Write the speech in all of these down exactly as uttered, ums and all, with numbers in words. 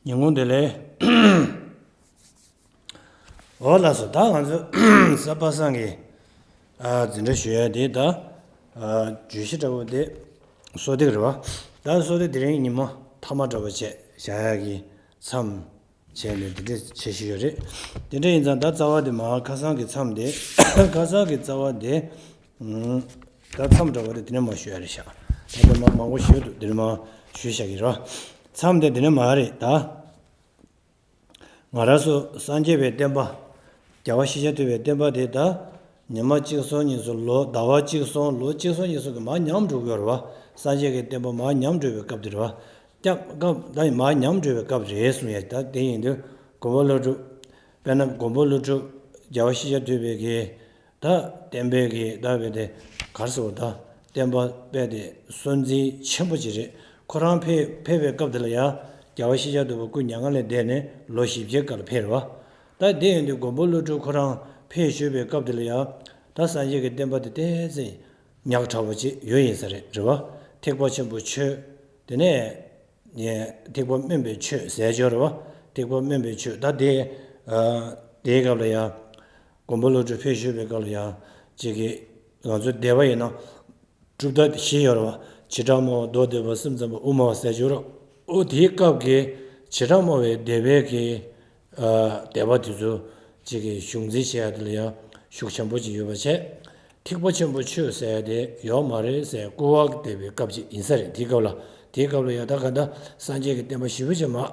ཉིན་གུང་བདེ་ལེགས། འོ་ལགས་སོ། ད་ང་ཚོ་གཟའ་པ་སངས་ཀྱི་ཨ་འཛིན་གྲྭ་ཞུ་ཡ་དེ་ད་ཨ་བརྗོད་གཞི་འདྲ་བོ་དེ་གསོལ་འདེབས་རེད་བ། ད་གསོལ་འདེབས་དེ་རིང་ཉི་མ་མཐའ་མ་འདྲ་བོ་བྱས་བཞག་ཡ་གི་མཚམས་བྱས་ནས་དེ་འདྲ་བྱེད་བཞིན་ཡོད་རེད། དེ་འདྲ་ཡིན་ཙང་ད་རྩ་བ་དེ་མར་ཁ་སང་གི་མཚམས་དེ་ཁ་སང་གི་རྩ་བ་དེ་ད་མཚམས་འདྲ་བོ་དེ་དེ་ནས་མར་ཞུ་ཡ་རེད་ཤག་ད་ལྟ་མ་མང་པོ་ཞུས་འདུག་དེ་ནས་མར་ཞུས་བཞག་གི་རེད་བ། མཚམས་དེ་དེ་ནས་མར་རེད་ད། ང་རང་ཚོ་སངས་རྒྱས་པའི་བསྟན་པ། རྒྱལ་བ་ཤཱཀྱ་ཐུབ་པའི་བསྟན་པ་དེ་ད་ཉི་མ་གཅིག་སོང་གཉིས་སོང་ལོ་ཟླ་བ་གཅིག་སོང་ལོ་གཅིག་སོང་གཉིས་སོང་གི་མར་ཉམས་འགྲོ་གི་ཡོད་རེད་བ། སངས་རྒྱས་ཀྱི་བསྟན་པ་མར་ཉམས་འགྲོ་བའི་སྐབས་དེ་རེད་བ། སྐབས་སྐབས་ད་མར་ཉམས་འགྲོ་བའི་སྐབས་རེད་གསུང་ཡ། ད་དེ་ཡིན་དུས་མགོན་པོ་ཀླུ་སྒྲུབ། དཔེར་ན་མགོན་པོ་ཀླུ་སྒྲུབ་རྒྱལ་བ་ཤཱཀྱ་ཐུབ་པའི་གི་ད་བསྟན་པའི་གི་ད་བས་དེ་གར་སོང་ད་བསྟན་པ་སྤེལ་ཏེ་སྲོལ་འཛིན་ཆེན་པོ་ཅིག་རེད། ཁོ་རང་ཕེབས་ཕེབས་པའི་སྐབས་དེ་ལ་ཡང་རྒྱལ་བ་ཤཱཀྱ་ཐུབ་པ་སྐུ་མྱ་ངན་ལས་འདས་ནས་ལོ་བཞི་བརྒྱའི་སྐབས་ལ་ཕེབས་རེད་བ། ད་དེ་ཡིན་དུས་མགོན་པོ་ཀླུ་སྒྲུབ་ཁོ་རང་ཕེབས་བཞུགས་པའི་སྐབས་དེ་ལ་ཡང་ད་སངས་རྒྱས་ཀྱི་བསྟན་པ་དེ་ཏོག་ཙམ་ཉག་ཕྲ་བོ་ཅིག་ཡོད་ཡིན་ས་རེད་རེད་བ། ཐེག་པ་ཆེན་པོའི་ཆོས། དེ་ནས་ཐེག་པ་དམན་པའི་ཆོས་ཟེར་ཡ་ཅིག་ཡོད་རེད་བ། ཐེག་པ་དམན་པའི་ཆོས་ད་དེ་ཨ་དེའི་སྐབས་ལ་ཡང་མགོན་པོ་ཀླུ་སྒྲུབ་ཕེབས་བཞུགས་པའི་སྐབས་ལ་ཡང་ཅིག་གི་ང་ཚོ་སྡེ་པ་ཡིན་ན་གྲུབ་མཐའ་བཞི་ཡོད་རེད་བ། བྱེ་བྲག་སྨྲ་བ། མདོ་སྡེ་པ། སེམས་ཙམ་པ། དབུ་མ་པ་ཟེར་ཅིག་ཡོད་རེད། ཨོ་དེའི་སྐབས་ཀྱི་བྱེ་བྲག་སྨྲ་བའི་སྡེ་པའི་གི་ཨ་སྡེ་པ་དེ་ཚོ་གཅིག་གི་གཞུང་འཛིན་བྱེད་ཡ་དེ་ལ་ཡང་ཤུགས་ཆེན་པོ་ཅིག་ཡོད་པ་བྱས། ཐེག་པ་ཆེན་པོའི་ཆོས་ཟེར་ཡ་དེ་ཡོད་མ་རེད་ཟེར་སྐུར་བ་འདེབས་པའི་སྐབས་ཅིག་ཡིན་ས་རེད། དེའི་སྐབས་ལ་དེའི་སྐབས་ལ་ཡང་ད་ག་ད་སངས་རྒྱས་ཀྱི་བསྟན་པ་ཞེ་པོ་ཅིག་མར་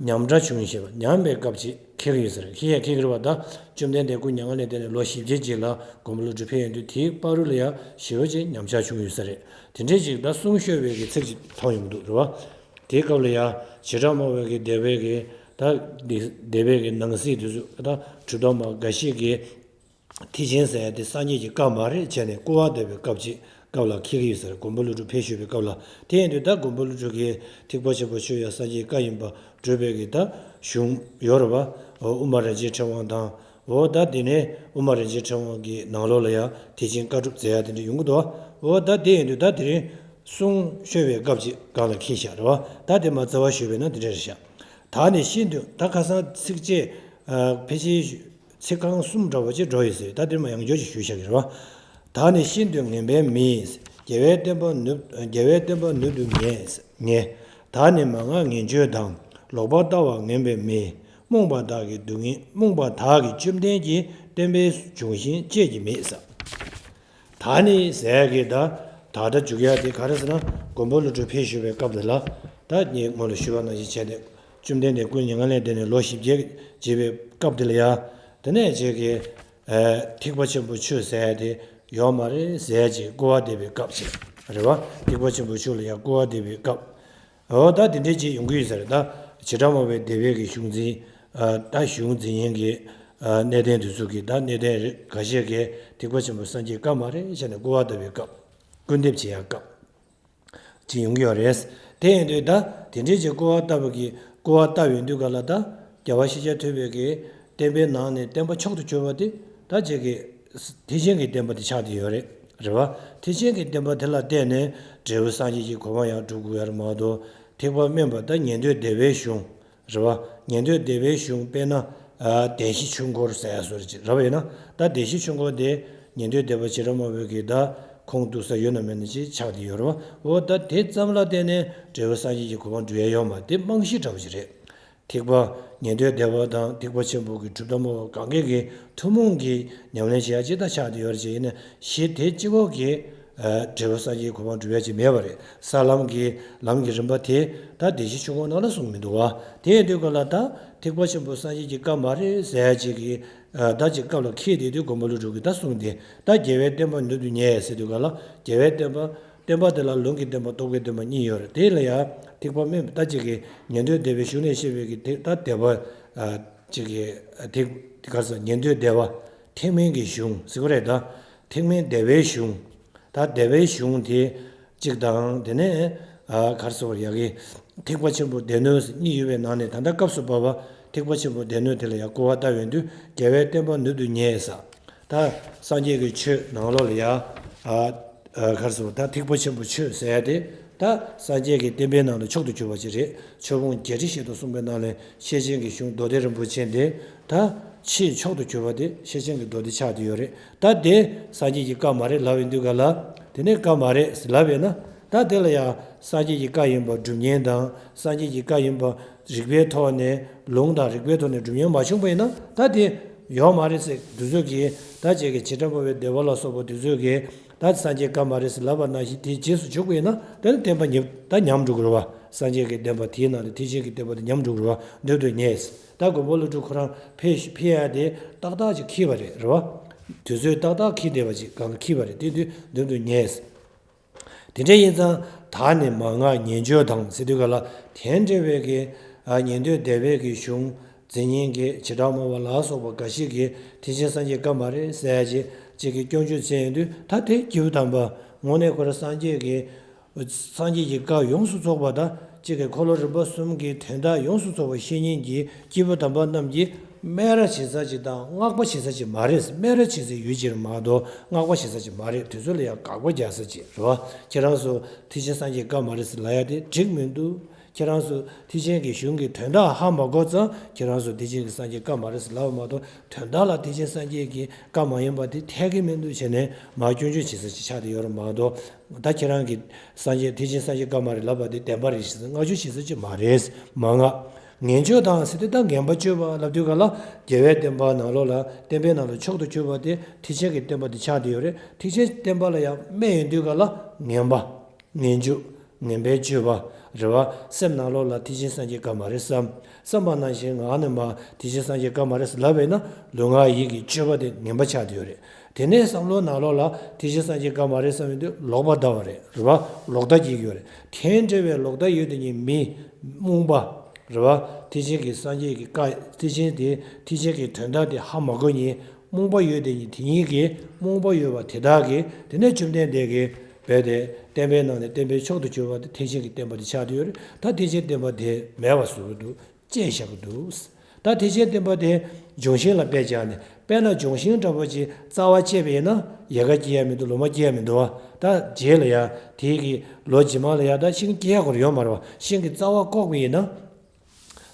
ཉམས་ཕྲ་བྱུང་ཞེས་པ་ཉམས་པའི་སྐབས་ཅིག་འཁེལ་གྱི་ཡོད་ས་རེད། འཁེལ་ཡ་འཁེལ་གྱི་རེད་བ། ད་བཅོམ་ལྡན་འདས་སྐུ་མྱ་ངན་ལས་འདས་ནས་ལོ་བཞི་བརྒྱའི་རྗེས་ལ་མགོན་པོ་ཀླུ་སྒྲུབ་ཕེབས་ཡོང་དུས་དེའི་བར་དུ་ལ་ཡང་ཞེ་པོ་ཅིག་ཉམས་ཆག་བྱུང་ཡོད་ས་རེད། དེ་འདྲའི་ཅིག་ད་གསུང་ཤོད་པའི་གི་ཚིག་ཅིག་མཐོང་ཡོང་གི་འདུག་རེད་བ། དེའི་སྐབས་ལ་ཡང་བྱེ་བྲག་སྨྲ་བའི་གི་སྡེ་པའི་གི་ད་སྡེ་པའི་གི་ནང་གསེས་དེ་ཚོ་ད་གྲུབ་མཐའ་སྨྲ་བ་འགའ་ཞིག་གིས་ཐེག་ཆེན་ཟེར་ཡ་དེ་སངས་རྒྱས་ཀྱི་བཀའ་མ་རེད་བྱས་ནས་སྐུར་བ་འདེབས་པའི་སྐབས་ཅིག་སྐབས་ལ་འཁེལ་གྱི་ཡོད་ས་རེད། མགོན་པོ་ཀླུ་སྒྲུབ་ཕེབས་བཞུགས་པའི་སྐབས་ལ། དེ་ཡིན་དུས་ད་མགོན་པོ་ཀླུ་སྒྲུབ་ཀྱིས་ཐེག་པ་ཆེན་པོའི་ཆོས་ཡང་སངས་རྒྱས་ཀྱི་བཀའ་ཡིན་པ་སྒྲུབ་པའི་གི་ད་གཞུང་ཡོད་རེད་བ། དབུ་མ་རིན་ཆེན་ཕྲེང་བ་དང་། འོ་ད་དེ་ནས་དབུ་མ་རིན་ཆེན་ཕྲེང་བ་གི་ནང་ལོགས་ལ་ཡང་ཐེག་ཆེན་བཀའ་སྒྲུབ་མཛད་ཡ་དེ་འདྲ་ཡོང་གི་འདུག་འོ་ད་དེ་ཡིན་དུས་ད་དེ་རིང་གསུང་ཤོད་པའི་སྐབས་ཅིག་སྒང་ལ་འཁེལ་བཞག་རེད་བ། ད་དེ་མར་རྩ་བ་ཞུས་པས་ན་དེ་འདྲ་རེད་བཞག་ད་ནི་ཤིན་ཏུ་ད་ཁ་སང་ཚིགས་བཅད་ཨ་ཕལ་ཆེར་ཚིག་རྐང་གསུམ་འདྲ་བོ་ཅིག་འགྲོ་ཡོད་ཟེར། ད་དེ་མར་ཡང་བསྐྱར་ཅིག་ཞུས་བཞག་གི་རེད་བ། ད་ནི་ཤིན་ཏུ་ངན་པའི་མི། རྒྱལ་བའི་བསྟན་པ་ནུབ་རྒྱལ་བའི་བསྟན་པ་ནུབ་ཏུ་ཉེ། ཉེ། ད་ནི་མན་ངག་ངན་སྤྱོད་དང་། ལོག་པར་ལྟ་བ་ངན་པའི་མི། རྨོངས་པ་དག་གིས་སྡུག་བསྔལ། རྨོངས་པ་དག་གིས་བཅོམ་ལྡན་གྱི་བསྟན་པའི་འབྱུང་བཞི་བཅད་ཀྱི་མེད་ཟེར། ད་ནི་ཟེར་གི་ད་ད་ལྟ་འཇུག་ཡ་དེ་ག་རེ་ཟེར་ན་མགོན་པོ་ཀླུ་སྒྲུབ་ཕེབས་བཞུགས་པའི་སྐབས་དེ་ལ་ད་ངས་སྔོན་ལ་ཞུས་པ་ནང་བཞིན་བྱས་ཏེ་བཅོམ་ལྡན་འདས་སྐུ་མྱ་ངན་ལས་འདས་ནས་ལོ་བཞི་བརྒྱ་བརྒྱབ་པའི་སྐབས་དེ་ལ་ཡ་དེ་ནས་བྱས་གི་ཨ་ཐེག་པ་ཆེན་པོའི་ཆོས་ཟེར་ཡ་དེ་ཡོད་མ་རེད་ཟེར་ཅིག་སྐུར་བ་འདེབས་པའི་སྐབས་ཅིག་རེད་བ། ཐེག་པ་ཆེན་པོའི་ཆོས་ལ་ཡང་སྐུར་བ་འདེབས་པའི་སྐབས། འོ་ད་དེ་འདྲའི་ཅིག་ཡོང་གི་ཡོད་ས་རེད། ད་བྱེ་བྲག་སྨྲ་བའི་སྡེ་པའི་གི་གཞུང་འཛིན་ཨ་ད་གཞུང་འཛིན་མཁན་གྱི་ཨ་གནས་བརྟན་དེ་ཚོ་གི་ད་གནས་བརྟན་རེད། འགའ་ཤས་ཀྱིས་ཐེག་པ་ཆེན་པོ་སངས་རྒྱས་བཀའ་མ་རེད་བྱས་ནས་སྐུར་བ་བཏབ་པའི་སྐབས། སྐུར་འདེབས་བྱེད་ཡ་སྐབས། ཅིག་ཡོང་གི་ཡོད་རེད། དེ་ཡིན་དུས་ད་དེ་འདྲའི་ཅིག་སྐུར་བ་བཏབ་པ་གི་སྐུར་བ་བཏབ་ཡོང་དུས་ག་ལ་ད་རྒྱལ་བ་ཤཱཀྱ་ཐུབ་པའི་གི་བསྟན་པའི་ནང་ནས་བསྟན་པ་མཆོག་ཏུ་གྱུར་པ་དེ་ད་ཅིག་གི་ཐེག་ཆེན་གྱི་བསྟན་པ་དེ་ཆགས་བསྡད་ཡོད་རེད། རེད་བ། ཐེག་ཆེན་གྱི་བསྟན་པ་དེ་ལ་བརྟེན་ནས་འབྲས་བུ་སངས་རྒྱས་ཀྱི་གོ་འཕང་ཡང་སྒྲུབ་དགོས་ཡ་རེད་མ་གཏོགས་ཐེག་པ་དམན་པ་ད་ཉན་ཐོས་སྡེ་པའི་གཞུང་། རེད་བ། ཉན་ཐོས་སྡེ་པའི་གཞུང་དཔེར་ན་ཨ་བདེན་བཞི་ཆོས་འཁོར་ཟེར་ཡ་བཟོ་འདྲ་ཅིག་རེད་བ། ཡིན་ན་ད་བདེན་བཞི་ཆོས་འཁོར་དེ་ཉན་ཐོས་སྡེ་པ་བྱེ་བྲག་སྨྲ་བའི་གི་ད་ཁུངས་གཏུགས་ས་ཡོད་ན་མེད་ན་ཅིག་ཆགས་བསྡད་ཡོད་རེད་བ། འོ་ད་དེ་ཙམ་ལ་བརྟེན་ནས་འབྲས་བུ་སངས་རྒྱས་ཀྱི་གོ་འཕང་འགྲུབ་ཡ་ཡོད་མ་རེད། དེ་རྨང་གཞི་འདྲ་བོ་ཅིག་རེད། ཐེག་པ་ཉན་ཐོས་སྡེ་པ་དང་ཐེག་པ་ཆེན་པོ་གི་གྲུབ་མཐའ་སྨྲ་བ་གང་གས་ཀྱི་ཐུན་མོང་གི་ཉམས་ལེན་བྱེད་ཡ་ཅིག་ད་ཆགས་བསྡད་ཡོད་རེད་ཅེས། ཡིན་ན་གཞི་དེ་གཅིག་པོ་གིས་ཨ་འབྲས་བུ་སངས་རྒྱས་གོ་འཕང་འགྲུབ་ཡ་ཅིག་མེད་པ་རེད། ས་ལམ་གྱི་ལམ་གྱི་རིམ་པ་དེ་ད་བདེན་བཞི་ཆོས་འཁོར་ནང་ལ་གསུངས་མི་འདུག་བ། དེ་ཡིན་དུས་ག་ལ་ད་ཐེག་པ་ཆེན་པོ་སངས་རྒྱས་ཀྱི་བཀའ་མ་རེད་ཟེར་ཡ་ཅིག་གིས་ཨ་ད་ཅིག་སྐབས་ལ་འཁེལ་བསྡད་དུས་མགོན་པོ་ཀླུ་སྒྲུབ་ཀྱིས་ད་གསུངས་ཏེ། ད་རྒྱལ་བའི་བསྟན་པ་ནུབ་ཏུ་ཉེ་ཟེར་དུས་ག་ལ་རྒྱལ་བའི་བསྟན་པ། བསྟན་པ་དེ་ལ་ལུང་གི་བསྟན་པ་རྟོགས་པའི་བསྟན་པ་གཉིས་ཡོད་རེད། དེ་ལ་ཡང་ཐེག་པ་དམན་པ་ད་ཅིག་གིས་ཉན་ཐོས་སྡེ་པའི་གཞུང་ནས་བཤད་པའི་གི་ཐེག་ད་སྡེ་པ་ཨ་ཅིག་གིས་ཐེག་དེ་ག་ས་ཉན་ཐོས་སྡེ་པ་ཐེག་དམན་གྱི་གཞུང་ཟེར་གི་རེད། ད་ཐེག་དམན་སྡེ་པའི་གཞུང་། ད་སྡེ་པའི་གཞུང་དེ་གཅིག་དང་། དེ་ནས་ཨ་ག་རེ་ཟེར་བ་ཡ་གི་ཐེག་པ་ཆེན་པོ་སྡེ་སྣོད་གཉིས་ཡོད་པའི་ནང་ནས་ད་ལྟ་སྐབས་སུ་བབ་པ་ཐེག་པ་ཆེན་པོ་སྡེ་སྣོད་དེ་ལ་ཡང་སྐུར་བ་བཏབ་ཡོང་དུས་རྒྱལ་བའི་བསྟན་པ་ནུབ་ཏུ་ཉེ་ས། ད་སངས་རྒྱས་ཀྱི་ཆོས་ནང་ལོགས་ལ་ཡ་ཨ་ཨ་ག་རེ་ཟེར་བ་ད་ཐེག་པ་ཆེན་པོའི་ཆོས་ཟེར་ཡ་དེ་ ད་སངས་རྒྱས་ཀྱི་བསྟན་པའི་ནང་ལ་མཆོག་ཏུ་གྱུར་པ་ཅིག་རེད། ཆོས་ཕུང་བརྒྱད་ཁྲི་བཞི་སྟོང་གསུངས་པའི་ནང་ལས་ཤེར་ཕྱིན་གྱི་གཞུང་མདོ་སྡེ་རིན་པོ་ཆེ་འདི་ད་ཆེས་མཆོག་ཏུ་གྱུར་པ་དེ་ཤེར་ཕྱིན་གྱི་མདོ་སྡེ་ཆགས་བསྡད་ཡོད་རེད། ད་དེ་སངས་རྒྱས་ཀྱི་བཀའ་མ་རེད་ལབ་ཡོང་དུས་ག་ལ། དེ་ནས་བཀའ་མ་རེད་ལབ་ཡོད་ན། ད་དེ་ལ་ཡང་སངས་རྒྱས་ཀྱི་བཀའ་ཡིན་པ་སྒྲུབ་མཁན་དང་། སངས་རྒྱས་ཀྱི་བཀའ་ཡིན་པ་རིགས་པའི་ཐོག་ནས། ལུང་དང་རིགས་པའི་ཐོག་ནས་སྒྲུབ་མཁན་མ་བྱུང་པ་ཡིན་ན། ད་དེ་ཡོད་མ་རེད་ཟེར། དེ་ཚོ་གིས་ད་ཅིག་གི་བྱེ་བྲག་པ་བའི་སྡེ་པ་ལ་སོགས་པ་དེ་ཚོ་གིས་ད་སངས་རྒྱས་བཀའ་མ་རེད་ཟེར་ལབ་པ་ནང་བཞིན་དེའི་རྗེས་སུ་འཇུག་པ་ཡིན་ན། དེ་ནི་བསྟན་པ་ཉིད་ད་ཉམས་འགྲོ་གི་རེད་བ། སངས་རྒྱས་ཀྱི་བསྟན་པ་དེའི་ནང་ལ་ཐེག་ཆེན་གྱི་བསྟན་པ་དེ་ཉམས་འགྲོ་གི་རེད་བ། འདོད་དུ་ཉེས། ད་མགོན་པོ་ཀླུ་སྒྲུབ་ཁོ་རང་ཕེབས་ཕེབས་ཡ་དེ་ཏག་ཏག་ཅིག་འཁེལ་བ་རེད། རེད་བ། དུས་ཚོད་ཏག་ཏག་འཁེལ་བསྡད་པ་ཅིག་གང་ལ་འཁེལ་བ་རེད། དེ་དུས་འདོད་དུ་ཉེས། དེ་འདྲ་ཡིན་ཙང་། ད་ནི་མན་ངག་ཉན་སྤྱོད་དང་ཟེར་དུས་ག་ལ། དེ་འདྲ་བའི་གི་ཨ་ཉན་ཐོས་སྡེ་པའི་གི་གཞུང་འཛིན་མཁན་གྱི་བྱེ་བྲག་སྨྲ་བ་ལ་སོགས་པ་འགའ་ཞིག་གིས་ཐེག་ཆེན་སངས་རྒྱས་བཀའ་མ་རེད་ཟེར་ཡ་ཅིག་ཅིག་གི་སྐྱོན་བརྗོད་བྱས་ཡོང་དུས། ད་དེ་སྐྱེས་བུ་དམ་པ་དངོས་གནས་ཁོ་རང་སངས་རྒྱས་ཀྱི་སངས་རྒྱས་ཀྱི་བཀའ་ཡོངས་སུ་རྫོགས་པ་དང་། གཅིག་གི་འཁོར་ལོ་རིམ་པ་གསུམ་གྱི་དོན་དག་ཡོངས་སུ་རྫོགས་པ་ཤེས་མཁན་གྱི་སྐྱེས་བུ་དམ་པ་རྣམས་ཀྱིས་སྨད་ར་བྱེད་ས་ཅིག་དང་བསྔགས་པ་བྱེད་ས་ཅིག་མ་རེད། སྨད་ར་བྱེད་སའི་ཡུལ་ཅིག་མ་གཏོགས་བསྔགས་པ་བྱེད་ས་ཅིག་མ་རེད། དེ་ཚོ་ལ་ཡང་དགག་པ་རྒྱག་ས་ཅིག་རེད་བ། ཁྱེད་རང་ཚོ་ཐེག་ཆེན་སངས་རྒྱས་བཀའ་མ་རེད་ཟེར་ལབ་ཡ་དེ་འགྲིག་མི་འདུག་ཁྱེད་རང་ཚོ་ཐེག་ཆེན་གྱི་གཞུང་གི་དོན་དག་ཧ་མ་གོ་ཙང་། ཁྱེད་རང་ཚོ་ཐེག་ཆེན་གྱི་སངས་རྒྱས་བཀའ་མ་རེད་ཟེར་ལབ་པ་མ་གཏོགས། དོན་དག་ལ་ཐེག་ཆེན་སངས་རྒྱས་ཀྱི་བཀའ་མ་ཡིན་པ་དེ་འཐད་ཀྱི་མི་འདུག་བྱས་ནས་མར་སྐྱོན་བརྗོད་བྱེད་ས་ཅིག་ཆགས་བསྡད་ཡོད་རེད་མ་གཏོགས། ད་ཁྱེད་རང་གིས་སངས་རྒྱས་ཐེག་ཆེན་སངས་རྒྱས་བཀའ་མ་རེད་ལབ་པ་དེ་བདེན་པ་རེད་ཟེར་བསྔགས་བརྗོད་བྱེད་ས་ཅིག་མ་རེད། མན་ངག་ཉན་སྤྱོད་དང་ཟེར་དུས། ད་ངན་པ་སྤྱོད་པ་ལབ་དུས་ག་ལ། རྒྱལ་བའི་བསྟན་པ་ནང་ལོགས་ལ། བསྟན་པའི་ནང་ལ་མཆོག་ཏུ་གྱུར་པ་དེ་ཐེག་ཆེན་གྱི་བསྟན་པ་དེ་ཆགས་བསྡད་ཡོད་རེད། ཐེག་ཆེན་བསྟན་པ་ལ་ཡང་སྨད་ཡོང་དུས་ག་ལ། ངན་པ། ངན་སྤྱོད། ངན་པའི་སྤྱོད་པ་རེད་བ། སེམས་ནང་ལོགས་ལ་ཐེག་ཆེན་སངས་རྒྱས་བཀའ་མ་རེད་བསམ། བསམ་པ་ནང་བཞིན་ངག་ནས་མར་ཐེག་ཆེན་སངས་རྒྱས་བཀའ་མ་རེད་ཟེར་ལབ་པས་ན། ལུས་ངག་ཡིད་ཀྱི་སྤྱོད་པ་དེ་ངན་པ་ཆགས་བསྡད་ཡོད་རེད། དེ་ནས་བསམ་བློ་ནང་ལོགས་ལ་ཐེག་ཆེན་སངས་རྒྱས་བཀའ་མ་རེད་བསམ་ཡོང་དུས་ལོག་པར་ལྟ་བ་རེད། རེད་བ། ལོག་ལྟ་སྐྱེ་གི་ཡོད་རེད། དེ་འདྲ་བའི་ལོག་ལྟ་ཡོད་དེ་ཉིད་མི་རྨོངས་པ་རེད་བ། ཐེག་ཆེན་གྱི་སངས་རྒྱས་ཀྱི་བཀའ། ཐེག་ཆེན་དེ། ཐེག་ཆེན་གྱི་དོན་དག་དེ་ཧ་མ་གོ་མཁན་རྨོངས་པ་ཡོད་དེ་ཉིད། དེ་ཉིད་ཀྱི་རྨོངས་པ་ཡོད་པ་དེ་དག་གིས། དེ་ནས་བཅོམ་ལྡན་འདས་ཀྱིས་རྦད་དེ་བསྟན་པའི་ནང་ནས་བསྟན་པའི་མཆོག་ཏུ་གྱུར་པ་དེ་ཐེག་ཆེན་གྱི་བསྟན་པ་དེ་ཆགས་བསྡད་ཡོད་རེད། ད་ཐེག་ཆེན་བསྟན་པ་དེ་མེད་པ་བཟོ་གི་འདུག་བཅད་བཞག་གི་འདུག་ད་ཐེག་ཆེན་བསྟན་པ་དེ་ལྗོན་ཤིང་ལ་དཔེ་སྦྱར་ནས། དཔེར་ན་ལྗོན་ཤིང་འདྲ་པོ་ཅིག་རྩ་བ་བཅད་པ་ཡིན་ན་ཡལ་ག་སྐྱེ་ཡ་མི་འདུག་ལོ་མ་སྐྱེ་ཡ་མི་འདུག་བ། ད་རྗེས་ལ་ཡ་དེའི་གི་ལོ་རྗེས་མ་ལ་ཡ་ད་ཤིང་སྐྱེ་ཡ་ཁོ་རང་ཡོད་མ་རེད་བ། ཤིང་གི་རྩ་བ་བཀོག་པ་ཡིན་ན།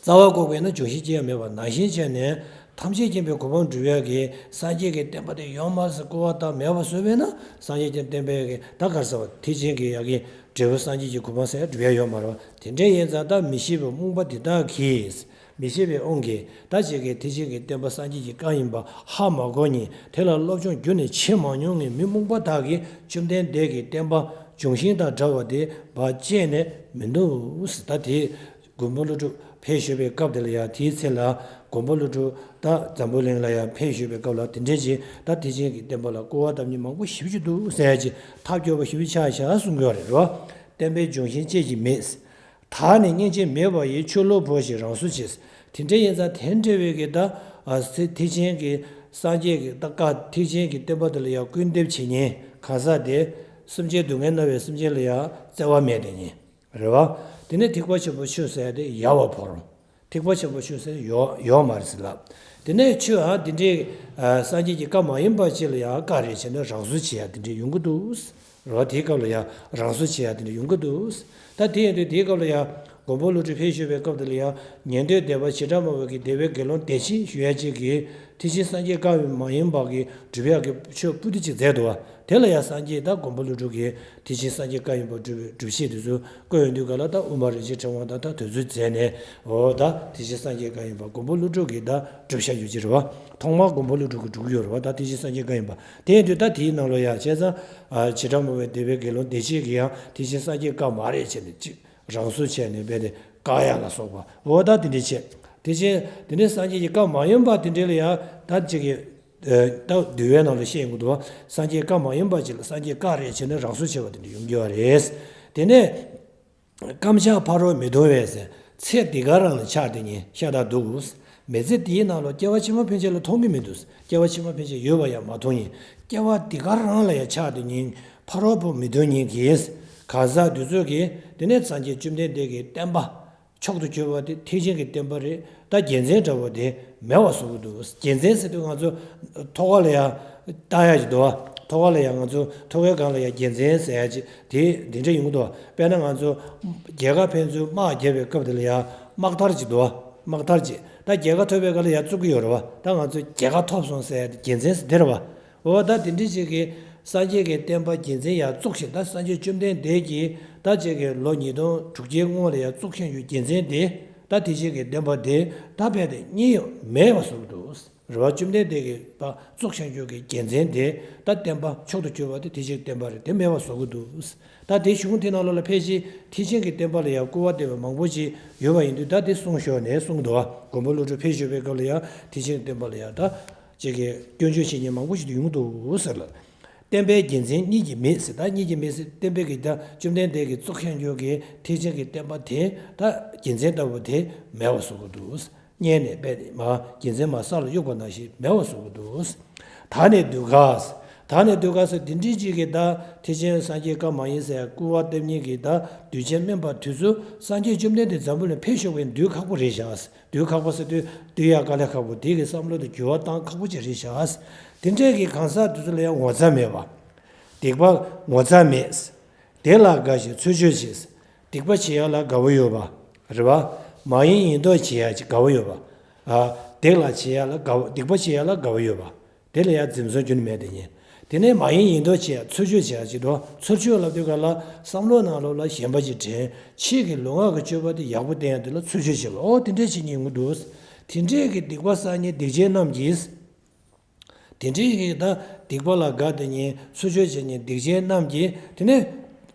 རྩ་བ་བཀོག་པས་ན་ལྗོན་ཤིང་སྐྱེ་ཡ་མེད་པ་ནང་བཞིན་བྱས་ནས། ཐམས་ཅད་མཁྱེན་པའི་གོ་འཕང་སྒྲུབ་ཡག་གི་སངས་རྒྱས་ཀྱི་བསྟན་པ་དེ་ཡོད་མ་རེད་ཟེར་སྐུར་བ་བཏབ་མེད་པ་བཟོས་པས་ན། སངས་རྒྱས་ཀྱི་བསྟན་པའི་གི་ད་ག་རེ་ཟེར་བ། ཐེག་ཆེན་གྱི་ཡ་གི་འབྲས་བུ་སངས་རྒྱས་ཀྱི་གོ་འཕང་ཟེར་ཡ་སྒྲུབ་ཡ་ཡོད་མ་རེད་བ། དེ་འདྲ་ཡིན་ཙང་ད་མི་ཤེས་པའི་རྨོངས་པ་དེ་དག་གིས། མི་ཤེས་པའི་དབང་གིས་ད་ཅིག་གི་ཐེག་ཆེན་གྱི་བསྟན་པ་སངས་རྒྱས་ཀྱི་བཀའ་ཡིན་པ་ཧ་མ་གོ་མཁན། དེ་ལ་སློབ་སྦྱོང་རྒྱུན་ནས་བྱེད་མ་མྱོང་མཁན་མི་རྨོངས་པ་དག་གིས་བཅོམ་ལྡན་འདས་ཀྱི་བསྟན་པ་ལྗོན་ཤིང་དང་འདྲ་བ་དེ་བར་བཅད་ནས་མི་འདུག་ད་དེ། མགོན་པོ་ཀླུ་སྒྲུབ་ཕེབས་བཞུགས་པའི་སྐབས་དེ་ལ་ཡང་། དེའི་ཚེ་ལ་མགོན་པོ་ཀླུ་སྒྲུབ་ད་འཛམ་བུ་གླིང་ལ་ཡང་ཕེབས་བཞུགས་པའི་སྐབས་ལ། དེ་འདྲའི་ཅིག་ད་ཐེག་ཆེན་གྱི་བསྟན་པ་ལ་སྐུར་བ་བཏབ་མཁན་མང་པོ་ཞེ་པོ་ཅིག་འདུག་ཟེར་ཡ་ཅིག་ཐབས་སྐྱོ་པོ་ཞེ་པོ་ཆགས་ཤག་གསུང་གི་ཡོད་རེད་བ། བསྟན་པའི་ལྗོན་ཤིང་བཅད་ཀྱིས་མི། ད་ནི་སྙིང་རྗེ་མེད་པ་ཡི། ཆུ་བླུགས་བུ་ཞིག་རང་སོར་བྱེད། དེ་འདྲ་ཡིན་ཙང་དེ་འདྲ་བའི་གི་ད་ཨ་ཐེག་ཆེན་གྱི་སངས་རྒྱས་ཀྱི་ད་བཀའ། ཐེག་ཆེན་གྱི་བསྟན་པ་དེ་ལ་ཡང་སྐུར་འདེབས་བྱེད་མཁན་གང་ཟག་དེ། སེམས་ཅན་སྡུག་བསྔལ་མྱོང་བའི་སེམས་ཅན་ལ་ཡང་བརྩེ་བ་མེད་དེ་ཉིད། རེད་བ། དེ་ནས་ཐེག་པ་ཆེན་པོ་ཆོས་ཟེར་ཡ་དེ་ཡལ་བར་བོར། ཐེག་པ་ཆེན་པོ་ཆོས་ཟེར་ཡོད་ཡོད་མ་རེད་ཟེར་ལབ། དེ་ནས་ཆོས་ཨ་འདི་འདྲའི་ཨ་སངས་རྒྱས་ཀྱི་བཀའ་མ་ཡིན་པ་ཅིག་ལ་ཡང་བཀའ་རེད་བྱས་ནས་རང་སོར་བྱེད་ཡ་དེ་འདྲ་ཡོང་གི་འདུག་རེད་བ། དེའི་སྐབས་ལ་ཡང་རང་སོར་བྱེད་ཡ་དེ་འདྲ་ཡོང་གི་འདུག་ད་དེ་ཡིན་དུས་དེའི་སྐབས་ལ་ཡང་མགོན་པོ་ཀླུ་སྒྲུབ་ཕེབས་བཞུགས་པའི་སྐབས་དེ་ལ་ཡང་ཉན་ཐོས་སྡེ་པ་བྱེ་བྲག་སྨྲ་བ་གི་སྡེ་པའི་དགེ་སློང་བདེ་ཆེན་ཞུ་ཡ་ཅིག་གིས། ཐེག་ཆེན་སངས་རྒྱས་བཀའ་མ་ཡིན་པ་གི་སྒྲུབ་ཡག་གི་ཆོས་པོ་ཏི་ཅིག་མཛད་འདུག་བ། དེ་ལ་ཡང་སངས་རྒྱས་ད་མགོན་པོ་ཀླུ་སྒྲུབ་ཀྱིས་ཐེག་ཆེན་སངས་རྒྱས་བཀའ་ཡིན་པ་སྒྲུབ་པའི་སྒྲུབ་བྱེད་དེ་ཚོ་བཀོད་ཡོང་དུས་ག་ལ། ད་དབུ་མ་རིན་ཆེན་ཕྲེང་བ་དང་ད་དེ་ཚོ་མཛད་ནས། འོ་ད་ཐེག་ཆེན་སངས་རྒྱས་བཀའ་ཡིན་པ་མགོན་པོ་ཀླུ་སྒྲུབ་ཀྱིས་ད་སྒྲུབ་བྱ་ཡོད་ཀྱི་རེད་བ། ཐོག་མར་མགོན་པོ་ཀླུ་སྒྲུབ་ཀྱིས་སྒྲུབ་ཀྱི་ཡོད་རེད་བ། ད་ཐེག་ཆེན་སངས་རྒྱས་བཀའ་ཡིན་པ་དེ་ཡིན་དུས། ད་དེའི་ནང་ལོགས་ཡང་བྱས་ཙང་། ཨ་བྱེ་བྲག་སྨྲ་བའི་སྡེ་པའི་དགེ་སློང་བདེ་ཆེན་གྱིས་ཡང་ཐེག་ཆེན་སངས་རྒྱས་བཀའ་མ་རེད་བྱས་ནས་ཅིག་རང་སོར་བྱས་ནས་རྦད་དེ་བཀག་ཡ་ལ་སོགས་པ། འོ་ད་དེ་འདྲ་བྱས། དེ་བཞིན་དེ་ནས་སངས་རྒྱས་ཀྱི་བཀའ་མ་ཡིན་པ་དེ་འདྲ་ལ་ཡང་ད་ཅིག་གི་ཨ་ད་འདུལ་བའི་ནང་ལ་བཤད་ཡོང་གི་འདུག་བ། སངས་རྒྱས་བཀའ་མ་ཡིན་པ་ཅིག་ལ་སངས་རྒྱས་བཀའ་རེད་བྱས་ནས་རང་སོར་བྱས་པ་དེ་འདྲ་ཡོང་གི་ཡོད་རེད། དེ་ནས། རྐམ་ཆགས་ཕ་རོལ་མི་མཐོང་བས་ཟེར། ཚེ་འདི་ག་རང་ལ་ཆགས་བསྡད་མཁན་ཤ་སྟག་འདུག་མི་ཚེ་འདིའི་ནང་ལ་སྐྱེ་བ་ཕྱི་མ་ཕན་ཆད་ལ་མཐོང་གི་མི་འདུག་སྐྱེ་བ་ཕྱི་མ་ཕན་ཆད་ཡོད་པ་ཡང་མ་མཐོང་མཁན། སྐྱེ་བ་འདི་ག་རང་ལ་ཡང་ཆགས་བསྡད་མཁན། ཕ་རོལ་པོ་མི་མཐོང་མཁན་གྱི་གང་ཟག་འདི་ཚོ་གིས། དེ་ནས་སངས་རྒྱས་བཅོམ་ལྡན་འདས་ཀྱི་བསྟན་པ་མཆོག་ཏུ་གྱུར་པ་དེ་ཐེག་ཆེན་གྱི་བསྟན་པ་རེད། ད་རྒྱལ་མཚན་འདྲ་བོ་དེ་མེད་པ་བཟོ་གི་འདུག་རྒྱལ་མཚན་ཟེར་དུས་ང་ཚོ་ཐོག་ཁ་ལ་ཡང་བཏགས་ཡ་ཅིག་འདུག་བ། ཐོག་ཁ་ལ་ཡང་ང་ཚོ་ཐོག་ཁའི་སྒང་ལ་ཡང་རྒྱལ་མཚན་ཟེར་ཡ་ཅིག་དེ་འདི་འདྲ་ཡོང་གི་འདུག་དཔེར་ན་ང་ཚོ་རྒྱལ་ཁབ་ཕན་ཚུན་དམག་རྒྱབ་པའི་སྐབས་དེ་ལ་ཡང་དམག་དར་ཅིག་འདུག་དམག་དར་ཅིག་ད་རྒྱལ་ཁ་ཐོབ་པའི་སྐབས་ལ་ཡང་བཙུགས་ཀྱི་ཡོད་རེད་བ། ད་ང་ཚོ་རྒྱལ་ཁ་ཐོབ་སོང་ཟེར་ཡ་དེ་རྒྱལ་མཚན་ཟེར་དེ་རེད་བ། འོ་ད་དེ་འདྲ་ཅིག་གིས་སངས་རྒྱས་ཀྱི་བསྟན་པ་རྒྱལ་མཚན་ཡང་བཙུགས་ཤིང་། ད་སངས་རྒྱས་བཅོམ་ལྡན་འདས་ཀྱིས་ད་ཅིག་གི་ལོ་ཉིས་སྟོང་དྲུག་བརྒྱའི་སྔོན་ལ་ཡང་བཙུགས་ཤིང་ཡོད་རྒྱལ་མཚན་དེ། ད་དེ་ཅིག་གི་བསྟན་པ་དེ་ད་རྦད་དེ་རྙེད་ཡོད་མེད་པ་བཟོ་གི་འདུག་རེ་བ་བཅོམ་ལྡན་འདས་ཀྱིས་ཕར་བཙུགས་ཤིང་ཡོད་ཀྱི་རྒྱལ་མཚན་དེ་ད་བསྟན་པ་མཆོག་ཏུ་གྱུར་པ་དེ་དེ་ཅིག་བསྟན་པ་རེད། དེ་མེད་པ་བཟོ་གི་འདུག་ད་དེ་གཞུང་དེ་ནང་ལོགས་ལ་ཕལ་ཆེར་ཐེག་ཆེན་གྱི་བསྟན་པ་ལ་ཡང་སྐུར་བ་འདེབས་པ་མང་པོ་ཅིག་ཡོད་པ་ཡིན་དུས། ད་དེ་གསུངས་ཞོར་ནས་གསུངས་འདུག་མགོན་པོ་ཀླུ་སྒྲུབ་ཕེབས་ཞོར་པའི་སྐབས་ལ་ཡང་ཐེག་ཆེན་གྱི་བསྟན་པ་ལ་ཡང་ད་ཅིག་གི་སྐྱོན་བརྗོད་བྱེད་མཁན་མང་པོ་ཞིག་ཡོང་གི་འདུག་ཟེར་ལ། བསྟན་པའི་རྒྱལ་མཚན་རྙེད་ཀྱི་མེད་ཟེར། ད་རྙེད་ཀྱི་མེད་ཟེར། བསྟན་པའི་གི་ད་བཅོམ་ལྡན་འདས་ཀྱིས་བཙུགས་ཤིང་ཡོད་ཀྱི་ཐེག་ཆེན་གྱི་བསྟན་པ་དེ་ད་རྒྱལ་མཚན་ལྟ་བུ་དེ་མེད་པ་བཟོ་གི་འདུག་རྙེད་ནས་རྦད་དེ་མར་རྒྱལ་མཚན་མར་ས་ལ་གཡུགས་པ་ནང་བཞིན་མེད་པ་བཟོ་གི་འདུག་ད་ནི་གདུལ་དཀའ། ད་ནི་གདུལ་དཀའ་ཟེར། དེ་འདྲའི་ཅིག་གི་ད་ཐེག་ཆེན་སངས་རྒྱས་བཀའ་མ་ཡིན་ཟེར་སྐུར་བ་འདེབས་མཁན་གྱི་ད་གདུལ་བྱ་དམན་པ་དེ་ཚོ་སངས་རྒྱས་བཅོམ་ལྡན་འདས་འཛམ་བུ་གླིང་ཕེབས་ཞོར་བའི་གདུལ་ཁག་པོ་རེད་བཞག་གདུལ་ཁག་པོ་ཟེར་དུས་གདུལ་ཡག་དཀའ་ལས་ཁག་པོ། དེ་གི་བསམ་བློ་དེ་འགྱུར་བ་བཏང་ཁག་པོ་ཅིག་རེད་བཞག་དེ་འདྲའི་གི་གང་ཟག་དེ་ཚོ་ལ་ཡང་ངོ་ཚ་མེད་པ། སྡིག་པ་ངོ་ཚ་མེད། དེ་ལ་དགའ་ཞིང་ཚུལ་འཆོས་བྱེད། སྡིག་པ་བྱེད་ཡ་ལ་དགའ་བོ་ཡོད་པ། རེད་བ། མ་ཡིན་ཡིན་མདོག་བྱེད་ཡ་ཅིག་དགའ་བོ་ཡོད་པ། ཨ། སྡིག་ལ་བྱེད་ཡ་ལ་དགའ་བོ། སྡིག་པ་བྱེད་ཡ་ལ་དགའ་བོ་ཡོད་པ། དེ་ལ་ཡང་འཛེམ་ཟོན་རྒྱུན་མེད་དེ་ཉིད། དེ་ནས་མ་ཡིན་ཡིན་མདོག་བྱེད་ཡ། ཚུལ་འཆོས་བྱེད་ཡ་ཅིག་འདུག་ཚུལ་འཆོས་ལབ་དུས་ག་ལ་བསམ་བློ་ནང་ལོགས་ལ་ཞེན་པ་ཅིག་དྲན། ཕྱིས་ཀྱི་ལུས་ངག་གི་སྤྱོད་པ་དེ་ཡག་པོ་བསྟན་ཡ་དེ་ལ་ཚུལ་འཆོས་བྱེད་པ། ཨོ་དེ་འདྲས་བྱེད་ཉན་གྱི་འདུག་དེ་འདྲས་ཀྱི་སྡིག་པ་བསགས་མཁན་སྡིག་ཅན་རྣམས་ཀྱིས། དེ་འདྲའི་གི་ད་སྡིག་པ་ལ་དགའ་སྟེ་ཉན། ཚུལ་འཆོས་བྱེད་ཉན་སྡིག་ཅན་རྣམས་ཀྱིས། དེ་ནས་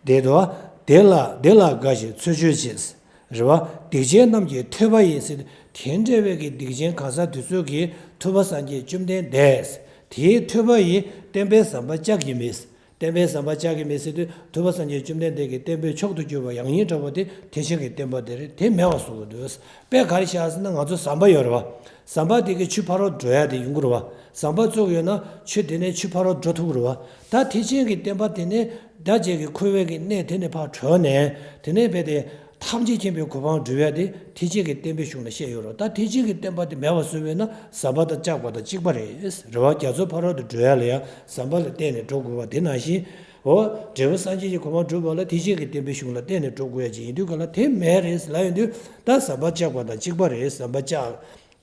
དེ་དོ། དེ་ལ་དེ་ལ་དགའ་ཞིང་ཚུལ་འཆོས་བྱེད། རེད་བ། སྡིག་ཅན་རྣམས་ཀྱི་ཐོས་པ་ཡིས་ཟེར། དེ་འདྲ་བའི་གི་སྡིག་ཅན་གང་ཟག་དེ་ཚོ་གིས་ཐུབ་པ་སངས་རྒྱས་བཅོམ་ལྡན་འདས་དེའི་ཐོས་པ་ཡིས་བསྟན་པའི་ཟམ་པ་བཅག་གི་མེད། བསྟན་པའི་ཟམ་པ་བཅག་གི་མེད་ཟེར་དུས། ཐུབ་པ་སངས་རྒྱས་བཅོམ་ལྡན་འདས་ཀྱི་བསྟན་པའི་མཆོག་ཏུ་གྱུར་པ་ཡང་སྙིང་བྲག་པ་དེ་ཐེག་ཆེན་གྱི་བསྟན་པ་དེ་རེད། དེ་མེད་པ་བཟོ་གི་འདུག་དཔེ་ག་རེ་བཞག་ཟེར་ན། ང་ཚོ་ཟམ་པ་ཡོད་རེད་བ། ཟམ་པ་དེ་གི་ཆུ་ཕ་རོལ་འགྲོ་ཡ་དེ་ཡོང་གི་རེད་བ། ཟམ་པ་བཙུགས་ཡོད་ན་ཆུ་དེ་ནས་ཆུ་ཕ་རོལ་འགྲོ་ཐུབ་ཀྱི་རེད་བ། ད་ཐེག་ཆེན་གྱི་བསྟན་པ་དེ་ནས་ད་ཅིག་གི་འཁོར་བའི་གི་གནས་དེ་ནས་ཕར་གྲོལ་ནས། དེ་ནས་རྦད་དེ་ཐམས་ཅད་མཁྱེན་པའི་གོ་འཕང་སྒྲུབ་ཡ་དེ་ཐེག་ཆེན་གྱི་བསྟན་པའི་གཞུང་ལ་བཤད་ཡོད་རེད། ད་ཐེག་ཆེན་གྱི་བསྟན་པ་དེ་མེད་པ་བཟོས་པས་ན་ཟམ་པ་དང་བཅག་པ་དང་གཅིག་པ་རེད། རེད་བ། རྒྱ་མཚོ་ཕ་རོལ་ཏུ་བགྲོད་ཡ་ལ་ཡང་ཟམ་པ་ལ་བརྟེན་ནས་འགྲོ་དགོས་པ་དེ་ནང་བཞིན། འོ། འབྲས་བུ་སངས་རྒྱས་ཀྱི་གོ་འཕང་སྒྲུབ་པ་ལ་ཐེག་ཆེན་གྱི་བསྟན་པའི་གཞུང་ལ་བརྟེན་ནས་འགྲོ་དགོས་ཡ་ཅིག་ཡིན་དུས་ག་ལ་དེ་མེད་རེད་ལབ་ཡོང་དུས། ད་ཟམ་པ་བཅག་པ་དང་གཅིག་པ་རེད། ཟམ་པ་བཅག་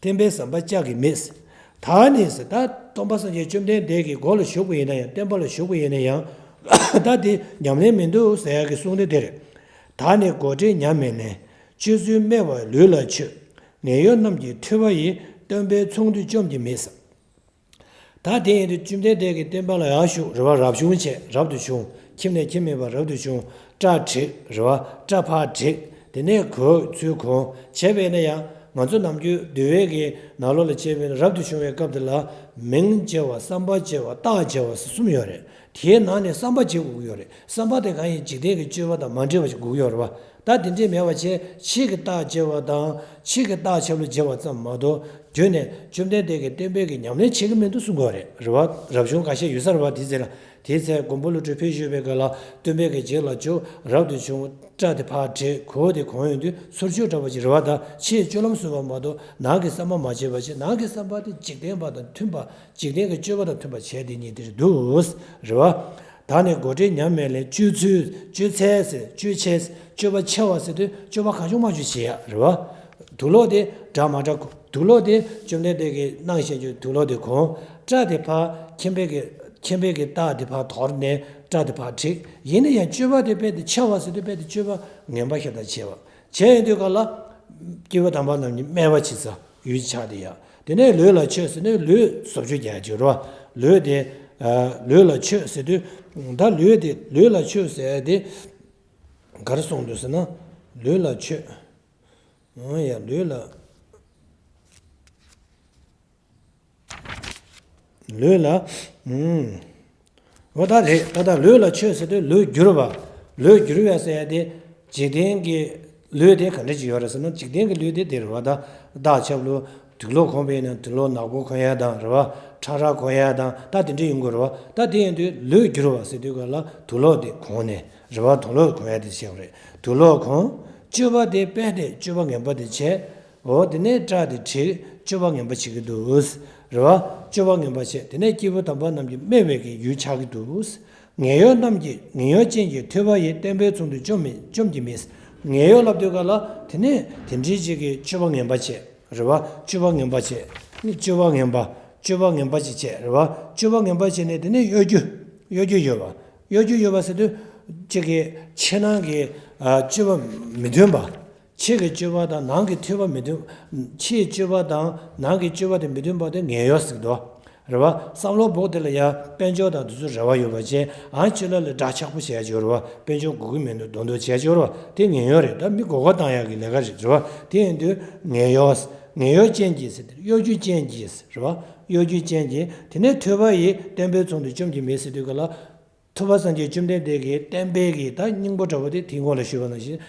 བསྟན་པའི་ཟམ་པ་བཅག་གི་མེད། ད་ནི་ཟེར། ད་སྟོན་པ་སངས་རྒྱས་བཅོམ་ལྡན་འདས་ཀྱི་མགོ་ལ་བཞུགས་པ་ཡིན་ན་ཡང་། བསྟན་པ་ལ་བཞུགས་པ་ཡིན་ན་ཡང་། ད་དེ་ཉམས་ལེན་མི་འདུག་ཟེར་ཡག་གི་གསུང་དེ་དེ་རེད། ད་ནི་གོ་འབྲས་ཉམས་མི་ལེན། སྤྱོད་ཚུལ་སྨྲས་པ་ལུས་ལ་ཆོས། ངན་གཡོ་རྣམས་ཀྱི་ཐོས་པ་ཡིས། སྟོན་པའི་ཚོགས་འདུས་བཅོམ་གྱི་མེད་ཟེར། ད་དེ་ཡིན་དུས་བཅོམ་ལྡན་འདས་ཀྱི་བསྟན་པ་ལ་ཡར་ཞུགས། རེད་བ། རབ་བྱུང་བྱས། རབ་ཏུ་བྱུང་། ཁྱིམ་ནས་ཁྱིམ་མེད་པར་རབ་ཏུ་བྱུང་། སྐྲ་བྲེགས། རེད་བ། སྐྲ་ཕར་བྲེགས། དེ་ནས་གོས་ཚུར་གོན། བྱས་པས་ན་ཡང་ང་ཚོ་ནམ་རྒྱུན་འདུལ་བའི་གི་ནང་ལོགས་ལ་བྱས་པས་ན། རབ་ཏུ་བྱུང་བའི་སྐབས་དེ་ལ་མིང་བརྗེ་བ། བསམ་པ་བརྗེ་བ། རྟགས་བརྗེ་བ་ཟེར་གསུམ་ཡོད་རེད། དེའི་ནང་ནས་བསམ་པ་བརྗེ་དགོས་ཀྱི་ཡོད་རེད། བསམ་པ་དེ་གང་ཡིན། འཇིག་རྟེན་གྱི་སྤྱོད་པ་དང་མ་འདྲེས་པ་ཞིག་དགོས་ཀྱི་ཡོད་རེད་བ། ད་དེ་འདྲས་མེད་པ་བྱས། ཕྱིས་ཀྱི་རྟགས་བརྗེ་བ་དང་ཕྱིས་ཀྱི་རྟགས་ཆ་ལུགས་བརྗེ་བ་ཙམ་མ་གཏོགས། རྒྱུན་ནས་བཅོམ་ལྡན་འདས་ཀྱི་བསྟན་པའི་གི་ཉམས་ལེན་བྱེད་ཀྱི་མི་འདུག་གསུང་གི་ཡོད་རེད། རེད་བ། རབ་བྱུང་འགའ་ཤས་ཡོད་ས་རེད་བ། དེ་ཚེ་ལ། དེའི་ཚེ་མགོན་པོ་ཀླུ་སྒྲུབ་ཕེབས་ཞུས་པའི་སྐབས་ལ། སྟོན་པའི་གི་རྗེས་ལ་འཇུག་རབ་ཏུ་བྱུང་། སྐྲ་དེ་ཕར་བྲེགས། གོས་དེ་གོན་ཡོང་དུས་ཚུར་ཕྱོགས་འདྲ་བ་ཅིག་རེད་བ། ད་ཕྱིའི་སྤྱོད་ལམ་བཟོས་པ་མ་གཏོགས་ནང་གི་བསམ་པ་མ་བརྗེས་པ་བྱས། ནང་གི་བསམ་པ་དེ་འཇིག་རྟེན་པ་དང་མཐུན་པ། འཇིག་རྟེན་གྱི་སྤྱོད་པ་དང་མཐུན་པ་བྱས། དེ་ཉིད་དེར་འདུག་རེད་བ། ད་ནི་གོ་འབྲས་ཉམས་མི་ལེན། སྤྱོད་ཚུལ། སྤྱོད་ཚད་ཟེར། སྤྱོད་ཆེ། སྤྱོད་པ་ཆེ་བ་ཟེར་དུས་སྤྱོད་པ་གང་བྱུང་མང་བྱུང་བྱེད་ཡ་རེད་བ། དུག་ལོག་དེ་འདྲ་མ་འདྲ། དུག་ལོག་དེ་བཅོམ་ལྡན་འདས་ཀྱིས་གནང་བཞིན་གྱི་དུག་ལོག་དེ་གོན། སྐྲ་དེ་ཕར་ཁྱིམ་པའི་གི་ཁྱིམ་པའི་གི་རྟགས་དེ་ཕར་དོར་ནས་སྐྲ་དེ་ཕར་བྲེགས། ཡིན་ན་ཡང་སྤྱོད་པ་དེ་རྦད་དེ་ཆེ་བ་ཟེར་དུས་རྦད་དེ་སྤྱོད་པ་ངན་པ་ཞེ་དྲག་ཆེ་བ། བྱས་ཡོང་དུས་ག་ལ། སྐྱེས་བུ་དམ་པ་རྣམས་ཀྱིས་སྨད་པ་བྱེད་ས་ཡུལ་ཆགས་དེ་ཡ། དེ་ནས་ལུས་ལ་ཆོས་ཟེར་ནས་ལུས་བཟོ་བཅོས་རྒྱག་རྒྱུ་རེད་བ། ལུས་དེ། ཨ། ལུས་ལ་ཆོས་ཟེར་དུས། ད་ལུས་དེ་ལུས་ལ་ཆོས་ཟེར་དེ་ག་རེ་གསུངས་འདུག་ཟེར་ན། ལུས་ལ་ཆོས། ཨང་། ཡ། ལུས་ལ། ལུས་ལ། ཨང་། འོ་ད་རེད། ད་ལྟ་ལུས་ལ་ཆོས་ཟེར་དུས་ལུས་བསྒྱུར་བ། ལུས་བསྒྱུར་བ་ཟེར་ཡ་དེ། འཇིག་རྟེན་གྱི་ལུས་དེ་ག་འདྲ་ཅིག་ཡོད་རེད་ཟེར་ན། འཇིག་རྟེན་གྱི་ལུས་དེ་དེ་རེད་བ། ད་རྟགས་ཆབ་ལུ་དུག་ལོག་གོན་པ་ཡིན་ན་དུག་ལོག་ནག་པོ་གོན་ཡ་དང་རེད་བ། ཁྲ་རག་གོན་ཡ་དང་ད་དེ་འདྲ་ཡོང་གི་རེད་བ། ད་དེ་ཡིན་དུས་ལུས་བསྒྱུར་བ་ཟེར་དུས་ག་ལ་དུག་ལོག་དེ་གོན་ནས་རེད་བ། དུག་ལོག་གོན་ཡ་དེ་བྱས་པ་རེད། དུག་ལོག་གོན། སྤྱོད་པ་དེ་རྦད་དེ་སྤྱོད་པ་ངན་པ་དེ་བྱས། འོ་དེ་ནས་སྐྲ་དེ་བྲེགས། སྤྱོད་པ་ངན་པ་བྱེད་ཀྱི་འདུག་རེད་བ། སྤྱོད་པ་ངན་པ་བྱས། དེ་ནས་སྐྱེས་བུ་དམ་པ་རྣམས་ཀྱིས་སྨད་པའི་གི་ཡུལ་ཆགས་ཀྱི་འདུག། ངན་གཡོ་རྣམས་ཀྱིས། ངན་གཡོ་ཅན་གྱིས་ཐོས་པ་ཡི་བསྟན་པའི་ཚོགས་འདུ་བཅོམ་མི་བཅོམ་གྱི་མེད། ངན་གཡོ་ལབ་དུས་ག་ལ་དེ་ནས་དེ་འདྲའི་ཅིག་གི་སྤྱོད་པ་ངན་པ་བྱས། རེད་བ། སྤྱོད་པ་ངན་པ་བྱས། སྤྱོད་པ་ངན་པ། སྤྱོད་པ་ངན་པ་ཅིག་བྱས། རེད་བ། སྤྱོད་པ་ངན་པ་བྱས་ནས་དེ་ནས་གཡོ་སྒྱུ། གཡོ་སྒྱུ་ཡོད་པ། གཡོ་སྒྱུ་ཡོད་པ་ཟེར་དུས་ཅིག་གི་ཕྱི་ནང་གི་ཨ་སྤྱོད་པ་མི་མཐུན་པ། ཕྱི་གི་སྤྱོད་པ་དང་ནང་གི་ཐོས་པ་མི་མཐུན། ཕྱིའི་སྤྱོད་པ་དང་ནང་གི་སྤྱོད་པ་དེ་མི་མཐུན་པ་དེ་ངན་གཡོ་ཟེར་གི་འདུག། རེད་བ། བསམ་བློ་བོག་དེ་ལ་ཡ་དཔལ་འབྱོར་དང་དེ་ཚོ་རེ་བ་ཡོད་པ་བྱས། ཨ་ཕྱི་ལོགས་ལ་འདྲ་ཆགས་པོ་བྱས་ཡ་ཅིག་ཡོད་རེད་བ། དཔལ་འབྱོར་དགོས་ཀྱི་མི་འདུག་མདོག་མདོག་བྱས་ཡ་ཅིག་ཡོད་རེད་བ། དེ་ངན་གཡོ་རེད། ད་མི་མགོ་སྐོར་བཏང་ཡ་གི་ལས་ཀ་རེད། རེད་བ། དེ་ཡིན་དུས་ངན་གཡོ། ངན་གཡོ་ཅན་གྱིས་ཟེར་དེ་གཡོ་སྒྱུ་ཅན་གྱིས་རེད་བ། གཡོ་སྒྱུ་ཅན་གྱིས། དེ་ནས་ཐོས་པ་ཡི་བསྟན་པའི་ཚོགས་འདུ་བཅོམ་གྱི་མེད་ཟེར་དུས་ག་ལ། ཐུབ་པ་སངས་རྒྱས་བཅོམ་ལྡན་འདས་ཀྱི་བསྟན་པའི་གི་ད་སྙིང་པོ་འདྲ་བོ་དེ་དེའི་སྔོན་ལ་ཞུས་པ་ནང་བཞིན་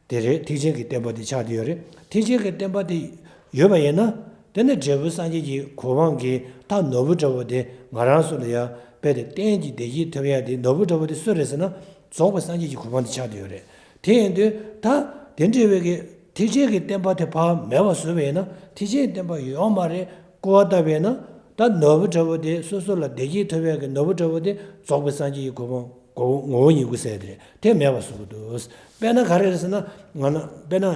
དེ་རེད། ཐེག་ཆེན་གྱི་བསྟན་པ་དེ་ཆགས་བསྡད་ཡོད་རེད། ཐེག་ཆེན་གྱི་བསྟན་པ་དེ་ཡོད་པ་ཡིན་ན། དེ་ནི་འབྲས་བུ་སངས་རྒྱས་ཀྱི་གོ་འཕང་གི་ད་ནོར་བུ་འདྲ་བོ་དེ་ང་རང་ཚོ་ལ་ཡ་དཔེ་དེ་གཏན་གྱི་བདེ་སྐྱིད་ཐོབ་ཡ་དེ་ནོར་བུ་འདྲ་བོ་དེ་སུ་རེད་ཟེར་ན། རྫོགས་པའི་སངས་རྒྱས་ཀྱི་གོ་འཕང་དེ་ཆགས་བསྡད་ཡོད་རེད། དེ་ཡིན་དུས་ད་དེ་འདྲ་བའི་གི་ཐེག་ཆེན་གྱི་བསྟན་པ་དེ་ཕར་མེད་པ་བཟོས་པ་ཡིན་ན། ཐེག་ཆེན་གྱི་བསྟན་པ་ཡོད་མ་རེད། སྐུར་བ་བཏབ་པས་ན། ད་ནོར་བུ་འདྲ་བོ་དེ་སོ་སོ་ལ་བདེ་སྐྱིད་ཐོབ་ཡག་གི་ནོར་བུ་འདྲ་བོ་དེ་རྫོགས་པའི་སངས་རྒྱས་ཀྱི་གོ་འཕང་གོ་ངོ་བོ་ཉིད་སྐུ་ཟེར་དེ་རེད། དེ་མེད་པ་བཟོ་གི་འདུག། དཔེར་ན་ག་རེ་རེད་ཟེར་ན། ང་ན་དཔེར་ན།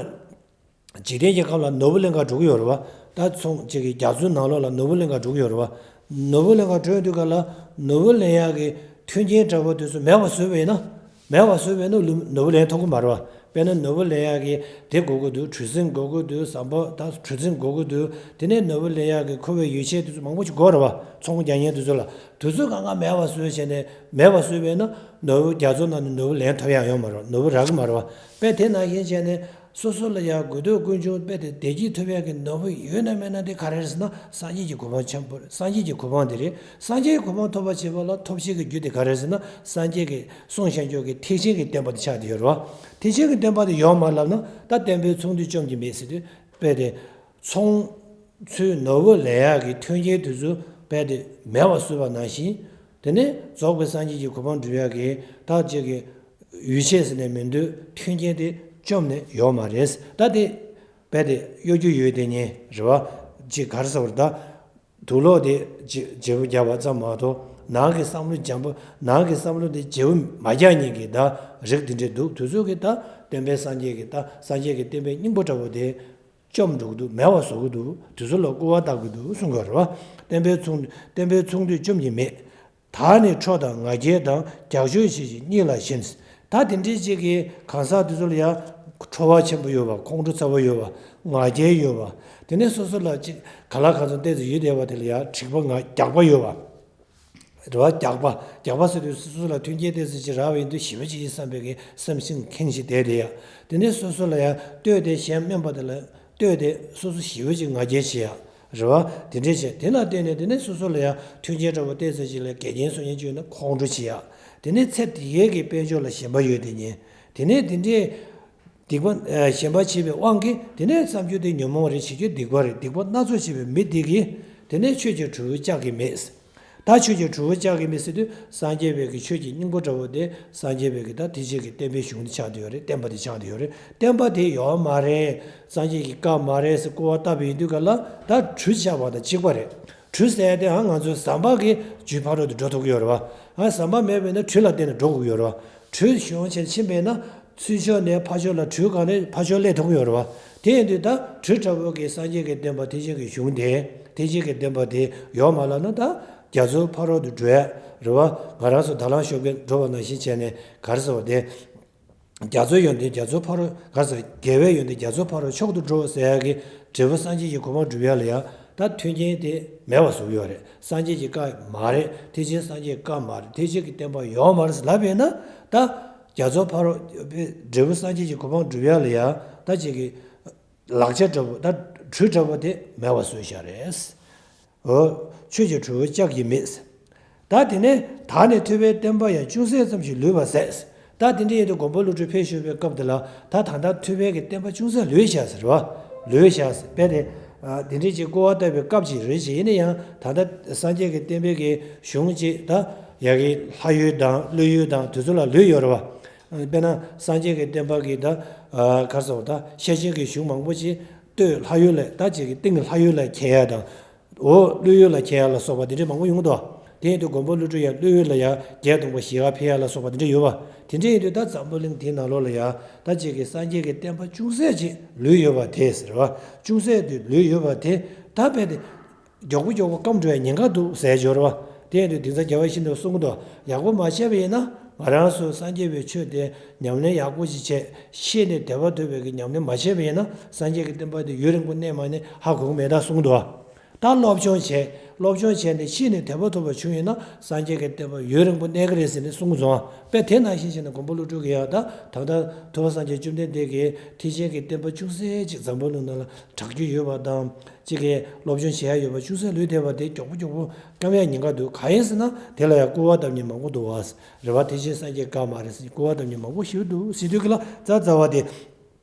འཇིག་རྟེན་གྱི་ཁམས་ལ་ནོར་བུ་ལེན་ག་འགྲོ་གི་ཡོད་རེད་བ། ད་ཚོང་གཅིག་གི་རྒྱ་མཚོའི་ནང་ལོགས་ལ་ནོར་བུ་ལེན་ག་འགྲོ་གི་ཡོད་རེད་བ། ནོར་བུ་ལེན་ག་འགྲོ་ཡོང་དུས་ག་ལ་ནོར་བུ་ལེན་ཡག་གི་མཐུན་རྐྱེན་འདྲ་བོ་དེ་ཚོ་མེད་པ་བཟོས་པ་ཡིན་ན། མེད་པ་བཟོས་པས་ན་ལུ་ནོར་བུ་ལེན་ཐུབ་ཀྱི་མ་རེད་བ། དཔེར་ན་ནོར་བུ་ལེན་ཡག་གི་དེ་དགོས་ཀྱི་འདུག། གྲུ་གཟིངས་དགོས་ཀྱི་འདུག། ཟམ་པ་དང་གྲུ་གཟིངས་དགོས་ཀྱི་འདུག། དེ་ནས་ནོར་བུ་ལེན་ཡག་གི་མཁོ་བའི་ཡོ་བྱད་དེ་ཚོ་མང་པོ་ཞིག་དགོས་རེད་བ། ཚོང་རྒྱག་མཁན་དེ་ཚོ་ལ། དེ་ཚོ་གང་ག་མེད་པ་བཟོས་བྱས་ནས་མེད་པ་བཟོས་པས་ན་ནོར་བུ་རྒྱ་མཚོ་ནང་ནས་ནོར་བུ་ལེན་ཐུབ་ཡག་ཡོད་མ་རེད། ནོར་བུ་རག་གི་མ་རེད་བ། དཔེ་དེ་ནང་བཞིན་བྱས་ནས་སོ་སོ་ལ་ཡང་དགོས་འདོད་ཀུན་འབྱུང་དཔེ་དེ་བདེ་སྐྱིད་ཐོབ་ཡག་གི་ནོར་བུ་ཡོད་ན་མེད་ན་དེ་ག་རེ་རེད་ཟེར་ན། སངས་རྒྱས་ཀྱི་གོ་འཕང་ཆེན་པོ་རེད། སངས་རྒྱས་ཀྱི་གོ་འཕང་དེ་རེད། སངས་རྒྱས་ཀྱི་གོ་འཕང་ཐོབ་པར་བྱེད་པ་ལ་ཐོབ་བྱེད་ཀྱི་རྒྱུ་དེ་ག་རེ་རེད་ཟེར་ན། སངས་རྒྱས་ཀྱི་གསུངས་བཞག་ཀྱོག་གི་ཐེག་ཆེན་གྱི་བསྟན་པ་དེ་ཆགས་བསྡད་ཡོད་རེད་བ། ཐེག་ཆེན་གྱི་བསྟན་པ་དེ་ཡོད་མ་ལབ་ན་ད་བསྟན་པའི་ཚོགས་འདུ་བཅོམ་གྱི་མེད་ཟེར་དུས་དཔེ་དེ། ཚོང་། ཚུར་ནོར་བུ་ལེན་ཡག་གི་མཐུན་རྐྱེན་དེ་ཚོ་དཔེ་དེ་མེད་པ་བཟོས་པ་ནང་བཞིན། དེ་ནས་རྫོགས་པའི་སངས་རྒྱས་ཀྱི་གོ་འཕང་སྒྲུབ་ཡག་གི་ད་ཅིག་གི་ཡོ་བྱད་ཟེར་ནས་མི་འདུག། མཐུན་རྐྱེན་དེ་བཅོམ་ནས་ཡོད་མ་རེད། ད་དེ་དཔེ་དེ་གཡོ་སྒྱུ་ཡོད་དེ་ཉིད་རེད་བ། ཅིག་ག་རེ་ཟེར་བ་རེད་ད། དུག་ལོག་དེ་བརྗེ་བརྗེ་པོ་རྒྱག་པ་ཙམ་མ་གཏོགས་ནང་གི་བསམ་བློ་འཇམ་པོ། ནང་གི་བསམ་བློ་དེ་བརྗེ་པོ་མ་རྒྱག་མཁན་གྱི་ད་རིགས་དེ་འདྲས་འདུག། དེ་ཚོ་གི་ད་བསྟན་པའི་སངས་རྒྱས་ཀྱི་ད་སངས་རྒྱས་ཀྱི་བསྟན་པའི་སྙིང་པོ་འདྲ་བོ་དེ། བཅོམ་འགྲོ་གི་འདུག། མེད་པ་བཟོ་གི་འདུག། དེ་ཚོ་ལ་སྐུར་བ་བཏབ་ཀྱི་འདུག་གསུང་གི་རེད་བ། བསྟན་པའི་ཚོགས་བསྟན་པའི་ཚོགས་འདུས་བཅོམ་གྱི་མེད། ད་ནི་ཁྲོ་དང་ང་རྒྱལ་དང་རྒྱགས་ཤོག་ཞེས་བྱས་གཉིད་ལ་ཞེན། ད་དེ་འདྲའི་ཅིག་གི་གང་ཟག་དེ་ཚོ་ལ་ཡང་ཁྲོ་བ་ཆེན་པོ་ཡོད་པ། ཁོང་ཁྲོ་ཚ་བོ་ཡོད་པ། ང་རྒྱལ་ཡོད་པ། དེ་ནས་སོ་སོ་ལ་ཅིག་ག་ལ་གང་འཚམ་ཏོག་ཙམ་ཡོད་བསྡད་པ་དེ་ལ་ཡང་དྲེགས་པ་ང་རྒྱགས་པ་ཡོད་པ། རེད་བ། རྒྱགས་པ། རྒྱགས་པ་ཟེར་དུས་སོ་སོ་ལ་མཐུན་རྐྱེན་ཏོག་ཙམ་ཅིག་རག་པ་ཡིན་དུས་ཞེ་པོ་ཅིག་ཡིན་བསམ་པའི་གི་སེམས་ཤིང་ཁེངས་ཤིང་བསྡད་དེ་ཡ། དེ་ནས་སོ་སོ་ལ་ཡང་ལྟོས་ཏེ་གཞན་དམན་པ་དེ་ལ་ལྟོས་ཏེ་སོ་སོ་ཞེ་པོ་ཅིག་ང་རྒྱལ་བྱེད་ཡ། རེད་བ། དེ་འདྲས་བྱས་དེ་ལ་བརྟེན་ནས་དེ་ནས་སོ་སོ་ལ་ཡང་མཐུན་རྐྱེན་འདྲ་བོ་ཏོག་ཙམ་ཅིག་ལ་འགལ་རྐྱེན་བཟོ་མཁན་ཅིག་ཡོད་ན་ཁོང་ཁྲོ་བྱེད་ཡ། དེ་ནས་ཚེ་འདི་ཡས་ཀྱི་དཔལ་འབྱོར་ལ་ཞེན་པ་ཡོད་དེ་ཉིད། དེ་ནས་དེ་འདྲས། སྡིག་པ། ཨ། ཞེན་པ་བྱེད་པའི་དབང་གིས་དེ་ནས་བསམ་རྒྱུ་དེ་ཉོན་མོངས་རེད། བྱེད་རྒྱུ་སྡིག་པ་རེད། སྡིག་པ་སྣ་ཚོགས་བྱེད་པའི་མི་དེ་གིས་དེ་ནས་ཆོས་ཀྱི་གྲུ་བོ་ལྕགས་ཀྱི་མེ། ད་ཆོས་ཀྱི་གྲུ་བོ་ལྕགས་ཀྱི་མེ་ཟེར་དུས་སངས་རྒྱས་པའི་གི་ཆོས་ཀྱི་སྙིང་པོ་འདྲ་བོ་དེ་སངས་རྒྱས་པའི་གི་ད་དེ་ཆོས་ཀྱི་བསྟན་པའི་གཞུང་དེ་ཆགས་བསྡད་ཡོད་རེད། བསྟན་པ་དེ་ཆགས་བསྡད་ཡོད་རེད། བསྟན་པ་དེ་ཡོད་མ་རེད། སངས་རྒྱས་ཀྱི་བཀའ་མ་རེད་ཟེར་སྐུར་བ་བཏབ་པ་ཡིན་དུས་ག་ལ་ད་གྲུ་ཆགས་པ་དང་གཅིག་པ་རེད། གྲུ་ཟེར་ཡ་དེ་ཨ་ང་ཚོའི་ཟམ་པ་གི་རྒྱུད་ཕ་རོལ་ཏུ་འགྲོ་ཐུབ་ཀྱི་ཡོད་རེད་བ། ཨ་ཟམ་པ་མེད་པས་ན་གྲུ་ལ་བརྟེན་ནས་འགྲོ་དགོས་ཀྱི་ཡོད་རེད་བ། གྲུ་གཞུང་ཆེན་ཕྱིན་པས་ན་ཚུར་ཕྱོགས་ནས་ཕར་ཕྱོགས་ལ་གྲུ་གང་ནས་ཕར་ཕྱོགས་སླེབས་ཐུབ་ཀྱི་ཡོད་རེད་བ། དེ་ཡིན་དུས་ད་གྲུ་འདྲ་བོ་གི་སངས་རྒྱས་ཀྱི་བསྟན་པ་ཐེག་ཆེན་གྱི་གཞུང་དེ་ཐེག་ཆེན་གྱི་བསྟན་པ་དེ་ཡོད་མ་ལབ་ན་ད་རྒྱ་མཚོ་ཕ་རོལ་ཏུ་འགྲོ་ཡ་རེད་བ། ང་རང་ཚོ་ད་ལམ་ཤོབ་ཀྱི་འགྲོ་བ་ནང་བཞིན་བྱས་ནས་ག་རེ་ཟེར་བ་དེ། རྒྱ་མཚོའི་ཡོན་ཏན་རྒྱ་མཚོ་ཕ་རོལ་ག་ཟེར། རྒྱལ་བའི་ཡོན་ཏན་རྒྱ་མཚོ་ཕ་རོལ་མཆོག་ཏུ་འགྲོ་ཟེར་ཡ་གི་འབྲས་བུ་སངས་རྒྱས་ཀྱི་གོ་འཕང་སྒྲུབ་ཡ་ལ་ཡ་ད་མཐུན་རྐྱེན་དེ་མེད་པ་བཟོ་གི་ཡོད་རེད། སངས་རྒྱས་ཀྱི་བཀའ་མ་རེད། ཐེག་ཆེན་སངས་རྒྱས་ཀྱི་བཀའ་མ་རེད། ཐེག་ཆེན་གྱི་བསྟན་པ་ཡོད་མ་རེད་ཟེར་ལབ་པས་ན་ད་རྒྱ་མཚོ་ཕ་རོལ་འབྲས་བུ་སངས་རྒྱས་ཀྱི་གོ་འཕང་སྒྲུབ་ཡ་ལ་ཡ་ད་ཅིག་གི་ལག་ཆ་འདྲ་བོ་ད་གྲུ་འདྲ་བོ་དེ་མེད་པ་བཟོས་བཞག་རེད། འོ། ཆོས་ཀྱི་གྲུ་བོ་ལྕགས་ཀྱི་མེ། ད་དེ་ནས་ད་ནི་ཐོས་པའི་བསྟན་པ་ཡང་ཅུང་ཟད་ཙམ་ཞིག་ལུས་པ་ཟད། ད་དེ་འདྲ་ཡིན་དུས་མགོན་པོ་ཀླུ་སྒྲུབ་ཕེབས་བཞུགས་པའི་སྐབས་དེ་ལ་ད་ད་ལྟ་ཐོས་པའི་གི་བསྟན་པ་ཅུང་ཟད་ལུས་བཞག་ཟེར་བ། ལུས་བཞག་ཟེར་བས་ཏེ། དེ་འདྲ་ཅིག་སྐུར་བ་བཏབ་པའི་སྐབས་ཅིག་རེད་ཅེས། ཡིན་ན་ཡང་ད་ལྟ་སངས་རྒྱས་ཀྱི་བསྟན་པའི་གི་གཞུང་ཅིག་ད་ཡ་གི་ལྷ་ཡུལ་དང་ཀླུ་ཡུལ་དང་དེ་ཚོ་ལ་ལུས་ཡོད་རེད་བ། དཔེར་ན་སངས་རྒྱས་ཀྱི་བསྟན་པ་གི་ད་ག་རེ་ཟེར་བ་ད་ཤེར་ཕྱིན་གྱི་གཞུང་མང་པོ་ཅིག་སྟོད་ལྷ་ཡུལ་ལ་ད་ཅིག་གི་སྟེང་གི་ལྷ་ཡུལ་ལ་ཁྱེར་ཡ་དང་། འོ་ཀླུ་ཡུལ་ལ་འཁྱེར་ཡ་ལ་སོགས་པ་དེ་འདྲའི་མང་པོ་ཡོང་གི་འདུག་དེ་ཡིན་དུས་མགོན་པོ་ཀླུ་སྒྲུབ་ཡང་ཀླུ་ཡུལ་ལ་ཡང་བརྒྱད་སྟོང་པ་བཞི་ག་ཕེབས་ཡ་ལ་སོགས་པ་དེ་འདྲ་ཡོད་པ། དེ་འདྲ་ཡིན་དུས་ད་འཛམ་བུ་གླིང་དེའི་ནང་ལོགས་ལ་ཡང་ད་ཅིག་གི་སངས་རྒྱས་ཀྱི་བསྟན་པ་ཅུང་ཟད་ཅིག་ལུས་ཡོད་པ་དེ་ཟེར་བ། ཅུང་ཟད་དུ་ལུས་ཡོད་པ་དེ་ད་རྦད་དེ་མགྱོགས་པོ་མགྱོགས་པོ་སྐམ་འགྲོ་ཡ་ཉེན་ཁ་འདུག་ཟེར་སྦྱོར་བ། དེ་ཡིན་དུས་དེང་སང་རྒྱལ་བ་ཡིད་བཞིན་ནོར་བུས་གསུང་གི་འདུག་ཡག་པོ་མ་བྱས་པ་ཡིན་ན་ང་རང་ཚོ་སངས་རྒྱས་པའི་ཆོས་དེ་ཉམས་ལེན་ཡག་པོ་ཞིག་བྱས་ཤེས་ནས་དད་པ་ཐོབ་པའི་གི་ཉམས་ལེན་མ་བྱས་པ་ཡིན་ན་སངས་རྒྱས་ཀྱི་བསྟན་པ་དེ་ཡུན་རིང་པོ་གནས་མ་གནས་ཧ་གོ་གི་མེད་ད་གསུང་གི་འདུག་ད་སློབ་སྦྱོང་བྱས། སློབ་སྦྱོང་བྱས་ནས་ཤེས་ནས་དད་པ་ཐོབ་པ་བྱུང་ཡིན་ན་སངས་རྒྱས་ཀྱི་བསྟན་པ་ཡུན་རིང་པོ་གནས་ཀྱི་རེད་ཟེར་ནས་གསུང་གི་སོང་། དཔེ་དེ་ནང་བཞིན་བྱས་ནས་མགོན་པོ་ཀླུ་སྒྲུབ་ཀྱིས་ཡང་ད་ད་ལྟ་ཐུབ་པ་སངས་རྒྱས་བཅོམ་ལྡན་འདས་ཀྱིས་ཐེག་ཆེན་གྱི་བསྟན་པ་ཅུང་ཟད་ཅིག་འཛམ་བུ་གླིང་ནང་ལ་གྲགས་རྒྱུ་ཡོད་པ་དང་གཅིག་གིས་སློབ་སྦྱོང་བྱེད་ཡ་ཡོད་པ་ཅུང་ཟད་ལུས་བསྡད་པ་དེ་མགྱོགས་པོ་མགྱོགས་པོ་སྐམ་ཡ་ཉེན་ཁ་འདུག་གང་ཡིན་ཟེར་ན་དེ་ལ་ཡང་སྐུར་བ་བཏབ་མཁན་མང་པོ་འདུག་བ། རེད་བ། ཐེག་ཆེན་སངས་རྒྱས་དགའ་མ་རེད་ཟེར་སྐུར་བ་བཏབ་མཁན་མང་པོ་ཞིག་འདུག་ཟེར་དུས་ཀྱི་ལ་རྩ་རྩ་བ་དེ།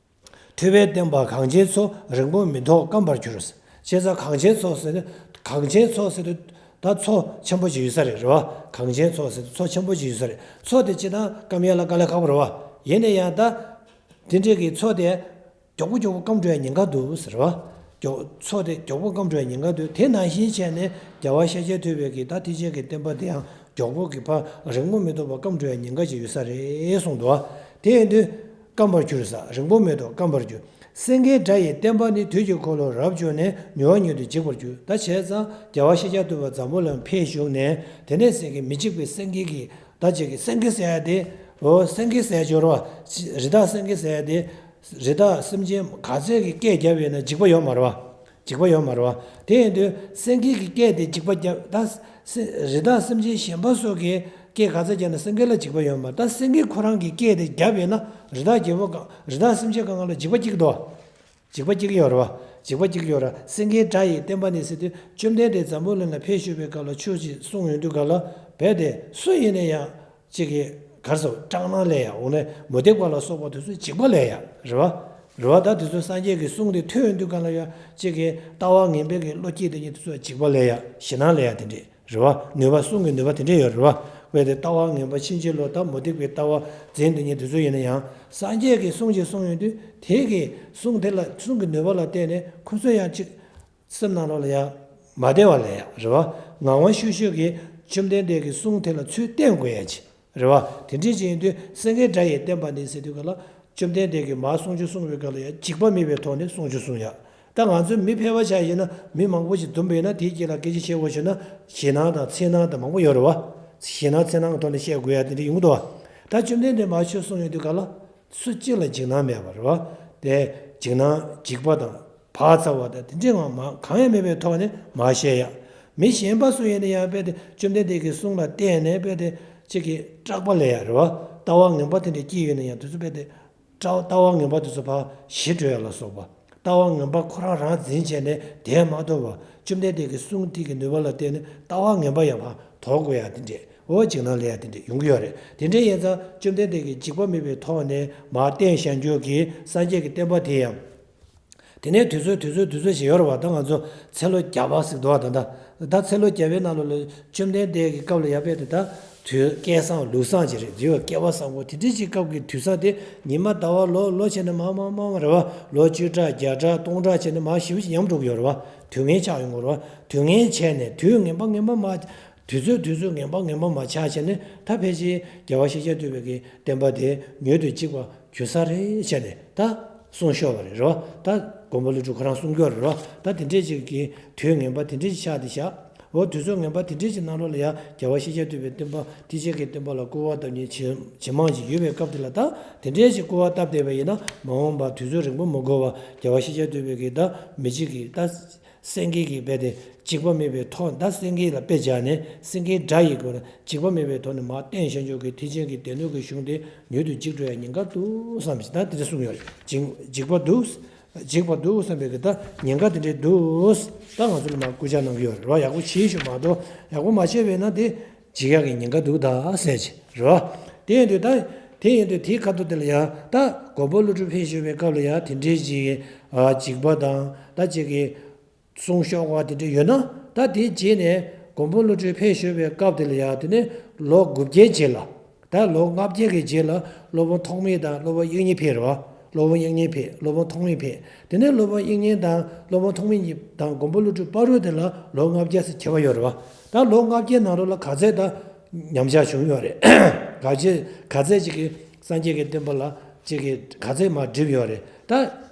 ཐུབ་པའི་བསྟན་པ་གངས་ཅན་མཚོ། རིང་པོ་མི་ཐོགས་སྐམ་པར་གྱུར། བྱས་ཙང་གངས་ཅན་མཚོ་ཟེར་ན་གངས་ཅན་མཚོ་ཟེར་དུས་ད་མཚོ་ཆེན་པོ་ཅིག་ཡོད་ས་རེད། རེད་བ། གངས་ཅན་མཚོ་ཟེར་དུས་མཚོ་ཆེན་པོ་ཅིག་ཡོད་ས་རེད། མཚོ་དེ་སྤྱིར་བཏང་སྐམ་ཡ་ལ་དཀའ་ལས་ཁག་པོ་རེད་བ། ཡིན་ན་ཡང་ད་དེ་འདྲའི་གི་མཚོ་དེ་མགྱོགས་པོ་མགྱོགས་པོ་སྐམ་འགྲོ་ཡ་ཉེན་ཁ་འདུག་ཟེར་བ། མགྱོགས་མཚོ་དེ་མགྱོགས་པོ་སྐམ་འགྲོ་ཡ་ཉེན་ཁ་འདུག་དེ་ནང་བཞིན་བྱས་ནས་རྒྱལ་བ་ཤཱཀྱ་ཐུབ་པའི་གི་ད་ཐེག་ཆེན་གྱི་བསྟན་པ་དེ་ཡང་མགྱོགས་པོ་གི་ཕར་རིང་པོ་མི་ཐོགས་པ་སྐམ་འགྲོ་ཡ་ཉེན་ཁ་ཅིག་ཡོད་ས་རེད་གསུངས་འདུག་བ། དེ་ཡིན་དུས། སྐམ་པར་གྱུར་ས། རིང་པོ་མེད་དོ་སྐམ་པར་གྱུར། སེང་གེའི་སྒྲ་ཡིས་བསྟན་པ་ནི། དུས་ཀྱི་འཁོར་ལོ་རབ་བྱུང་ནས། མྱུར་བ་མྱུར་དུ་འཇིག་པར་འགྱུར། ད་བྱས་ཙང་རྒྱལ་བ་ཤཱཀྱ་ཐུབ་པ་འཛམ་བུ་གླིང་ཕེབས་བཞུགས་ནས་དེ་ནས་སེང་གེ་མི་འཇིགས་པའི་སེང་གེ་གི་ད་ཅིག་གི་སེང་གེ་ཟེར་ཡ་དེ། འོ་སེང་གེ་ཟེར་སྦྱོར་བ། རི་དྭགས་སེང་གེ་ཟེར་ཡ་དེ། རི་དྭགས་སེམས་ཅན་ག་ཚད་ཀྱི་སྐད་བརྒྱབ་ཡོད་ན་འཇིགས་པ་ཡོད་མ་རེད་བ། འཇིགས་པ་ཡོད་མ་རེད་བ། དེ་ཡིན་དུས་སེང་གེ་གི་སྐད་དེ་འཇིགས་པ་བརྒྱབ་ད། སེ་རི་དྭགས་སེམས་ཅན་གཞན་པ་སོགས་ཀྱི་སྐད་ག་ཚོད་བརྒྱབ་ན་སེང་གེ་ལ་འཇིགས་པ་ཡོད་མ་རེད། ད་སེང་གེ་ཁོ་རང་གི་སྐད་དེ་བརྒྱབ་ཡོད་ན་རི་དྭགས་རྒྱལ་པོ་གང་རི་དྭགས་སེམས་ཅན་གང་ག་ལ་འཇིགས་པ་སྐྱེ་གི་འདུག་འཇིགས་པ་སྐྱེ་གི་ཡོད་རེད་བ། འཇིགས་པ་སྐྱེ་གི་ཡོད་རེད། སེང་གེའི་སྒྲ་ཡིས་བསྟན་པ་ནི་ཟེར་དུས་བཅོམ་ལྡན་འདས་འཛམ་བུ་གླིང་ལ་ཕེབས་བཞུགས་པའི་སྐབས་ལ་ཆོས་ཅིག་གསུངས་ཡོང་དུས་ག་ལ་རྦད་དེ་སུ་ཡིན་ན་ཡང་གཅིག་གིས་གར་སོགས་སྐྲག་སྣང་སླེབས་ཡ། འོ་ནས་མུ་སྟེགས་པ་ལ་སོགས་པ་དེ་ཚོས་འཇིགས་པ་སླེབས་ཡ་རེད་བ། རེད་བ། ད་དེ་ཚོ་སངས་རྒྱས་ཀྱི་གསུང་དེ་ཐོས་ཡོང་དུས་ག་ལ་ཡང་གཅིག་གིས་ལྟ་བ་ངན་པའི་གི་བློ་སྐྱེས་དེ་ཉིད་དེ་ཚོས་འཇིགས་པ་སླེབས་ཡ་ཞེད་སྣང་སླེབས་ཡ་དེ་འདྲས་རེད་བ། ནུས་པ་གསུང་གི་ནུས་པ་དེ་འདྲས་ཡོད་རེད་བ། དཔེ་དེ་ལྟ་བ་ངན་པ་ཕྱིན་ཅི་ལོག་ད་མུ་སྟེགས་པའི་ལྟ་བ་འཛིན་དེ་ཉིད་དེ་ཚོ་ཡིན་ན་ཡང་སངས་རྒྱས་ཀྱི་གསུང་ཅིག་གསུང་ཡོང་དུས་དེ་གི་གསུང་དེ་ལ་གསུང་གི་ནུས་པ་ལ་བརྟེན་ནས་ཁོ་ཚོ་ཡང་གཅིག་སེམས་ནང་ལོགས་ལ་ཡང་མ་བདེ་བ་ལ་ཡང་རེད་བ། ངང་པ་ཤུགས་ཤུགས་ཀྱིས་བཅོམ་ལྡན་འདས་ཀྱི་གསུང་དེ་ལ་ཚུར་བསྟན་དགོས་ཡ་ཅིག་རེད་བ། དེ་འདྲའི་ཅིག་ཡིན་དུས་སེང་གེའི་སྒྲ་ཡིས་བསྟན་པ་ནི་ཟེར་དུས་ག་ལ་བཅོམ་ལྡན་འདས་ཀྱིས་མར་གསུང་ཆོས་གསུང་བའི་སྐབས་ལ་ཡང་འཇིགས་པ་མེད་པའི་ཐོག་ནས་གསུང་ཆོས་གསུང་ཡ། ད་ང་ཚོ་མི་ཕལ་པ་ཆ་ཡིན་ན་མི་མང་པོ་ཞིག་འཛོམས་པ་ཡིན་ན་དེའི་རྗེས་ལ་སྐད་ཆ་བཤད་དགོས་བྱུང་ན་ཞེད་སྣང་དང་འཚེར་སྣང་དང་མང་པོ་ཡོད་རེད་བ། ཞེད་སྣང་འཚེར་སྣང་གི་ཐོག་ནས་བཤད་དགོས་ཡ་དེ་འདྲ་ཡོང་གི་འདུག་བ། ད་བཅོམ་ལྡན་འདས་མར་ཆོས་གསུང་ཡོང་དུས་ག་ལ། སུ་གཅིག་ལ་འཇིགས་སྣང་མེད་པ་རེད་བ། དེ་འཇིགས་སྣང་འཇིགས་པ་དང་བག་ཚ་བ་དང་དེ་འདྲའི་ངང་མ་གང་ཡང་མེད་པའི་ཐོག་ནས་མར་བཤད་ཡ། མི་གཞན་པ་སུ་ཡིན་ན་ཡང་རྦད་དེ་བཅོམ་ལྡན་འདས་ཀྱི་གསུང་ལ་བརྟེན་ནས་རྦད་དེ་གཅིག་གིས་སྐྲག་པ་སླེབས་ཡ་རེད་བ། ལྟ་བ་ངན་པ་དེ་འདྲ་སྐྱེས་ཡོད་ན་ཡང་དེ་ཚོ་རྦད་དེ་སྐྲག་ལྟ་བ་ངན་པ་དེ་ཚོ་ཕར་ཞི་འགྲོ་ཡ་ལ་སོགས་པ། ལྟ་བ་ངན་པ་ཁོ་རང་རང་འཛིན་བྱས་ནས་བསྡད་མ་ཐུབ་པ། བཅོམ་ལྡན་འདས་ཀྱི་གསུང་དེ་གི་ནུས་པ་ལ་བརྟེན་ནས་ལྟ་བ་ངན་པ་ཡང་ཕར་དོར་དགོས་ཡ་དེ་འདྲས། འོ་འཇིགས་སྣང་སླེབས་ཡ་དེ་འདྲས་ཡོང་གི་ཡོད་རེད། དེ་འདྲས་ཡིན་ཙང་བཅོམ་ལྡན་འདས་ཀྱིས་འཇིགས་པ་མེད་པའི་ཐོག་ནས་མར་བསྟན་བཞག་རྒྱུ་གི་སངས་རྒྱས་ཀྱི་བསྟན་པ་དེ་ཡང་། དེ་ནས་དུས་ཚོད་དུས་ཚོད་དུས་ཚོད་ཞིག་ཡོད་རེད་བ། ད་ང་ཚོ་ཚེ་ལོ་བརྒྱ་པ་ཟིག་འདུག་བ། ད་ད་ད་ཚེ་ལོ་བརྒྱ་པའི་ནང་ལོགས་ལ་བཅོམ་ལྡན་འདས་ཀྱི་སྐབས་ལ་ཡར་ཕེབས་ཏེ་ད་དུས་སྐལ་བཟང་ལུགས་བཟང་ཅིག་རེད། དུས་སྐལ་བ་བཟང་པོ་དེ་འདྲ་ཅིག་སྐབས་ཀྱི་དུས་བཟང་དེ་ཉི་མ་ཟླ་བ་ལོ་ལོ་བྱས་ནས་མར་མར་མར་མར་རེད་བ། ལོ་བཅུ་ཕྲག་བརྒྱ་ཕྲག་སྟོང་ཕྲག་བྱས་ནས་མར་ཞེ་པོ་ཅིག་ཉམས་འགྲོ་གི་ཡོད་རེད་བ། དུས་ངན་ཆགས་ཡོང་གི་རེད་བ། དུས་ངན་བྱས་ནས་དུས་ངན་པ་ངན་པ་མར། དུས་ཚོད་དུས་ཚོད་ངན་པ་ངན་པ་མར་ཆགས་བྱས་ནས་ད་ཕལ་ཆེར་རྒྱལ་བ་ཤཱཀྱ་ཐུབ་པའི་གི་བསྟན་པ་དེ་མྱུར་དུ་འཇིག་པར་གྱུར་ས་རེད་བྱས་ནས་ད་གསུང་ཤོར་བ་རེད་རོ། ད་མགོན་པོ་ཀླུ་སྒྲུབ་ཁོ་རང་གསུང་སྐྱོར་རེད་རོ། ད་དེ་འདྲས་ཅིག་གི་དུས་ངན་པ་དེ་འདྲས་ཅིག་ཆགས་ཏེ་བཞག་འོ་དུས་ཚོད་ངན་པ་དེ་འདྲས་ཅིག་ནང་ལོགས་ལ་ཡང་རྒྱལ་བ་ཤཱཀྱ་ཐུབ་པའི་བསྟན་པ་ཐེག་ཆེན་གྱི་བསྟན་པ་ལ་སྐུར་བ་བཏབ་མཁན་ཇེ་ཇེ་མང་ཅིག་ཡོད་པའི་སྐབས་དེ་ལ། ད་དེ་འདྲས་ཅིག་སྐུར་བ་བཏབ་བསྡད་པ་ཡིན་ན་མ་འོངས་པ་དུས་ཚོད་རིང་པོ་མི་འགོར་བར་རྒྱལ་བ་ཤཱཀྱ་ཐུབ་པའི་གི་ད་མི་འཇིགས་ཀྱི་ད། སེང་གེ་གི་རྦད་དེ་འཇིགས་པ་མེད་པའི་ཐོག་ད་སེང་གེ་ལ་དཔེ་བྱས་ནས་སེང་གེའི་སྒྲ་ཡི་སྒོ་ནས་འཇིགས་པ་མེད་པའི་ཐོག་ནས་མར་བསྟན་བཞག་རྒྱུ་གི་ཐེག་ཆེན་གྱི་སྡེ་སྣོད་ཀྱི་གཞུང་དེ་མྱུར་དུ་འཇིག་འགྲོ་ཡ་ཉེན་ཁ་འདུག་བསམ་ཞིང་ད་དེ་འདྲ་གསུངས་ཡོད་རེད། འཇིགས་འཇིགས་པ་འདུག་འཇིགས་པ་འདུག་བསམ་པའི་གི་ད་ཉེན་ཁ་དེ་འདྲས་འདུག་ད་ང་ཚོ་ལ་མར་སྐུལ་ལྕག་གནང་གི་ཡོད་རེད་བ། ཡག་པོ་བྱེད་ཤོག་མ་གཏོགས་ཡག་པོ་མ་བྱས་པས་ན་དེ་འཇིགས་ཡག་གི་ཉེན་ཁ་འདུག་ད་ཟེར་གྱི་རེད་བ། དེ་ཡིན་དུས་ད་དེ་ཡིན་དུས་དེའི་ཁ་ཐུག་དེ་ལ་ཡང་ད་མགོན་པོ་ཀླུ་སྒྲུབ་ཕེབས་བཞུགས་པའི་སྐབས་ལ་ཡང་དེ་འདྲས་ཅིག་འཇིགས་པ་དང་ད་ཅིག་གི་གསུང་ཤོར་བ་དེ་འདྲ་ཡོད་ན། ད་དེའི་རྗེས་ནས་མགོན་པོ་ཀླུ་སྒྲུབ་ཕེབས་བཞུགས་པའི་སྐབས་དེ་ལ་ཡང་དེ་ནས་ལོ་དགུ་བརྒྱའི་རྗེས་ལ། ད་ལོ་ལྔ་བརྒྱ་གི་རྗེས་ལ་སློབ་དཔོན་ཐོགས་མེད་དང་སློབ་དཔོན་དབྱིག་གཉེན་ཕེབས་རེད་བ། སློབ་དཔོན་དབྱིག་གཉེན་ཕེབས། སློབ་དཔོན་ཐོགས་མེད་ཕེབས། དེ་ནས་སློབ་དཔོན་དབྱིག་གཉེན་དང་སློབ་དཔོན་ཐོགས་མེད་གཉིས་དང་མགོན་པོ་ཀླུ་སྒྲུབ་བར་དུ་དེ་ལ་ལོ་ལྔ་བརྒྱ་ཙམ་ཁྱད་པར་ཡོད་རེད་བ། ད་ལོ་ལྔ་བརྒྱའི་ནང་ལོགས་ལ་ག་ཚད་ད་ཉམས་ཆག་བྱུང་ཡོད་རེད། ག་ཚད་ག་ཚད་ཅིག་གིས་སངས་རྒྱས་ཀྱི་བསྟན་པ་ལ་ཅིག་གིས་ག་ཚད་མར་འགྲིབ་ཡོད་རེད་ད།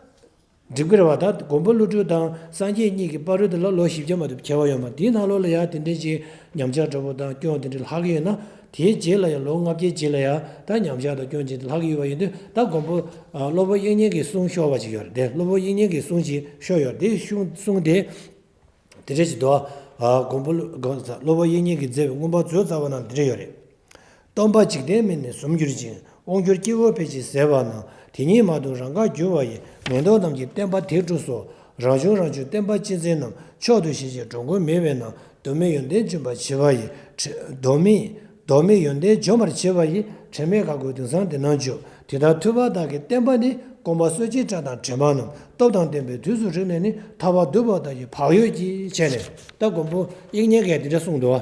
འགྲིག་གི་རེད་བ། ད་མགོན་པོ་ཀླུ་སྒྲུབ་དང་སངས་རྒྱས་གཉིས་ཀྱི་བར་དུ་ལ་ལོ་བཞི་བརྒྱ་མ་གཏོགས་ཁྱད་པར་ཡོད་མ་རེད། དེའི་ནང་ལོགས་ལ་ཡང་དེ་འདྲའི་ཅིག་ཉམས་ཆག་འདྲ་པོ་དང་སྐྱོན་དེ་འདྲ་ལྷག་གི་ཡོད་ན། དེའི་རྗེས་ལ་ཡང་ལོ་ལྔ་བརྒྱའི་རྗེས་ལ་ཡང་ད་ཉམས་ཆག་དང་སྐྱོན་ཅན་དེ་ལྷག་གི་ཡོད་པ་ཡིན་དུས། ད་མགོན་པོ་ཨ་སློབ་དཔོན་དབྱིག་གཉེན་གྱི་གསུང་ཤོར་བ་ཅིག་ཡོད་རེད་དེ། སློབ་དཔོན་དབྱིག་གཉེན་གྱི་གསུང་ཅིག་ཤོར་ཡོད་རེད་དེ། གསུང་གསུང་དེ་དེ་འདྲ་ཅིག་འདུག་ཨ་མགོན་པོ་ཀླུ་སློབ་དཔོན་དབྱིག་གཉེན་གྱིས་མཛད་པའི་མངོན་པ་མཛོད་རྩ་བ་ནང་དེ་འདྲ་ཡོད་རེད། སྟོན་པ་འཇིག་རྟེན་མི་ནི་ཟུམ་གྱུར་ཅིང་། དབང་གྱུར་སྐྱེ་བོ་ཕལ་ཆེར་ཟད་པ་རྣམས། དེ་ཉིད་མ་དོན་རང་དགར་གྱུར་པ་ཡི། མེ་ཏོག་རྣམས་ཀྱི་བསྟན་པ་དེ་དཀྲུགས་སོ། རང་བྱུང་རང་བྱུང་བསྟན་པ་སྤྱི་མཚན་རྣམས། མཆོག་ཏུ་ཞེན་ཅིང་འགྲོ་མགོན་མེད་པའི་རྣམས། དོན་མེད་ཡོན་ཏན་འཇོམས་པར་བྱེད་པ་ཡི། དོན་མེད་དོན་མེད་ཡོན་ཏན་འཇོམས་པར་བྱེད་པ་ཡི། དྲན་མེད་དགའ་མགུ་དེང་སང་འདི་ན་འཇུག་དེ་ལྟར་ཐུབ་པ་དག་གི་བསྟན་པ་ནི། རྐང་པ་སོ་སྐྱེའི་སྐྲ་དང་དྲི་མ་རྣམས། སྟོབས་དང་ལྡན་པའི་དུས་སུ་རིག་ནས་ནི། ཐར་པ་བསྡུ་བ་དག་གི་བག་ཡོད་ཀྱིས། བྱས་ནས་ད་མགོན་པོ་དབྱིག་གཉེན་གྱིས་འདི་འདྲ་གསུངས་འདུག་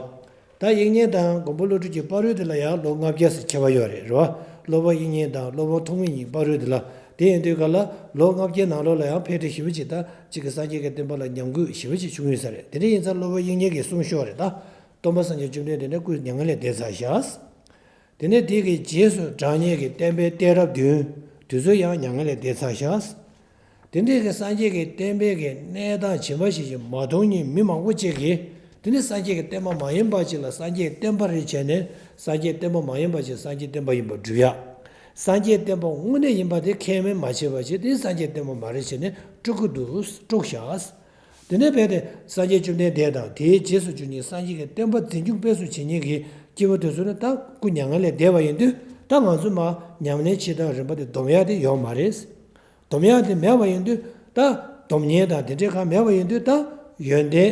ད་དབྱིག་གཉེན་དང་མགོན་པོ་ཀླུ་སྒྲུབ་ཀྱི་བར་དུ་དེ་ལ་ཡང་ལོ་ལྔ་བརྒྱ་ཙམ་ཁྱད་པར་ཡོད་རེད། རེད་བ། སློབ་དཔོན་དབྱིག་གཉེན་དང་སློབ་དཔོན་ཐོགས་མེད་གཉིས་བར་དུ་དེ་ལ། དེ་ཡིན་དུས་ག་ལ་ལོ་ལྔ་བརྒྱའི་ནང་ལོགས་ལ་ཡང་ཕལ་ཆེར་ཞེ་པོ་ཅིག་ད་གཅིག་གི་སངས་རྒྱས་ཀྱི་བསྟན་པ་ལ་ཉམས་རྒུད་ཞེ་པོ་ཅིག་བྱུང་ཡོད་ས་རེད། དེ་འདྲ་ཡིན་ཙང་སློབ་དཔོན་དབྱིག་གཉེན་གྱིས་གསུང་ཤོར་རེད་ད། སྟོན་པ་སངས་རྒྱས་བཅོམ་ལྡན་འདས་ནི་སྐུ་མྱ་ངན་ལས་འདས་ཚར་ཤག་དེ་ནས་དེ་གི་རྗེས་སུ་འབྲང་ཉིད་ཀྱི་བསྟན་པའི་གཏད་རབས་བདུན། དེ་ཚོ་ཡང་མྱ་ངན་ལས་འདས་ཚར་ཤག་དེ་འདྲའི་གི་སངས་རྒྱས་ཀྱི་བསྟན་པའི་གི་གནས་སྟངས་ཇི་འདྲ་ཞིག་ཅིག་མ་མཐོང་མཁན་མི་མང་པོ་ཅིག་གིས། དེ་ནི་སངས་རྒྱས་ཀྱི་བསྟན་པ་མ་ཡིན་པ་ཅིག་ལ་སངས་རྒྱས་བསྟན་པ་རེད་བྱས་ནས། སངས་རྒྱས་བསྟན་པ་མ་ཡིན་པ་ཅིག་སངས་རྒྱས་བསྟན་པ་ཡིན་པར་སྒྲུབ་ཡ། སངས་རྒྱས་བསྟན་པ་དངོས་གནས་ཡིན་པ་དེ་ཁས་ལེན་མ་བྱས་པ་ཅིག་དེ་སངས་རྒྱས་བསྟན་པ་མ་རེད་བྱས་ནས་དཀྲུག་གི་འདུག་དཀྲུག་ཤག་དེ་ནས་རྦད་དེ་སངས་རྒྱས་བཅོམ་ལྡན་འདས་དང་དེའི་རྗེས་སུ་འཇུག་མཁན་སངས་རྒྱས་ཀྱི་བསྟན་པ་འཛིན་སྐྱོང་སྤེལ་གསུམ་བྱེད་མཁན་གྱི་སྐྱེས་བུ་དེ་ཚོ་ནི་ད་སྐུ་མྱ་ངན་ལས་འདས་པ་ཡིན་དུས། ད་ང་ཚོ་མར་ཉམས་ལེན་བྱེད་སྟངས་རིམ་པ་དེ་སྡོམ་ཡ་དེ་ཡོད་མ་རེད། སྡོམ་ཡ་དེ་མེད་པ་ཡིན་དུས་ད། སྡོམ་ཉེས་དང་དེ་འདྲའི་གང་མེད་པ་ཡིན་དུས་ད། ཡོན་ཏན་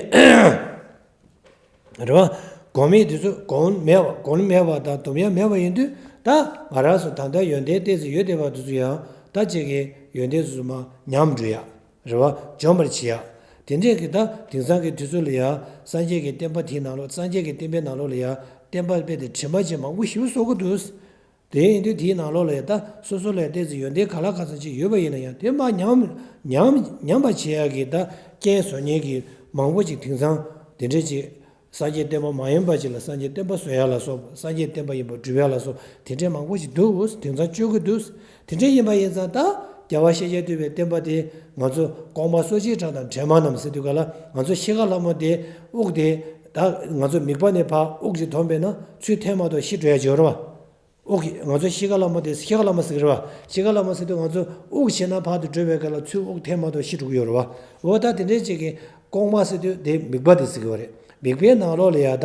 རེད་བ། གོང་མའི་དེ་ཚོ་གོང་མེད་པ་གོང་མེད་པ་དང་སྡོམ་ཡ་མེད་པ་ཡིན་དུས་ད། ང་རང་ཚོ་ད་ལྟ་ཡོན་ཏན་ཏོག་ཙམ་ཡོད་བསྡད་པ་དེ་ཚོ་ཡང་ད་ཅིག་གི་ཡོན་ཏན་དེ་ཚོ་མར་ཉམས་འགྲོ་ཡ། རེད་བ། འཇོམས་པར་བྱེད་ཡ། དེ་འདྲས་ཀྱི་ད་དེང་སང་གི་དུས་ཚོད་ལ་ཡ། སངས་རྒྱས་ཀྱི་བསྟན་པ་དེའི་ནང་ལོགས་སངས་རྒྱས་ཀྱི་བསྟན་པའི་ནང་ལོགས་ལ་ཡ། བསྟན་པ་རྦད་དེ་དྲི་མ་ཅན་མང་པོ་ཞིག་བཟོ་གི་འདུག་དེ་ཡིན་དུས་དེའི་ནང་ལོགས་ལ་ཡ་ད་སོ་སོ་ལ་ཡ་ཏོག་ཙམ་ཡོན་ཏན་ག་ལ་ག་ཚོད་ཅིག་ཡོད་པ་ཡིན་ན་ཡང་དེ་མར་ཉམས་ཉམས་ཉམས་པ་བྱེད་ཡ་གི་ད་རྐྱེན་བཟོ་མཁན་གྱི་མང་པོ་ཅིག་དེང་སང་དེ་འདྲས་ཅིག་སངས་རྒྱས་བསྟན་པ་མ་ཡིན་པ་ཅིག་ལ་སངས་རྒྱས་བསྟན་པ་བཟོ་ཡ་ལ་སོགས་པ་སངས་རྒྱས་བསྟན་པ་ཡིན་པར་སྒྲུབ་ཡ་ལ་སོགས་དེ་འདྲས་མང་པོ་ཞིག་འདུག་དེང་སང་སྤྱོད་ཀྱི་འདུག་དེ་འདྲས་ཡིན་པ་ཡིན་ཙང་ད་རྒྱལ་བ་ཤཱཀྱ་ཐུབ་པའི་བསྟན་པ་དེ་ང་ཚོ་ལྐོག་མ་སོ་སྐྱེའི་སྐྲ་དང་འདྲེས་མ་རྣམས་ཟེར་དུས་ག་ལ་ང་ཚོ་ཤི་ཁ་ལྷ་མོ་དེ་དབུགས་དེ་ད་ང་ཚོ་མིད་པ་ནས་ཕར་དབུགས་ཅིག་འཐོན་པས་ན་ཚུར་འཐེན་མ་གཏོགས་ཤི་འགྲོ་ཡ་ཅིག་ཡོད་རེད་བ། དབུགས་ཀྱི་ང་ཚོ་ཤི་ཁ་ལྷ་མོ་དེ་ཤི་ཁ་ལྷ་མོ་ཟེར་གི་རེད་བ། ཤི་ཁ་ལྷ་མོ་ཟེར་དུས་ང་ཚོ་དབུགས་ཆད་ན་ཕར་དུ་འགྲོ་བའི་སྐབས་ལ་ཚུར་དབུགས་འཐེན་མ་གཏོགས་ཤི་འགྲོ་གི་ཡོད་རེད་བ། འོ་ད་དེ་འདྲའི་ཅིག་གི་ལྐོག་མ་ཟེར་དུས་དེ་མིད་པ་དེ་ཟེར་གི་ཡོད་རེད། མིད་པའི་ནང་ལོགས་ལ་ཡ་ད་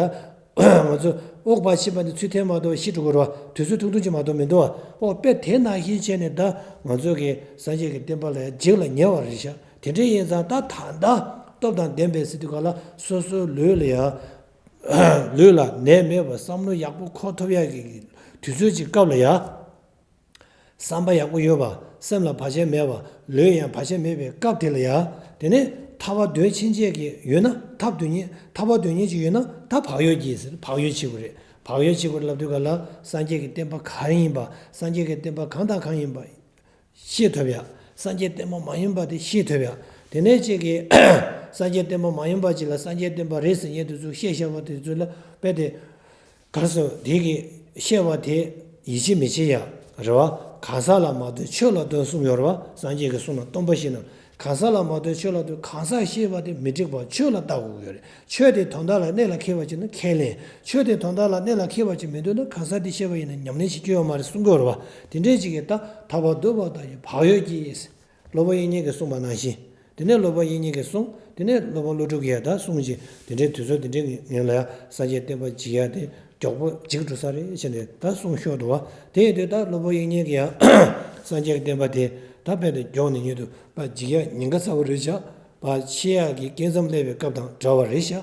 ང་ཚོ་དབུགས་ཕར་ཕྱིན་པ་ནི་ཚུར་འཐེན་མ་གཏོགས་ཤི་འགྲོ་གི་རེད་བ། དུས་ཚོད་ཐུང་ཐུང་ཅིག་མ་གཏོགས་མི་འདུག་བ། འོ་དཔེ་དེ་ནང་བཞིན་བྱས་ནས་ད་ང་ཚོ་གི་སངས་རྒྱས་ཀྱི་བསྟན་པ་ལ་ཡ་འཇིགས་ལ་ཉེ་བ་རེད་ཤག་དེ་འདྲ་ཡིན་ཙང་ད་ད་ལྟ་སྟོབས་དང་ལྡན་པའི་ཟེར་དུས་ག་ལ་སོ་སོའི་ལུས་ལ་ཡ། ལུས་ལ་ནད་མེད་པར་བསམ་བློ་ཡག་པོ་འཁོར་ཐུབ་ཡག་གི་དུས་ཚོད་ཅིག་སྐབས་ལ་ཡ། བསམ་པ་ཡག་པོ་ཡོད་པ། སེམས་ལ་བར་ཆད་མེད་པ། ལུས་ཡང་བར་ཆད་མེད་པའི་སྐབས་དེ་ལ་ཡ། དེ་ནས་ཐར་པ་འདོད་ཕྱིན་ཆད་ཀྱི་ཡོད་ན་ཐར་འདོད་མཁན་ཐར་པ་འདོད་མཁན་ཅིག་ཡོད་ན་ད་བག་ཡོད་ཀྱིས་ཟེར་བག་ཡོད་བྱེད་དགོས་རེད། བག་ཡོད་བྱེད་དགོས་རེད་ལབ་དུས་ག་ལ་སངས་རྒྱས་ཀྱི་བསྟན་པ་གང་ཡིན་པ། སངས་རྒྱས་ཀྱི་བསྟན་པ་གང་དང་གང་ཡིན་པ། ཤེས་ཐུབ་ཡ། སངས་རྒྱས་བསྟན་པ་མ་ཡིན་པ་དེ་ཤེས་ཐུབ་ཡ། དེ་ནས་ཅིག་གིས་སངས་རྒྱས་བསྟན་པ་མ་ཡིན་པ་ཅིག་ལ་སངས་རྒྱས་བསྟན་པ་རེད་ཟེར་མཁན་དེ་ཚོ་བཤད་བཤད་པ་དེ་ཚོ་ལ་དཔེ་དེ། ག་རེ་ཟེར་དེ་གི་བཤད་པ་དེ་ཡིད་ཆེས་མི་བྱེད་ཡ། རེད་བ། གང་ཟག་ལ་མ་ལྟོས་ཆོས་ལ་ལྟོས་གསུངས་ཡོད་རེད་བ། སངས་རྒྱས་ཀྱི་གསུང་ལ་སྟོན་པ་བཞིན་ནོ། གང་ཟག་ལ་མ་ལྟོས་ཆོས་ལ་ལྟོས། གང་ཟག་ཤེས་པ་དེ་མི་འགྲིག་པ་ཆོས་ལ་ལྟ་དགོས་ཀྱི་ཡོད་རེད། ཆོས་དེ་དོན་དག་ལ་གནད་ལ་འཁེལ་བ་ཅིག་ན་ཁས་ལེན། ཆོས་དེ་དོན་དག་ལ་གནད་ལ་འཁེལ་བ་ཅིག་མི་འདུག་ན་གང་ཟག་དེ་ཤེས་པ་ཡིན་ན་ཉམས་ལེན་བྱེད་རྒྱུ་ཡོད་མ་རེད་གསུང་གི་ཡོད་རེད་བ། དེ་འདྲས་ཅིག་གིས་ད་ཐར་པ་བསྡུ་བ་དང་ཡང་བག་ཡོད་ཀྱིས། སློབ་དཔོན་དབྱིག་གཉེན་གྱིས་གསུངས་པ་ནང་བཞིན། དེ་ནས་སློབ་དཔོན་དབྱིག་གཉེན་གྱིས་གསུངས། དེ་ནས་སློབ་དཔོན་ཀླུ་སྒྲུབ་ཀྱིས་ཡང་ད་གསུངས་ཤིང་དེ་འདྲའི་དུས་ཚོད་དེ་འདྲའི་ངན་ལ་ཡང་སངས་རྒྱས་བསྟན་པ་འཇིག་ཡ་དེ་མགྱོགས་པོ་འཇིག་འགྲོ་ས་རེད་ཟེར་ནས་ད་གསུངས་ཤོར་འདུག་བ། དེ་ཡིན་དུས་ད་སློབ་དཔོན་དབྱིག་གཉེན་གྱིས་ཡང་སངས་རྒྱས་ཀྱི་བསྟན་པ་དེ་ད་རྦད་དེ་མགྱོགས་ནས་ཉིད་དུ་ཕར་འཇིག་ཡ་ཉེན་ཁ་ཚ་བོ་རེད་ཤག་ཕར་ཤི་ཡག་གི་སྐས་མཚམས་སླེབས་པའི་སྐབས་དང་འདྲ་བ་རེད་ཤག་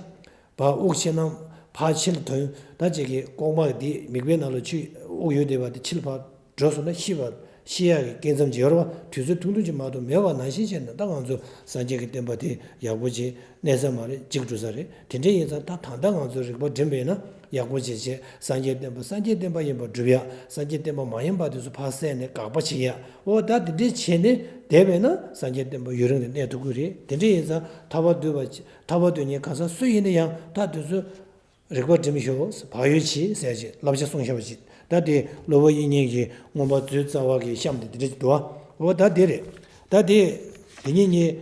ཕར་དབུགས་ཆད་ན་ཕར་ཕྱི་ལ་ཐོན། ད་ཅིག་གི་ལྐོག་མ་འདི་མིད་པའི་ནང་ལ་ཆུ་དབུགས་ཡོད་བསྡད་པ་དེ་ཕྱི་ལ་ཕར་འགྲོ་སོང་ན་ཤི་བ་ཤི་ཡག་གི་སྐས་མཚམས་ཅིག་ཡོད་རེད་བ། དུས་ཚོད་ཐུང་ཐུང་ཅིག་མ་གཏོགས་མེད་པ་ནང་བཞིན་བྱས་ན་ད་ང་ཚོ་སངས་རྒྱས་ཀྱི་བསྟན་པ་དེ་ཡག་པོ་ཅིག་གནས་ས་མ་རེད། འཇིག་འགྲོ་ས་རེད། དེ་འདྲ་ཡིན་ཙང་ད་ད་ལྟ་ང་ཚོ་རིག་པ་བསྒྲིམས་པས་ན་ ཡག་པོ་བྱེད་བྱེད། སངས་རྒྱས་བསྟན་པ་སངས་རྒྱས་བསྟན་པ་ཡིན་པར་སྒྲུབ་ཡ། སངས་རྒྱས་བསྟན་པ་མ་ཡིན་པ་དེ་ཚོ་ཕར་བསལ་ནས་དགག་པ་བྱེད་ཡ། འོ་ད་དེ་འདྲས་བྱས་ནས་བསྡད་པས་ན་སངས་རྒྱས་བསྟན་པ་ཡུན་རིང་དུ་གནས་ཐུབ་ཀྱི་རེད། དེ་འདྲས་ཡིན་ཙང་ཐར་པ་འདོད་པ་ཐར་པ་འདོད་མཁན་གང་ཟག་སུ་ཡིན་ན་ཡང་ད་དེ་ཚོ་རིག་པ་སྒྲིམ་ཤོག་བག་ཡོད་བྱེད་ཟེར་ཅིག་བསླབ་བྱ་གསུངས་བཞག་པ་ཅིག་ད་དེ་སློབ་དཔོན་དབྱིག་གཉེན་གྱི་མངོན་པ་མཛོད་རྩ་བ་གི་གཤམ་དེ་དེ་འདྲས་ཅིག་འདུག་ཨ། འོ་ད་དེ་རེད། ད་དེ་དེ་ཉིད་ཉིད་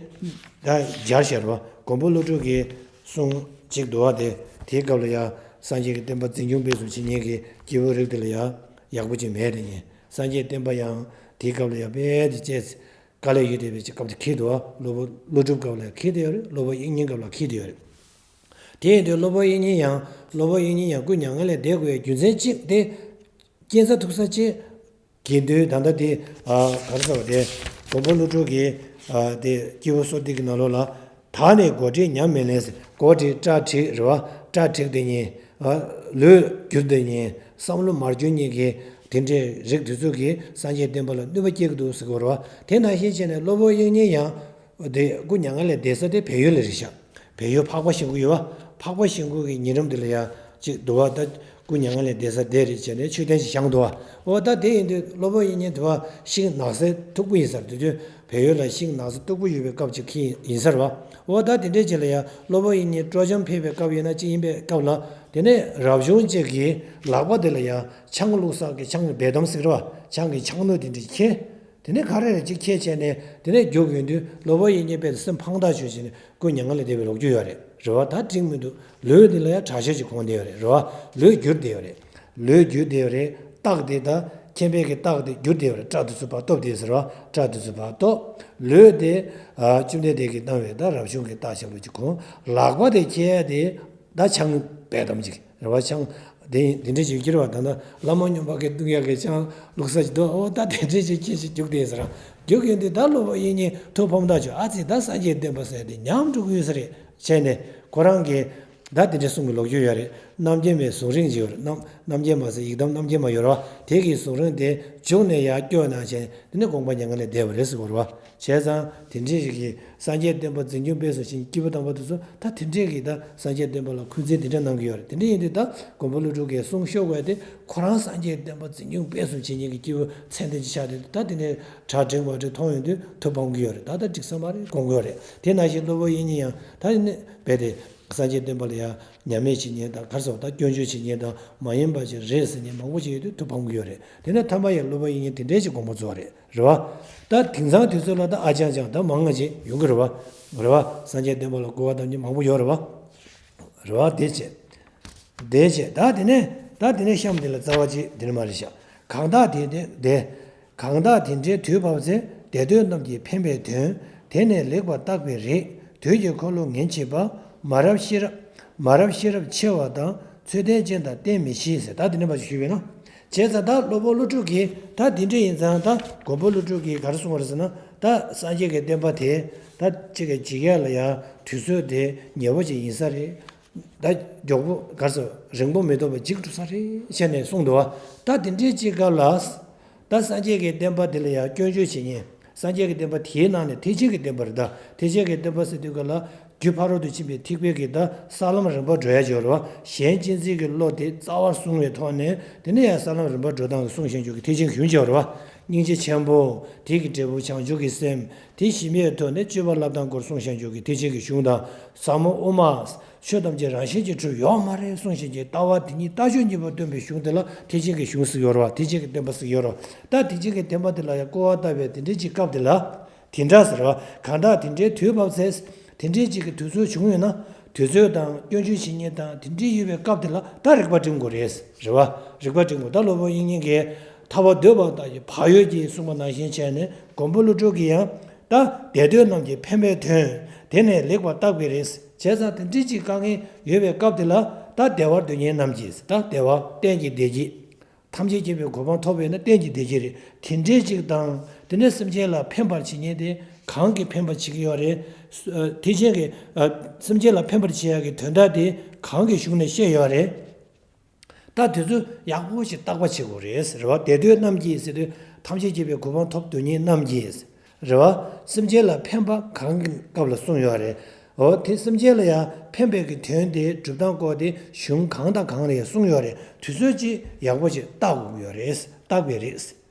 ད་སྦྱར་བྱས་རེད་བ། མགོན་པོ་ཀླུ་སྒྲུབ་ཀྱི་གསུང་གཅིག་འདུག་བ། དེ་དེའི་སྐབས་ལ་ཡང་སངས་རྒྱས་ཀྱི་བསྟན་པ་འཛིན་སྐྱོང་སྤེལ་གསུམ་བྱེད་མཁན་གྱི་སྐྱེས་བུ་རིགས་དེ་ལ་ཡང་ཡག་པོ་ཅིག་མེད་དེ་ཉིད། སངས་རྒྱས་བསྟན་པ་ཡང་དེའི་སྐབས་ལ་ཡང་དཔེ་དེ་བཅས་དཀའ་ལས་ཡོད་བསྡད་པའི་ཅིག་སྐབས་དེ་འཁེལ་འདུག་བ། སློབ་དཔོན་ཀླུ་སྒྲུབ་སྐབས་ལ་ཡང་འཁེལ་བསྡད་ཡོད་རེད། སློབ་དཔོན་དབྱིག་གཉེན་སྐབས་ལ་འཁེལ་བསྡད་ཡོད་རེད། དེ་ཡིན་དུས་སློབ་དཔོན་དབྱིག་གཉེན་ཡང་སློབ་དཔོན་དབྱིག་གཉེན་ཡང་སྐུ་མྱ་ངན་ལས་འདས་དགོས་པའི་རྒྱུ་མཚན་གཅིག་དེ། སྐྱེ་འཚར་ཐུག་ས་ཅིག་དགེ་འདུན་ད་ལྟ་དེ་ག་རེ་ཟེར་བ་དེ་མགོན་པོ་ཀླུ་སྒྲུབ་ཀྱི་དེ་སྐྱེས་བུ་གསོལ་འདེབས་ཀྱི་ནང་ལོགས་ལ། ད་ནི་གོ་སྒྲིག་ཉམས་མི་ལེན་ཟེར། གོ་སྒྲིག་གྲ་སྒྲིག་རེད་བ། གྲ་སྒྲིག་དེ་ཉིད། ལུས་བསྒྱུར་དེ་ཉིད། བསམ་བློ་མར་བསྒྱུར་ཉིད་ཀྱི་དེ་འདྲའི་རིགས་དེ་ཚོ་གིས་སངས་རྒྱས་བསྟན་པ་ལ་གནོད་པ་སྐྱེལ་གྱི་འདུག་ཟེར་གྱི་ཡོད་རེད་བ། དེ་ནང་བཞིན་བྱས་ནས་སློབ་དཔོན་དབྱིག་གཉེན་ཡང་། དེ་སྐུ་མྱ་ངན་ལས་འདས་ས་དེ་བལ་ཡུལ་ལ་རེད་ཤག་བལ་ཡུལ་འཕགས་པ་ཤིང་ཀུན་ཡོད་བ། འཕགས་པ་ཤིང་ཀུན་གྱི་ཉེ་འགྲམ་དེ་ལ་ཡང་ཅིག་འདུག་བ། ད་སྐུ་མྱ་ངན་ལས་འདས་ས་དེ་རེད་བྱས་ནས་མཆོད་རྟེན་ཞིག་བཞེངས་འདུག་བ། འོ་ད་དེ་ཡིན་དུས་སློབ་དཔོན་དབྱིག་གཉེན་དེ་བ་ཤིང་ནགས་ཚལ་སྟུག་པོ་ཡིན་ས་རེད། དེ་དུས་བལ་ཡུལ་ལ་ཤིང་ནགས་ཚལ་སྟུག་པོ་ཡོད་པའི་སྐབས་ཅིག་གི་ཡིན་ས་རེད་བ། འོ་ད་དེ་འདྲའི་ཅིག་ལ་ཡང་སློབ་དཔོན་དབྱིག་གཉེན་སྤྲོ་འཆམ་ཕེབས་པའི་སྐབས་ཡིན་ན་ཅི་ཡིན་པའི་སྐབས་ལ། དེ་ནས་རབ་བྱུང་ཅིག་གིས་ལག་པ་དེ་ལ་ཡང་ཆང་བླུགས་ས་གི་ཆང་གི་སྦལ་དམ་ཟེར་གྱི་རེད་བ། ཆང་གི་ཆང་སྣོད་དེ་འདྲ་ཁྱེར། དེ་ནས་ག་རེ་རེ་ཅིག་ཁྱེར་བྱས་ནས་དེ་ནས་རྒྱུགས་ཡོང་དུས་སློབ་དཔོན་དབྱིག་གཉེན་དཔེ་སེམས་ཕངས་ཐག་ཆོད་བྱས་ནས་སྐུ་མྱ་ངན་ལས་འདས་པའི་ལོ་རྒྱུས་ཡོད་རེད། རེད་བ། ད་འགྲིག་མི་འདུག་ལུས་འདི་ལ་ཡང་དྲག་ཤུགས་ཅིག་གོན་བསྡད་ཡོད་རེད། རེད་བ། ལུས་བསྒྱུར་བསྡད་ཡོད་རེད། ལུས་བསྒྱུར་བསྡད་ཡོད་རེད། རྟགས་དེ་ད་མཁྱེན་པའི་གི་རྟགས་དེ་བསྒྱུར་བསྡད་ཡོད་རེད། སྐྲ་དེ་ཚོ་ཕར་གཏུབ་བསྡད་ཟེར་བ། སྐྲ་དེ་ཚོ་ཕར་གཏུབ། ལུས་དེ་ཨ་བཅོམ་ལྡན་འདས་ཀྱིས་གནང་བའི་ད་རབ་བྱུང་གི་རྟགས་ཆགས་པ་ཅིག་གོན། ལག་པ་དེ་ཁྱེར་ཡ་དེ། ད་ཆང་སྦལ་དམ་ཅིག་རེད་བ། ཆང་དེ་དེ་འདྲ་ཅིག་ཁྱེར་བ། ད་ནི་བླ་མ་སྨྱོན་པ་གིས་བཏུང་ཡག་གི་ཆང་བླུགས་ས་ཅིག་འདུག་འོ་ད་དེ་འདྲ་ཅིག་ཁྱེར་ཞིག་རྒྱུགས་བསྡད་ཟེར། རྒྱུགས་ཡོང་དུས་ད་སློབ་དཔོན་དབྱིག་གཉེན་ཐུགས་ཕམ་ཐག་ཆོད། ཨ་ཙི་ད་སངས་རྒྱས་བསྟན་པ་ཟེར་དེ་ཉམས་འགྲོ་གི་ཡོད་ས་རེད་བྱས་ནས་ཁོ་རང་གིས་ད་དེ་འདྲ་གསུང་གི་ལོ་རྒྱུས་ཡོད་རེད། རྣམ་རྒྱལ་མའི་གཟུངས་རིང་ཅིག་ཡོད་རེད། རྣམ་རྣམ་རྒྱལ་མ་ཟེར་ཡི་དམ་རྣམ་རྒྱལ་མ་ཡོད་རེད་བ། དེ་གི་གཟུངས་རིང་དེ་བྱུགས་ནས་ཡར་བསྐྱོན་གནང་བྱས་དེ་ནས་དགོངས་པ་མྱ་ངན་ལས་འདས་པ་རེད་ཟེར་གྱི་ཡོད་རེད་བ། བྱས་ཙང་དེ་འདྲའི་ཞིག་གིས་སངས་རྒྱས་བསྟན་པ་འཛིན་སྐྱོང་སྤེལ་གསུམ་བྱེད་མཁན་སྐྱེས་བུ་དམ་པ་དེ་ཚོ་ད་དེ་འདྲའི་གིས་ད་སངས་རྒྱས་བསྟན་པ་ལ་འཁོན་འཛིན་དེ་འདྲ་གནང་གི་ཡོད་རེད། དེ་འདྲ་ཡིན་དུས་ད་མགོན་པོ་ཀླུ་སྒྲུབ་ཀྱིས་གསུང་ཤོར་བ་དེ་ཁོ་རང་སངས་རྒྱས་བསྟན་པ་འཛིན་སྐྱོང་སྤེལ་གསུམ་བྱེད་མཁན་གྱི་སྐྱེས་བུ་མཚན་ལྡན་ཅིག་ཆགས་ཏེ། ད་དེ་ནས་གྲ་སྒྲིག་མ་སྒྲིག་མཐོང་ཡོང་དུས་ཐུགས་ཕམ་གྱི་ཡོད་རེད། ད་ད་འགྲིག་ས་མ་རེད་དགོངས་ཀྱི་ཡོད་རེད། དེ་ནང་བཞིན་སློབ་དཔོན་དབྱིག་གཉེན་ཡང་ད་ནི་རྦད་དེ་སངས་རྒྱས་བསྟན་པ་ལ་ཡང་ཉམས་ལེན་བྱེད་མཁན་དང་ག་རེ་ཟེར་བ། ད་སྐྱོན་བརྗོད་བྱེད་མཁན་དང་མ་ཡིན་པ་ཅིག་རེད་ཟེར་མཁན་མང་པོ་ཅིག་ཡོད་དུས་ཐུགས་ཕམ་གྱི་ཡོད་རེད། དེ་ནས་ཐ་མ་ཡང་སློབ་དཔོན་དབྱིག་གཉེན་དེ་འདྲའི་ཅིག་དགོངས་པ་རྫོགས་རེད། རེད་བ། ད་དེང་སང་དུས་ཚོད་ལ་ད་ཨ་ཅང་ཅང་ད་མང་ང་ཅིག་ཡོང་གི་རེད་བ། རེད་བ། སངས་རྒྱས་བསྟན་པ་ལ་གོ་བ་བཏང་མཁན་མང་པོ་ཡོད་རེད་བ། རེད་བ། དེ་བྱས། དེ་བྱས་ད་དེ་ནས་ད་དེ་ནས་གཤམ་དེ་ལ་རྩ་བ་ཅིག་དེ་ནས་མ་རེད་ཤག་གང་དག་དེ་དེ་དེ། གང་དག་དེ་འདྲའི་དུས་བབ་ཚེ། བདེ་འདོད་རྣམས་ཀྱིས་ཕན་པའི་དོན། དེ་ནས་ལེགས་པར་བརྟག་པའི་རིགས། དུས་ཀྱི་འཁོར་ལོ་ངན་བྱེད་པ། མ་རབས་ཤེས་རབ། མ་རབས་ཤེས་རབ་ཆེ་བ་དང་། ཚུལ་ལྡན་ཅན་དང་བསྟེན་མི་ཤེས་ཟེར། ད་དེ་འདྲ་མ་ཞིག་ཞུས་པས་ན། བྱས་ཙང་ད་སློབ་དཔོན་ཀླུ་སྒྲུབ་ཀྱིས་ད་དེ་འདྲ་ཡིན་ཙང་ད་མགོན་པོ་ཀླུ་སྒྲུབ་ཀྱིས་ག་རེ་གསུངས་པ་རེད་ཟེར་ན། ད་སངས་རྒྱས་ཀྱི་བསྟན་པ་དེ་ད་གཅིག་གི་འཇིག་ཡ་ལ་ཡང་དུས་ཚོད་དེ་ཉེ་བོ་ཅིག་ཡིན་ས་རེད། ད་མགྱོགས་པོ་ག་རེ་ཟེར། རིང་པོ་མི་ཐོགས་པ་འཇིག་འགྲོ་ས་རེད་བྱས་ནས་གསུངས་འདུག་བ། ད་དེ་འདྲའི་ཅིག་སྐབས་ལ། ད་སངས་རྒྱས་ཀྱི་བསྟན་པ་འདི་ལ་ཡང་སྐྱོན་བརྗོད་བྱེད་མཁན། སངས་རྒྱས་ཀྱི་བསྟན་པ་དེའི་ནང་ནས་ཐེག་ཆེན་གྱི་བསྟན་པ་རེད། ད་ཐེག་ཆེན་གྱི་བསྟན་པ་ཟེར་དུས་སྐབས་ལ་རྒྱུ་ཕ་རོལ་ཏུ་ཕྱིན་པའི་ཐེག་པའི་གི་ད་ས་ལམ་རིམ་པར་འགྲོ་ཡ་ཅིག་ཡོད་རེད་བ། གཞན་གཅེས་འཛིན་གྱི་བློ་དེ་རྩ་བར་བཟུང་བའི་ཐོག་ནས་དེ་ནས་ཡང་ས་ལམ་རིམ་པར་འགྲོ་སྟངས་ཀྱི་གསུང་བཤད་རྒྱུ་གི་ཐེག་ཆེན་གཞུང་ཅིག་ཡོད་རེད་བ། སྙིང་རྗེ་ཆེན་པོ། དེ་གི་འབྲས་བུ་བྱང་ཆུབ་ཀྱི་སེམས། དེ་ཞི་བའི་ཐོག་ནས་སྤྱོད་པ་བསླབ་སྟངས་སྐོར་གསུང་བཤད་རྒྱུ་གི་ཐེག་ཆེན་གྱི་གཞུང་དང་། ཟབ་མོ་དབུ་མ། ཆོས་ཐམས་ཅད་རང་བཞིན་གྱིས་གྲུབ་ཡོད་མ་རེད་གསུང་བཤད་ཀྱི་ལྟ་བ་དེ་ཉིད་ལྟ་ཕྱོགས་གཉིས་པོ་སྟོན་པའི་གཞུང་དེ་ལ་ཐེག་ཆེན་གྱི་གཞུང་ཟེར་ཡོད་རེད་བ། ཐེག་ཆེན་གྱི་བསྟན་པ་ཟེར་ཡོད་རེད་བ། ད་ཐེག་ཆེན་གྱི་བསྟན་པ་དེ་ལ་ཡང་སྐུར་བ་བཏབ་པའི་དེ་འདྲའི་ཅིག་སྐབས་དེ་ལ། དེ་འདྲ་ཟེར་བ། གང་དག་དེ་འདྲའི་དུས་བབ་ཚེ། དེ་འདྲའི་ཅིག་གི་དུས་ཚོད་བྱུང་ཡོད་ན། དུས་ཚོད་དང་སྐྱོན་བརྗོད་བྱེད་མཁན་དང་དེ་འདྲའི་ཡོད་པའི་སྐབས་དེ་ལ་ད་རིག་པ་སྒྲིམ་དགོས་རེད། རེད་བ། རིག་པ་སྒྲིམ་དགོས། ད་སློབ་དཔོན་དབྱིག་གཉེན་གྱིས་ཐར་པ་འདོད་པ་དང་བག་ཡོད་ཀྱིས་གསུངས་པ་ནང་བཞིན་བྱས་ནས་མགོན་པོ་ཀླུ་སྒྲུབ་ཀྱིས་ཡང་། ད་བདེ་འདོད་རྣམས་ཀྱིས་ཕན་པའི་དོན། དེ་ནས་ལེགས་པར་བརྟག་པའི་རིགས། བྱས་ཙང་དེ་འདྲའི་ཅིག་དཀའ་ངལ་ཡོད་པའི་སྐབས་དེ་ལ་ད་བདེ་བར་འདོད་མཁན་རྣམས་ཀྱིས། ད་བདེ་བ་གཏན་གྱི་བདེ་སྐྱིད། ཐམས་ཅད་མཁྱེན་པའི་གོ་འཕང་ཐོབ་པས་ན་གཏན་གྱི་བདེ་སྐྱིད་རེད། དེ་འདྲའི་ཅིག་དང་། དེ་ནས་སེམས་ཅན་ལ་ཕན་པར་བྱེད་མཁན་དེ་གང་གིས་ཕན་པར་བྱེད་ཀྱི་ཡོད་རེད། སུ་ཨ། དེ་བཞིན་གྱི་ཨ། སེམས་ཅན་ལ་ཕན་པར་བྱེད་ཡག་གི་དོན་དག་དེ་གང་གི་གཞུང་ནས་བཤད་ཡོད་རེད། ད་དེ་ཚོ་ཡག་པོ་ཞིག་བརྟག་པ་བྱེད་དགོས་རེད་ཟེར་བ། བདེ་འདོད་རྣམས་ཀྱིས་ཟེར་དུས་ཐམས་ཅད་མཁྱེན་པའི་གོ་འཕང་ཐོབ་འདོད་མཁན་རྣམས་ཀྱིས་རེད་བ། སེམས་ཅན་ལ་ཕན་པ་གང་གི་སྐབས་ལ་གསུངས་ཡོད་རེད། འོ་དེ་སེམས་ཅན་ལ་ཡང་ཕན་པའི་གི་དོན་དེ་སྒྲུབ་སྟངས་སྐོར་དེ་གཞུང་གང་དང་གང་ལ་ཡང་གསུངས་ཡོད་རེད། དུས་ཚོད་ཅིག་ཡག་པོ་ཅིག་བརྟག་དགོས་ཀྱི་ཡོད་རེད། བརྟག་པའི་རེད།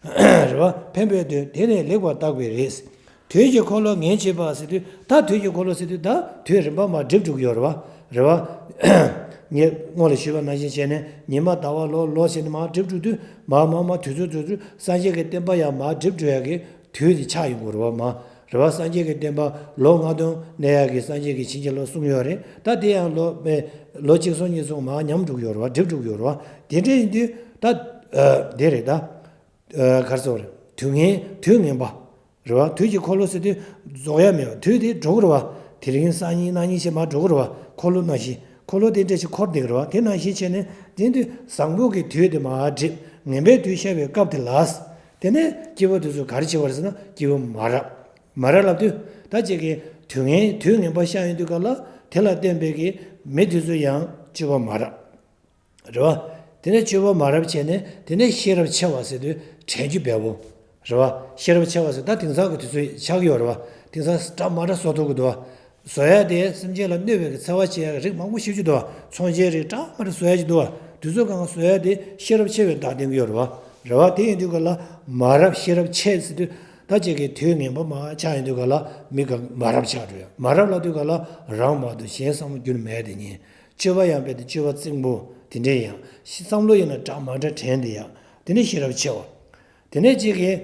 རེད་བ། ཕན་པའི་དོན་དེ་ནས་ལེགས་པར་བརྟག་པའི་རེད། དུས་ཀྱི་འཁོར་ལོ་ངེས་བྱེད་པ་ཟེར་དུས་ད་དུས་ཀྱི་འཁོར་ལོ་ཟེར་དུས་ད་དུས་རིམ་པ་མར་འགྲིབ་འགྲོ་གི་ཡོད་རེད་བ། རེད་བ། ངས་སྔོན་ལ་ཞུས་པ་ནང་བཞིན་བྱས་ནས་ཉི་མ་ཟླ་བ་ལོ་ལོ་བྱས་ནས་མར་འགྲིབ་འགྲོ་དུས་མར་མར་མར་དུས་ཚོད་དུས་ཚོད་སངས་རྒྱས་ཀྱི་བསྟན་པ་ཡང་མར་འགྲིབ་འགྲོ་ཡག་གི་དུས་དེ་ཆགས་ཡོང་གི་རེད་བ། མ་རེད་བ། སངས་རྒྱས་ཀྱི་བསྟན་པ་ལོ་ལྔ་སྟོང་གནས་ཡག་གི་སངས་རྒྱས་ཀྱིས་བྱིན་གྱིས་རློབས་གསུངས་ཡོད་རེད། ད་དེ་ཡང་ལོ་ལོ་གཅིག་སོང་གཉིས་སོང་མར་ཉམས་འགྲོ་གི་ཡོད་རེད་བ། འགྲིབ་འགྲོ་གི་ཡོད་རེད་བ། དེ་འདྲ་ཡིན་དུས་ད་དེ་རེད་ད། ག་རེ་ཟེར་དགོས་རེད། དུས་ངན་དུས་ངན་པ། རེད་བ། དུས་ཀྱི་འཁོར་ལོ་ཟེར་དུས་རྫོགས་ཡ་མེད་པ། དུས་དེ་འགྲོ་གི་རེད་བ། དེ་རིང་སང་ཉིན་གནངས་ཉིན་བྱས་མར་འགྲོ་གི་རེད་བ། འཁོར་ལོ་ནང་བཞིན། འཁོར་ལོ་དེ་འདྲ་ཞིག་འཁོར་བསྡད་ཀྱི་རེད་བ། དེ་ནང་བཞིན་བྱས་ནས་དེ་དུས་བཟང་པོ་གི་དུས་དེ་མར་འགྲིབ། ངན་པའི་དུས་ཤར་བའི་སྐབས་དེ་ལ། དེ་ནས་སྐྱེ་བོ་དེ་ཚོ་ག་རེ་བྱེད་པ་རེད་ཟེར་ན་སྐྱེ་བོ་མ་རབས། མ་རབས་ལབ་དུས་ད་ཅིག་གི་དུས་ངན་དུས་ངན་པ་ཤར་ཡོང་དུས་ག་ལ་དེ་ལ་བརྟེན་པའི་གི་མི་དེ་ཚོ་ཡང་སྤྱོད་པ་མ་རབས། རེད་བ། དེ་ནས་སྤྱོད་པ་མ་རབས་བྱས་ནས་དེ་ནས་ཤེས་རབ་ཆེ་བ་ཟེར་དུས་དྲན་རྒྱུ་འབེལ་པོ། རེད་བ། ཤེས་རབ་ཆེ་བ་ཟེར་ད་དེང་སང་གི་དུས་ཚོད་ཆགས་ཀྱི་ཡོད་རེད་བ། དེང་སང་འདྲ་མ་འདྲ་བཟོ་ཐུབ་ཀྱི་འདུག་བ། བཟོ་ཡ་དེ་སེམས་ཅན་ལ་གནོད་པའི་གི་འཚེ་བ་བྱེད་ཡ་གི་རིགས་མང་པོ་ཞེ་པོ་ཅིག་འདུག་བ། ཚོང་ཅན་རིགས་འདྲ་མ་འདྲ་བཟོ་ཡ་ཅིག་འདུག་བ། དུས་ཚོད་གང་ག་བཟོ་ཡ་དེ་ཤེས་རབ་ཆེ་བའི་བདག་བསྟན་གྱི་ཡོད་རེད་བ། རེད་བ། དེ་ཡིན་དུས་ག་ལ་མ་རབས་ཤེས་རབ་ཆེ་ཟེར་དུས་ད་ཅིག་གི་དུས་ངན་པ་མར་ཆགས་ཡོང་དུས་ག་ལ་མི་ག་མ་རབས་ཆགས་འགྲོ་ཡ། མ་རབས་ལབ་དུས་ག་ལ་རང་མ་གཏོགས་གཞན་བསམ་བློ་རྒྱུན་མེད་དེ་ཉིན། སྤྱོད་པ་ཡང་དཔེ་དེ་སྤྱོད་པ་རྩིང་པོ་དེ་འདྲས་ཡང་བསམ་བློ་ཡིན་ན་འདྲ་མ་འདྲ་དྲན་དེ་ཡང་དེ་ནས་ཤེས་རབ་ཆེ་བ། དེ་ནས་གཅིག་གིས་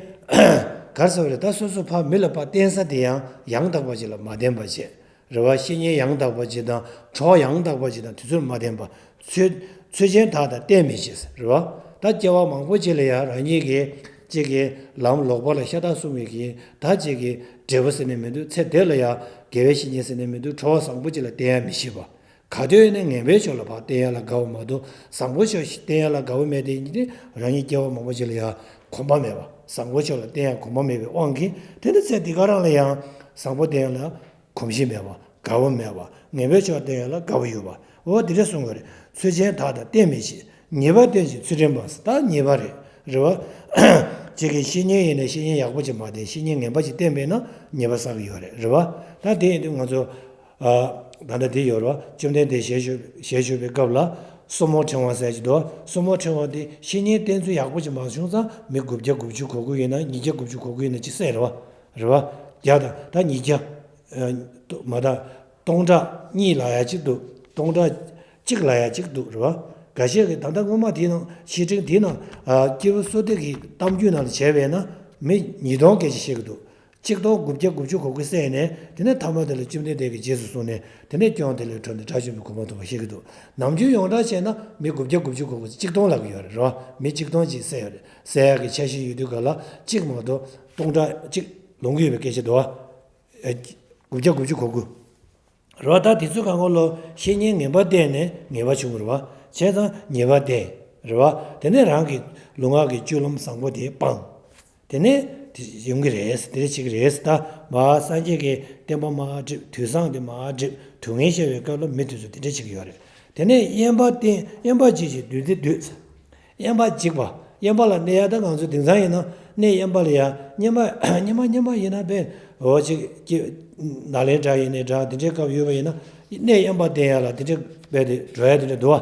ག་རེ་ཟེར་བ་རེད། ད་སོ་སོ་ཕ་མི་ལ་ཕར་བརྟེན་ས་དེ་ཡང་ཡང་དག་པ་ཅིག་ལ་མ་བརྟེན་པ་བྱས། རེད་བ། བཤེས་གཉེན་ཡང་དག་པ་ཅིག་དང་གྲོགས་ཡང་དག་པ་ཅིག་དང་དུས་ཚོད་མ་བརྟེན་པ། ཚོད་ཚོད་ཆེན་དག་དང་གཏན་མི་བྱེད། རེད་བ། ད་སྐྱེ་བ་མང་པོ་ཅིག་ལ་ཡང་རང་ཉིད་ཀྱིས་གཅིག་གིས་ལམ་ལོག་པ་ལ་ཤ་སྟག་གསུངས་པའི་གི་ད་གཅིག་གིས་འབྲས་བུ་ཟེར་ནས་མི་འདུག་ཚེ་འདི་ལ་ཡང་དགེ་བའི་བཤེས་གཉེན་ཟེར་ནས་མི་འདུག་གྲོགས་བཟང་པོ་ཅིག་ལ་བརྟེན་ཡ་མི་ཤེས་པ། ག་དུས་ཡིན་ན་ངན་པའི་ཕྱོགས་ལ་ཕར་བརྟེན་ཡ་ལ་དགའ་བོ་མ་གཏོགས་བཟང་པོ་ཕྱོགས་ཤིག་བརྟེན་ཡ་ལ་དགའ་བོ་མེད་དེ་ཡིན་དུས་རང་ཉིད་སྐྱེ་བ་མང་པོ་ཅིག་ལ་ཡང་གོམས་པ་མེད་པ། བཟང་པོ་ཕྱོགས་ལ་བརྟེན་ཡ་གོམས་པ་མེད་པའི་དབང་གིས་དེ་ནི་ཚེ་འདི་ག་རང་ལ་ཡང་བཟང་པོ་བརྟེན་ཡ་ལ་གོམས་གཤིས་མེད་པ། དགའ་བོ་མེད་པ། ངན་པའི་ཕྱོགས་བརྟེན་ཡ་ལ་དགའ་བོ་ཡོད་པ། འོ་དེ་འདྲ་གསུང་གི་རེད། ཚོད་ཆེན་དག་དང་གཏན་མི་བྱེད། ཉེས་པ་བསྟེན་ཞིང་ཚུལ་ཁྲིམས་སྤངས། ད་ཉེས་པ་རེད། རེད་བ། གཅིག་གིས་བཤེས་གཉེན་ཡིན་ནའི་བཤེས་གཉེན་ཡག་པོ་ཅིག་མ་བསྟེན། བཤེས་གཉེན་ངན་པ་ཅིག་བསྟེན་པས་ན་ཉེས་པ་བསགས་ཀྱི་ཡོད་རེད། རེད་བ། ད་དེ་ཡིན་དུས་ང་ཚོ། ཨ། ད་ལྟ་འདི་ཡོད་རེད་བ། བཅོམ་ལྡན་འདས་ཞལ་བཞུགས་ཞལ་བཞུགས་པའི་སྐབས་ལ་སོར་མོ་ཕྲེང་བ་ཟེར་གྱི་འདུག་སོར་མོ་ཕྲེང་བ་དེ་བཤེས་གཉེན་བསྟེན་ཚུལ་ཡག་པོ་ཅིག་མ་བྱུང་ཙང་མི་དགུ་བརྒྱ་དགུ་བཅུ་གོ་དགུ་ཡིན་ན་ཉིས་བརྒྱ་དགུ་བཅུ་གོ་དགུ་ཡིན་ན་ཅིག་བསད་རེད་བ། རེད་བ། བརྒྱ་དང་ད་ཉིས་བརྒྱ། ཨ། མ་ད། སྟོང་ཕྲག་གཉིས་ལབ་ཡ་གཅིག་འདུག་སྟོང་ཕྲག་གཅིག་ལབ་ཡ་གཅིག་འདུག་རེད་བ། འགའ་ཤས་ཀྱིས་ད་ལྟ་སྔོན་མ་དེའི་ནང་བཤད་ཁྲིམས་དེའི་ནང་། ཨ། སྐྱེས་བུ་བསོད་བདེ་གི་གཏམ་རྒྱུད་ནང་ལ་བྱས་པས་ན་མི་ཉིས་སྟོང་སྐད་ཆ་བཤད་ཀྱི་འདུག་གཅིག་སྟོང་དགུ་བརྒྱ་དགུ་བཅུ་གོ་དགུ་བསད་ནས་དེ་ནས་ཐ་མ་དེ་ལ་བཅོམ་ལྡན་འདས་ཀྱིས་རྗེས་སུ་བཟུང་ནས་དེ་ནས་སྐྱོན་དེ་ལས་གྲོལ་ནས་དགྲ་བཅོམ་པའི་གོ་འཕང་ཐོབ་པ་བཤད་ཀྱི་འདུག་ནམ་རྒྱུན་ཡོངས་གྲགས་བྱས་ན་མི་དགུ་བརྒྱ་དགུ་བཅུ་གོ་དགུ་གཅིག་སྟོང་ལབ་ཀྱི་ཡོད་རེད། རེད་བ། མི་གཅིག་སྟོང་ཅིག་བསད་ཡོད་རེད། བསད་ཡག་གི་འཆར་གཞི་ཡོད་དུས་ག་ལ་གཅིག་མ་གཏོགས་སྟོང་ཕྲག་གཅིག་ལོངས་ཀྱི་ཡོད་པའི་སྐད་ཆ་འདུག་བ། ཨ། དགུ་བརྒྱ་དགུ་བཅུ་གོ་དགུ། རེད་བ། ད་དེ་ཚོ་གང་ག་ལོ་བཤེས་གཉེན་ངན་པ་བསྟེན་ནས་ངན་པ་བྱུང་རེད་བ། བྱས་ཙང་ཉེས་པ་བསྟེན། རེད་བ། དེ་ནས་རང་གི་ལུས་ངག་གི་སྤྱོད་ལམ་བཟང་པོ་དེ་སྤངས། དེ་ནས་དེ་ཡོང་གི་རེད། དེ་འདྲ་བྱེད་ཀྱི་རེད། ད་མ་སངས་རྒྱས་ཀྱི་བསྟན་པ་མར་འགྲིབ། དུས་བཟང་དེ་མར་འགྲིབ། དུས་ངན་ཤར་བའི་སྐབས་ལ་མི་དེ་ཚོ་དེ་འདྲ་བྱེད་ཀྱི་ཡོད་རེད། དེ་ནས་གཡེམ་པ་བསྟེན། གཡེམ་པ་བྱེད་ཅིང་བདུད་རྩི་འདོད། གཡེམ་པ་འཇིགས་པ། གཡེམ་པ་ལ་གནས་ཡ། ད་ང་ཚོ་དེང་སང་ཡིན་ན་གནས་གཡེམ་པ་ལ་ཡ། སྔོན་མ་སྔོན་མ་སྔོན་མ་ཡིན་ན་དཔེ་འོ་ཅིག་ཀྱི་ནཱ་ལེནྡྲ་ཡིན་ནའི་འདྲ་དེ་འདྲའི་སྐབས་ཡོད་པ་ཡིན་ན་གནས་གཡེམ་པ་བསྟེན་ཡ་ལ་དེ་འདྲའི་དཔེ་དེ་འགྲོ་ཡ་དེ་འདྲ་འདུག་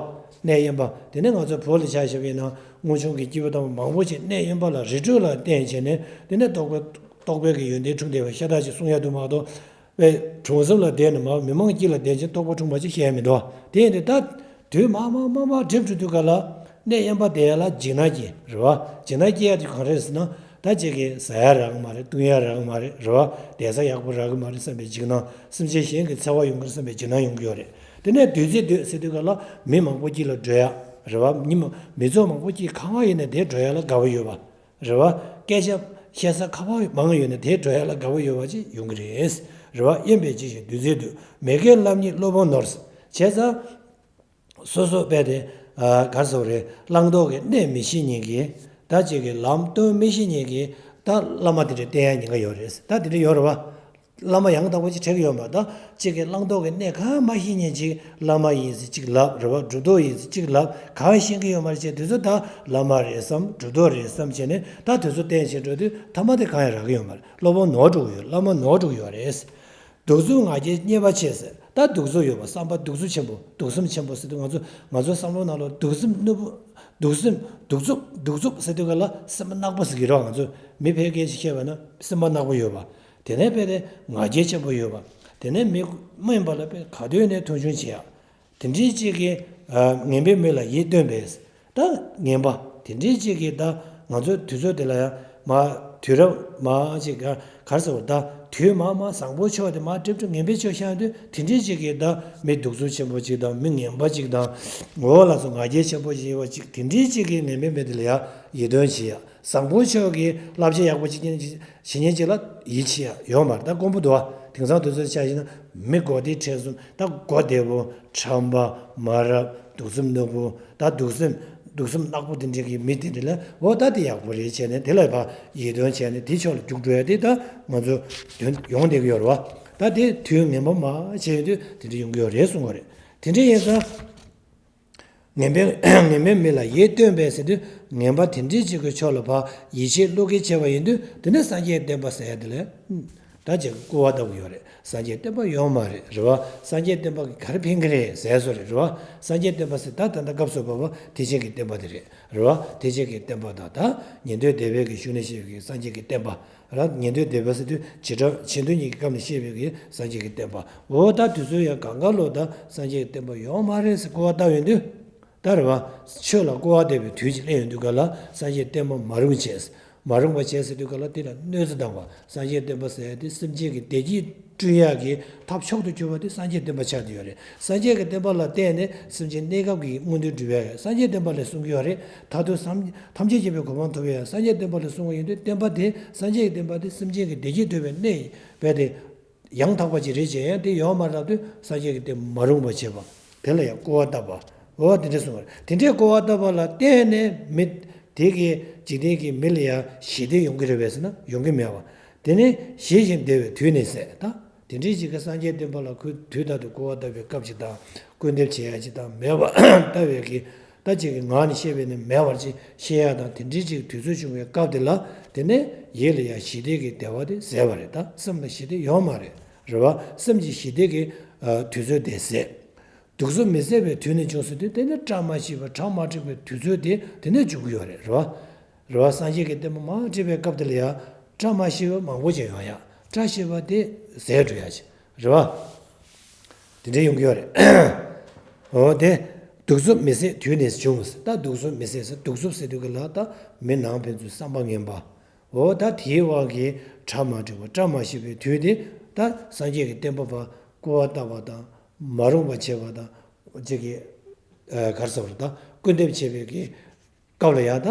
བ། གནས་གཡེམ་པ་དེ་ནས་ང་ཚོ་བོད་ལ་ཆ་བཞག་པ་ཡིན་ན་སྔོན་བྱུང་གི་སྐྱེས་བུ་དམ་པ་མང་པོ་ཞིག་གནས་གཡེམ་པ་ལ་རི་ཁྲོད་ལ་བསྟེན་བྱས་ནས་དེ་ནས་རྟོགས་པའི་རྟོགས་པའི་གི་ཡོན་ཏན་འཁྲུངས་བསྡད་པ་ཤ་སྟག་ཅིག་གསུང་ཡ་འདུག་མ་གཏོགས། དཔེ་གྲོང་གསེབ་ལ་བསྡད་ནས་མར་མི་མང་དཀྱིལ་ལ་བསྡད་ཅིང་རྟོགས་པ་འཁྲུངས་པ་ཅིག་བཤད་ཡ་མི་འདུག་དེ་ཡིན་དུས་ད་དུས་མར་མར་མར་མར་འགྲིབ་འགྲོ་དུས་ག་ལ་གནས་གཡེམ་པ་བསྡད་ཡ་ལ་འཇིགས་སྣང་སྐྱེ་རེད་བ། འཇིགས་སྣང་སྐྱེ་ཡ་དེ་གང་རེད་ཟེར་ན། ད་ཅིག་གིས་ཟ་ཡ་རག་གི་མ་རེད། བཏུང་ཡ་རག་གི་མ་རེད། རེད་བ། བསྡད་ས་ཡག་པོ་རག་གི་མ་རེད་བསམ་པའི་འཇིགས་སྣང་། སེམས་ཅན་གཞན་གྱི་འཚེ་བ་ཡོང་གི་རེད་བསམ་པའི་འཇིགས་སྣང་ཡོང་གི་ཡོད་རེད། དེ་ནས་བདུད་རྩི་འདོད་ཟེར་དུས་ག་ལ་མི་མང་པོ་དཀྱིལ་ལ་བགྲོད་ཡ་རེད་བ། མི་མ་མི་ཚོགས་མང་པོ་དཀྱིལ་གང་བ་ཡིན་ན་དེ་བགྲོད་ཡ་ལ་དགའ་བོ་ཡོད་བ། རེད་བ། སྐད་ཆ་བཤད་ས་ཁ་བ་མང་ཡོད་ན་དེ་བགྲོད་ཡ་ལ་དགའ་བོ་ཡོད་པ་ཅིག་ཡོང་གི་རེད། རེད་བ། གཡེམ་པས་འཇིགས་ཤིང་བདུད་རྩི་འདོད། མི་དགེ་བསླབ་ཉེས་སློབ་དཔོན་ནོར། བྱས་ཙང་། སོ་སོ་དཔེ་དེ། ཨ། ག་རེ་ཟེར་དགོས་རེད། བླང་དོར་གྱི་གནས་མི་ཤེས་མཁན་གྱི། ད་ཅིག་གི་ལམ་སྟོན་མི་ཤེས་མཁན་གྱི། ད་བླ་མ་དེ་འདྲ་བསྟེན་ཡ་ཉེན་ཁ་ཡོད་རེད། ད་དེ་འདྲ་ཡོད་རེད་བ། བླ་མ་ཡང་དག་པ་ཅིག་གྲལ་གྱི་ཡོད་མ་རེད། ད་གཅིག་གིས་བླང་དོར་གྱི་གནས་གང་མ་ཤེས་མཁན་ཅིག་བླ་མ་ཡིན་ཟེར་གཅིག་ལབ། རེད་བ། གྲུབ་ཐོབ་ཡིན་ཟེར་གཅིག་ལབ། གང་ཤེས་ཀྱི་ཡོད་མ་རེད་བྱས། དེ་ཚོ་ད་བླ་མ་རེད་བསམ། གྲུབ་ཐོབ་རེད་བསམ་བྱས་ནས་ད་དེ་ཚོ་བསྟེན་བྱས་འགྲོ་དུས་ཐ་མ་དེ་གང་ཡང་རག་གི་ཡོད་མ་རེད། སློབ་དཔོན་ནོར་འགྲོ་གི་ཡོད། བླ་མ་ནོར་འགྲོ་གི་ཡོད་རེད། གདུག་རྩུབ་ང་རྒྱལ་བརྙས་པ་ཆེ་ཟེར། ད་གདུག་རྩུབ་ཡོད་པ། བསམ་པ་གདུག་རྩུབ་ཆེན་པོ། གདུག་སེམས་ཆེན་པོ་ཟེར་དུས་ང་ཚོ་ང་ཚོའི་བསམ་བློ་ནང་ལ་གདུག་སེམས་གནོད་པོ། གདུག་སེམས་གདུག་རྩུབ་གདུག་རྩུབ་ཟེར་དུས་ག་ལ་སེམས་པ་ནག་པོ་ཟེར་གྱི་རེད་བ། ང་ཚོ་མི་ཕལ་སྐད་ཅིག་བཤད་པ་ན་སེམས་པ་ནག་པོ་ཡོད་པ། དེ་ནས་དཔེ་དེ་ང་རྒྱལ་ཆེན་པོ་ཡོད་པ། དེ་ནས་མི་དམན་པ་ལ་དཔེ་ག་དུས་ནས་མཐོང་ཆུང་བྱེད་ཡ། དེ་འདྲའི་གཅིག་གི་ངན་པའི་མི་ལ་ཡིད་རྟོན་པས། ད་ངན་པ་དེ་འདྲའི་གཅིག་གི་ད་ང་ཚོའི་དུས་ཚོད་དེ་ལ་ཡང་མ་དུས་རབས་མ་གཅིག་ག་གར་ཟེར་བ། ད་དུས་མ་མ་བཟང་པོ་ཕྱོགས་དེ་མ་ཀྲིབ་ཀྲིབ་ངན་པའི་ཕྱོགས་ཤར་དུས། དེ་འདྲའི་གཅིག་གི་ད་མི་གདུག་རྩུབ་ཆེན་པོ་གཅིག་དང་། མི་ངན་པ་གཅིག་དང་། འོ་ལགས་སོ། ང་རྒྱལ་ཆེན་པོ་ཞིག་ཡོད་པ་གཅིག། དེ་འདྲའི་གཅིག་གི་ངན་པའི་མི་དེ་ལ་ཡང་ཡིད་རྟོན་བྱེད་ཡ། བཟང་པོ་ཕྱོགས་ཀྱི་བསླབ་བྱ་ཡག་པོ་གཅིག་བྱེད་མཁན་གཅིག་ལ་ཡིད་ཆེས་ཡ་ཡོད་མ་རེད། ད་དཀོན་པོ་འདུག་བ། དེང་སང་དུས་ཚོད་ཆ་བཞག་ན་མི་མགོ་བདེ་ཁྲེལ་གསུམ། ད་མགོ་བདེ་པོ། ཁྲམ་པ། མ་རབས། གདུག་སེམས་ནག་པོ། ད་གདུག་སེམས་གདུག་སེམས་ནག་པོ་དེ་འདྲ་གི་མི་དེ་འདྲ་ལ། འོ་ད་དེ་ཡག་པོ་རེད་བྱས་ནས་དེ་ལ་ཕར་ཡིད་རྟོན་བྱས་ནས་དེ་ཕྱོགས་ལ་རྒྱུགས་འགྲོ་ཡ་དེ་ད་ང་ཚོ་དོན་ཡོང་བསྡད་ཀྱི་ཡོད་རེད་བ། ད་དེ་དུས་ངན་པ་མ་བྱས་ཡོང་དུས་དེ་འདྲ་ཡོང་གི་ཡོད་རེད་གསུང་གི་རེད། དེ་འདྲ་ཡིན་ཙང་། ངན་པའི་ངན་པའི་མི་ལ་ཡིད་རྟོན་པས་ཟེར་དུས། ངན་པ་དེ་འདྲའི་གཅིག་གི་ཕྱོགས་ལ་ཕར་ཡིད་ཆེས་བློ་འགེལ་བྱས་པ་ཡིན་དུས། དེ་ནས་སངས་རྒྱས་བསྟན་པ་ཟེར་ཡ་དེ་ལ་ད་ཅིག་སྐུར་བ་བཏབ་ཀྱི་ཡོད་རེད། སངས་རྒྱས་བསྟན་པ་ཡོད་མ་རེད། རེད་བ། སངས་རྒྱས་བསྟན་པ་གིས་ག་རེ་ཕན་གྱི་རེད་ཟེར་བཟོ་རེད། རེད་བ། སངས་རྒྱས་བསྟན་པ་ཟེར་ད་ད་ལྟ་སྐབས་སུ་བབ་པ་ཐེག་ཆེན་གྱི་བསྟན་པ་དེ་རེད། རེད་བ། ཐེག་ཆེན་གྱི་བསྟན་པ་དང་། ད་ཉན་ཐོས་སྡེ་པའི་གི་ཤུལ་ནས་བཤད་པའི་གི་སངས་རྒྱས་ཀྱི་བསྟན་པ། རང་ཉན་ཐོས་སྡེ་པ་ཟེར་དུས་བྱེ་བྲག་བྱེ་བདུན་གཉིས་ཀྱི་སྐབས་ནས་བཤད་པའི་གི་སངས་རྒྱས་ཀྱི་བསྟན་པ། འོ་ད་དུས་ཚོད་ཡང་གང་ག་ལོ་ད་སངས་རྒྱས་ཀྱི་བསྟན་པ་ཡོད་མ་རེད་ཟེར་སྐུར་བ་བཏབ་ཡོང་དུས། ད་རེད་བ། ཆོས་ལ་སྐུར་བ་འདེབས་པའི་དུས་ཅིག་སླེབས་ཡོང་དུས་ག་ལ་སངས་རྒྱས་བསྟན་པ་མ་རུངས་བྱས། མ་རུངས་པ་བྱས་ཟེར་དུས་ག་ལ་དེ་ལ་གནོད་འཚེ་བཏང་བ། སངས་རྒྱས་བསྟན་པ་ཟེར་ཡ་དེ་སེམས་ཅན་གྱི་བདེ་སྐྱིད་བསྐྲུན་ཡག་གི་ཐབས་མཆོག་ཏུ་གྱུར་པ་དེ་སངས་རྒྱས་བསྟན་པ་ཆགས་བསྡད་ཡོད་རེད། སངས་རྒྱས་ཀྱི་བསྟན་པ་ལ་བརྟེན་ནས་སེམས་ཅན་གནས་སྐབས་ཀྱི་མངོན་མཐོ་འགྲུབ་ཡག་སངས་རྒྱས་བསྟན་པ་ལས་གསུང་གི་ཡོད་རེད། མཐར་ཐུག་སམ་ཐམས་ཅད་མཁྱེན་པའི་གོ་འཕང་ཐོབ་ཡག་སངས་རྒྱས་བསྟན་པ་ལས་གསུང་བ་ཡིན་དུས། བསྟན་པ་དེ་སངས་རྒྱས་ཀྱི་བསྟན་པ་དེ་སེམས་ཅན་གྱི་བདེ་སྐྱིད་འདོད་པའི་གནས་ཡིན་པས་དེ། ཡང་དག་པ་ཅིག་རེད་ཅེས་ཡང་དེ་ཡོད་མ་རེད་དུས། སངས་རྒྱས་ཀྱི་བསྟན་པ་མ་རུངས་པ་བྱེད་པ། དེ་ལ་ཡང་སྐུར་བ་བཏབ་པ། འོ་དེ་འདྲ་གསུངས་པ་རེད། དེ་འདྲའི་སྐུར་བ་བཏབ་པ་ལ་བརྟེན་ནས་མི་དེ་གི་འཇིག་རྟེན་གྱི་མི་ལ་ཡང་ཞི་བདེ་ཡོང་གི་རེད་པས་ཟེར་ན་ཡོང་གི་མེད་པ། དེ་ནི་ཞི་ཞིང་བདེ་བའི་དུས་ནི་ཟད་ད། དེ་འདྲའི་ཞིག་གི་སངས་རྒྱས་བསྟན་པ་ལ་ཁོས་དུས་རྟག་ཏུ་སྐུར་བ་བཏབ་པའི་སྐབས་ཅིག་དང་། སྐུར་འདེབས་བྱེད་ཡ་ཅིག་དང་མེད་པ་ལྟ་བའི་གི། ད་ཅིག་གི་ངག་ནས་བཤད་པས་ནི་མེད་པར་ཅིག་བཤད་ཡ་དང་། དེ་འདྲའི་ཅིག་དུས་ཚོད་བྱུང་བའི་སྐབས་དེ་ལ། དེ་ནས་ཡིད་ལ་ཡ་ཞི་བདེ་གི་བདེ་བ་དེ་ཟད་པ་རེད། ད་སེམས་ལ་ཞི་བདེ་ཡོད་མ་རེད། རེད་བ། སེམས་ཀྱི་ཞི་བདེ་གི་དུས་ཚོད་དེ་ཟད། གདུག་རྩུབ་མི་བཟད་པའི་དུས་ནི་བྱུང་ཟེར་དུས། དེ་ནི་བཀྲ་མ་ཤིས་པ་བྲ་མ་བསྒྲིགས་པའི་དུས་ཚོད་དེ་དེ་ནས་འབྱུང་གི་ཡོད་རེད། རེད་བ། རེད་བ། སངས་རྒྱས་ཀྱི་བསྟན་པ་མར་བསྒྲིགས་པའི་སྐབས་དེ་ལ་ཡ། བཀྲ་མ་ཤིས་པ་མང་པོ་ཅིག་ཡོང་ཡ། བཀྲ་ཤིས་པ་དེ་ཟད་འགྲོ་ཡ་ཅིག་རེད་བ། དེ་འདྲ་ཡོང་གི་ཡོད་རེད། འོ་དེ། གདུག་རྩུབ་མི་བཟད་དུས་ནི་བྱུང་ཟེར། ད་གདུག་རྩུབ་མི་བཟད་ཟེར། གདུག་རྩུབ་ཟེར་དུས་ག་ལ་ད་མི་ནང་ཕན་ཚུན་བསམ་པ་ངན་པ། འོ་ད་དེའི་དབང་གིས་བྲ་མ་བསྒྲིགས་པ་བཀྲ་མ་ཤིས་པའི་དུས་དེ། ད་སངས་རྒྱས་ཀྱི་བསྟན་པ་ཕར་སྐུར་བ་བཏབ་པ་དང་། མ་རུངས་པ་བྱེད་པ་དང་། ཅིག་གི་གར་ཟེར་བ་ད་སྐུར་འདེབས་བྱེད་པའི་གི་སྐབས་ལ་ཡ་ད།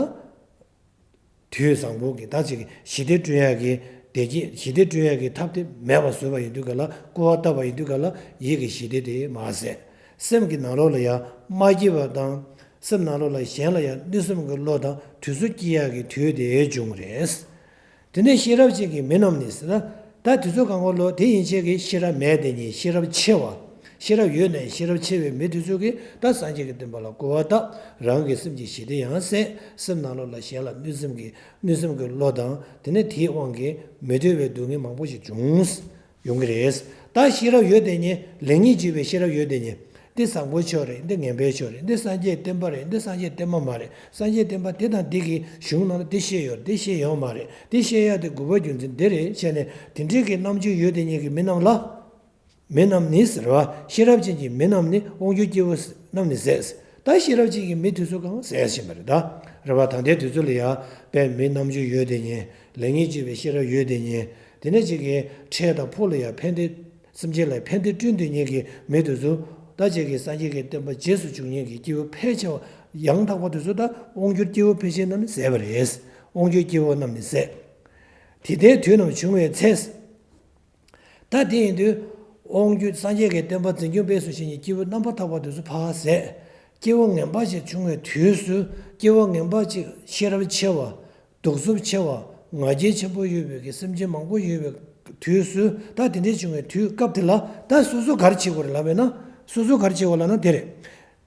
དུས་བཟང་པོ་གི་ད་ཅིག་ཞི་བདེ་བསྐྲུན་ཡག་གི་བདེ་སྐྱིད། ཞི་བདེ་བསྐྲུན་ཡག་གི་ཐབས་དེ་མེད་པ་བཟོས་པ་ཡིན་དུས་ག་ལ། སྐུར་བ་བཏབ་པ་ཡིན་དུས་ག་ལ་ཡིད་ཀྱི་ཞི་བདེ་དེ་མར་ཟད། སེམས་ཀྱི་ནང་ལོགས་ལ་ཡང་མ་སྐྱིད་པ་དང་། སེམས་ནང་ལོགས་ལ་གཞན་ལ་ཡང་གནོད་སེམས་ཀྱི་བློ་དང་དྲི་ཚོར་སྐྱེ་ཡག་གི་དུས་དེ་བྱུང་རེད། དེ་ནས་ཤེས་རབ་ཅན་གྱི་མི་རྣམས་ནི་ཟེར་ན། ད་དུས་ཚོད་གང་ག་ལོ་དེ་ཡན་ཆད་ཀྱི་ཤེས་རབ་མེད་དེ་ཉིད་ཤེས་རབ་ཆེ་བ། ཤེས་རབ་ཡོད་ནའི་ཤེས་རབ་ཆེ་བའི་མི་དེ་ཚོ་གིས་ད་སངས་རྒྱས་ཀྱི་བསྟན་པ་ལ་སྐུར་བ་བཏབ། རང་གི་སེམས་ཀྱི་ཞི་བདེ་ཡང་ཟད། སེམས་ནང་ལོགས་ལ་གཞན་ལ་གནོད་སེམས་ཀྱི་གནོད་སེམས་ཀྱི་བློ་དང་། དེ་ནས་དེའི་དབང་གིས་མི་འདོད་པའི་སྡུག་བསྔལ་མང་པོ་ཞིག་འབྱུང་ཡོང་གི་རེད། ད་ཤེས་རབ་ཡོད་དེ་ཉིད། ལེགས་ཉེས་འབྱེད་པའི་ཤེས་རབ་ཡོད་དེ་ཉིད། འདི་བཟང་པོའི་ཕྱོགས་རེད། འདི་ངན་པའི་ཕྱོགས་རེད། འདི་སངས་རྒྱས་བསྟན་པ་རེད། འདི་སངས་རྒྱས་བསྟན་པ་མ་རེད། སངས་རྒྱས་བསྟན་པ་འདི་དང་འདི་གི་གཞུང་ནང་ལ་འདི་བཤད་ཡོད་རེད། འདི་བཤད་ཡོད་མ་རེད། འདི་བཤད་ཡ་དེ་དགོས་པ་རྒྱུ་མཚན་འདི་རེད་བྱས་ནས། དེ་འདྲའི་གི་རྣམ་དཔྱོད་ཡོད་དེ་ཉིད་ཀྱི་མི་རྣམས་ལ། མི་རྣམས་ནི་ཟེར་བ། ཤེས་རབ་ཅན་གྱི་མི་རྣམས་ནི་དབང་གྱུར་སྐྱེ་བོ་རྣམས་ནི་ཟད། ད་ཤེས་རབ་ཅན་གྱི་མི་དེ་ཚོ་གང་ཟད་ཕྱིན་པ་རེད་ད། རེད་བ། ད་ལྟའི་དུས་ཚོད་ལ་ཡང་དཔེ་མི་རྣམ་དཔྱོད་ཡོད་དེ་ཉིད། ལེགས་ཉེས་འབྱེད་པའི་ཤེས་རབ་ཡོད་དེ་ཉིད། དེ་ནས་ཅིག་གི་འཕྲལ་དང་ཕུགས་ལ་ཡང་ཕན་བདེ། སེམས་ཅན་ལ་ཕན་བདེ་བསྐྲུན་དེ་ཉིད་ཀྱི་མི་དེ་ཚོ། ད་ཅིག་གི་སངས་རྒྱས་ཀྱི་བསྟན་པ་རྗེས་སུ་འཇུག་མཁན་གྱི་སྐྱེ་བོ་ཕལ་ཆེ་བ་ཡང་དག་པ་དེ་ཚོ་ད་དབང་གྱུར་སྐྱེ་བོ་ཕལ་ཆེ་རྣམས་ནི་ཟད་པ་རེད། དབང་གྱུར་སྐྱེ་བོ་རྣམས་ནི་ཟད། དེ་ལྟའི་དུས་རྣམས་བྱུང་བའི་ཚེ། ད་དེ་ཡིན་དུས། དབང་བསྒྱུར་སངས་རྒྱས་ཀྱི་བསྟན་པ་འཛིན་སྐྱོང་སྤེལ་གསུམ་བྱེད་མཁན་སྐྱེས་བུ་རྣམ་པར་དག་པ་དེ་ཚོ་ཕར་ཟད། སྐྱེས་བུ་ངན་པ་ཞིག་བྱུང་བའི་དུས་སུ། སྐྱེས་བུ་ངན་པ་ཅིག་ཤེས་རབ་ཆེ་བ། གདུག་རྩུབ་ཆེ་བ། ང་རྒྱལ་ཆེན་པོ་ཡོད་པའི་གི་སེམས་ཅན་མང་པོ་ཡོད་པའི་དུས་སུ། ད་དེ་འདྲའི་བྱུང་བའི་དུས་སྐབས་དེ་ལ། ད་སོ་སོ་ག་རེ་བྱེད་དགོས་རེད་ལབ་པས་ན། སོ་སོ་ག་རེ་བྱེད་དགོས་ལབ་ན་དེ་རེད།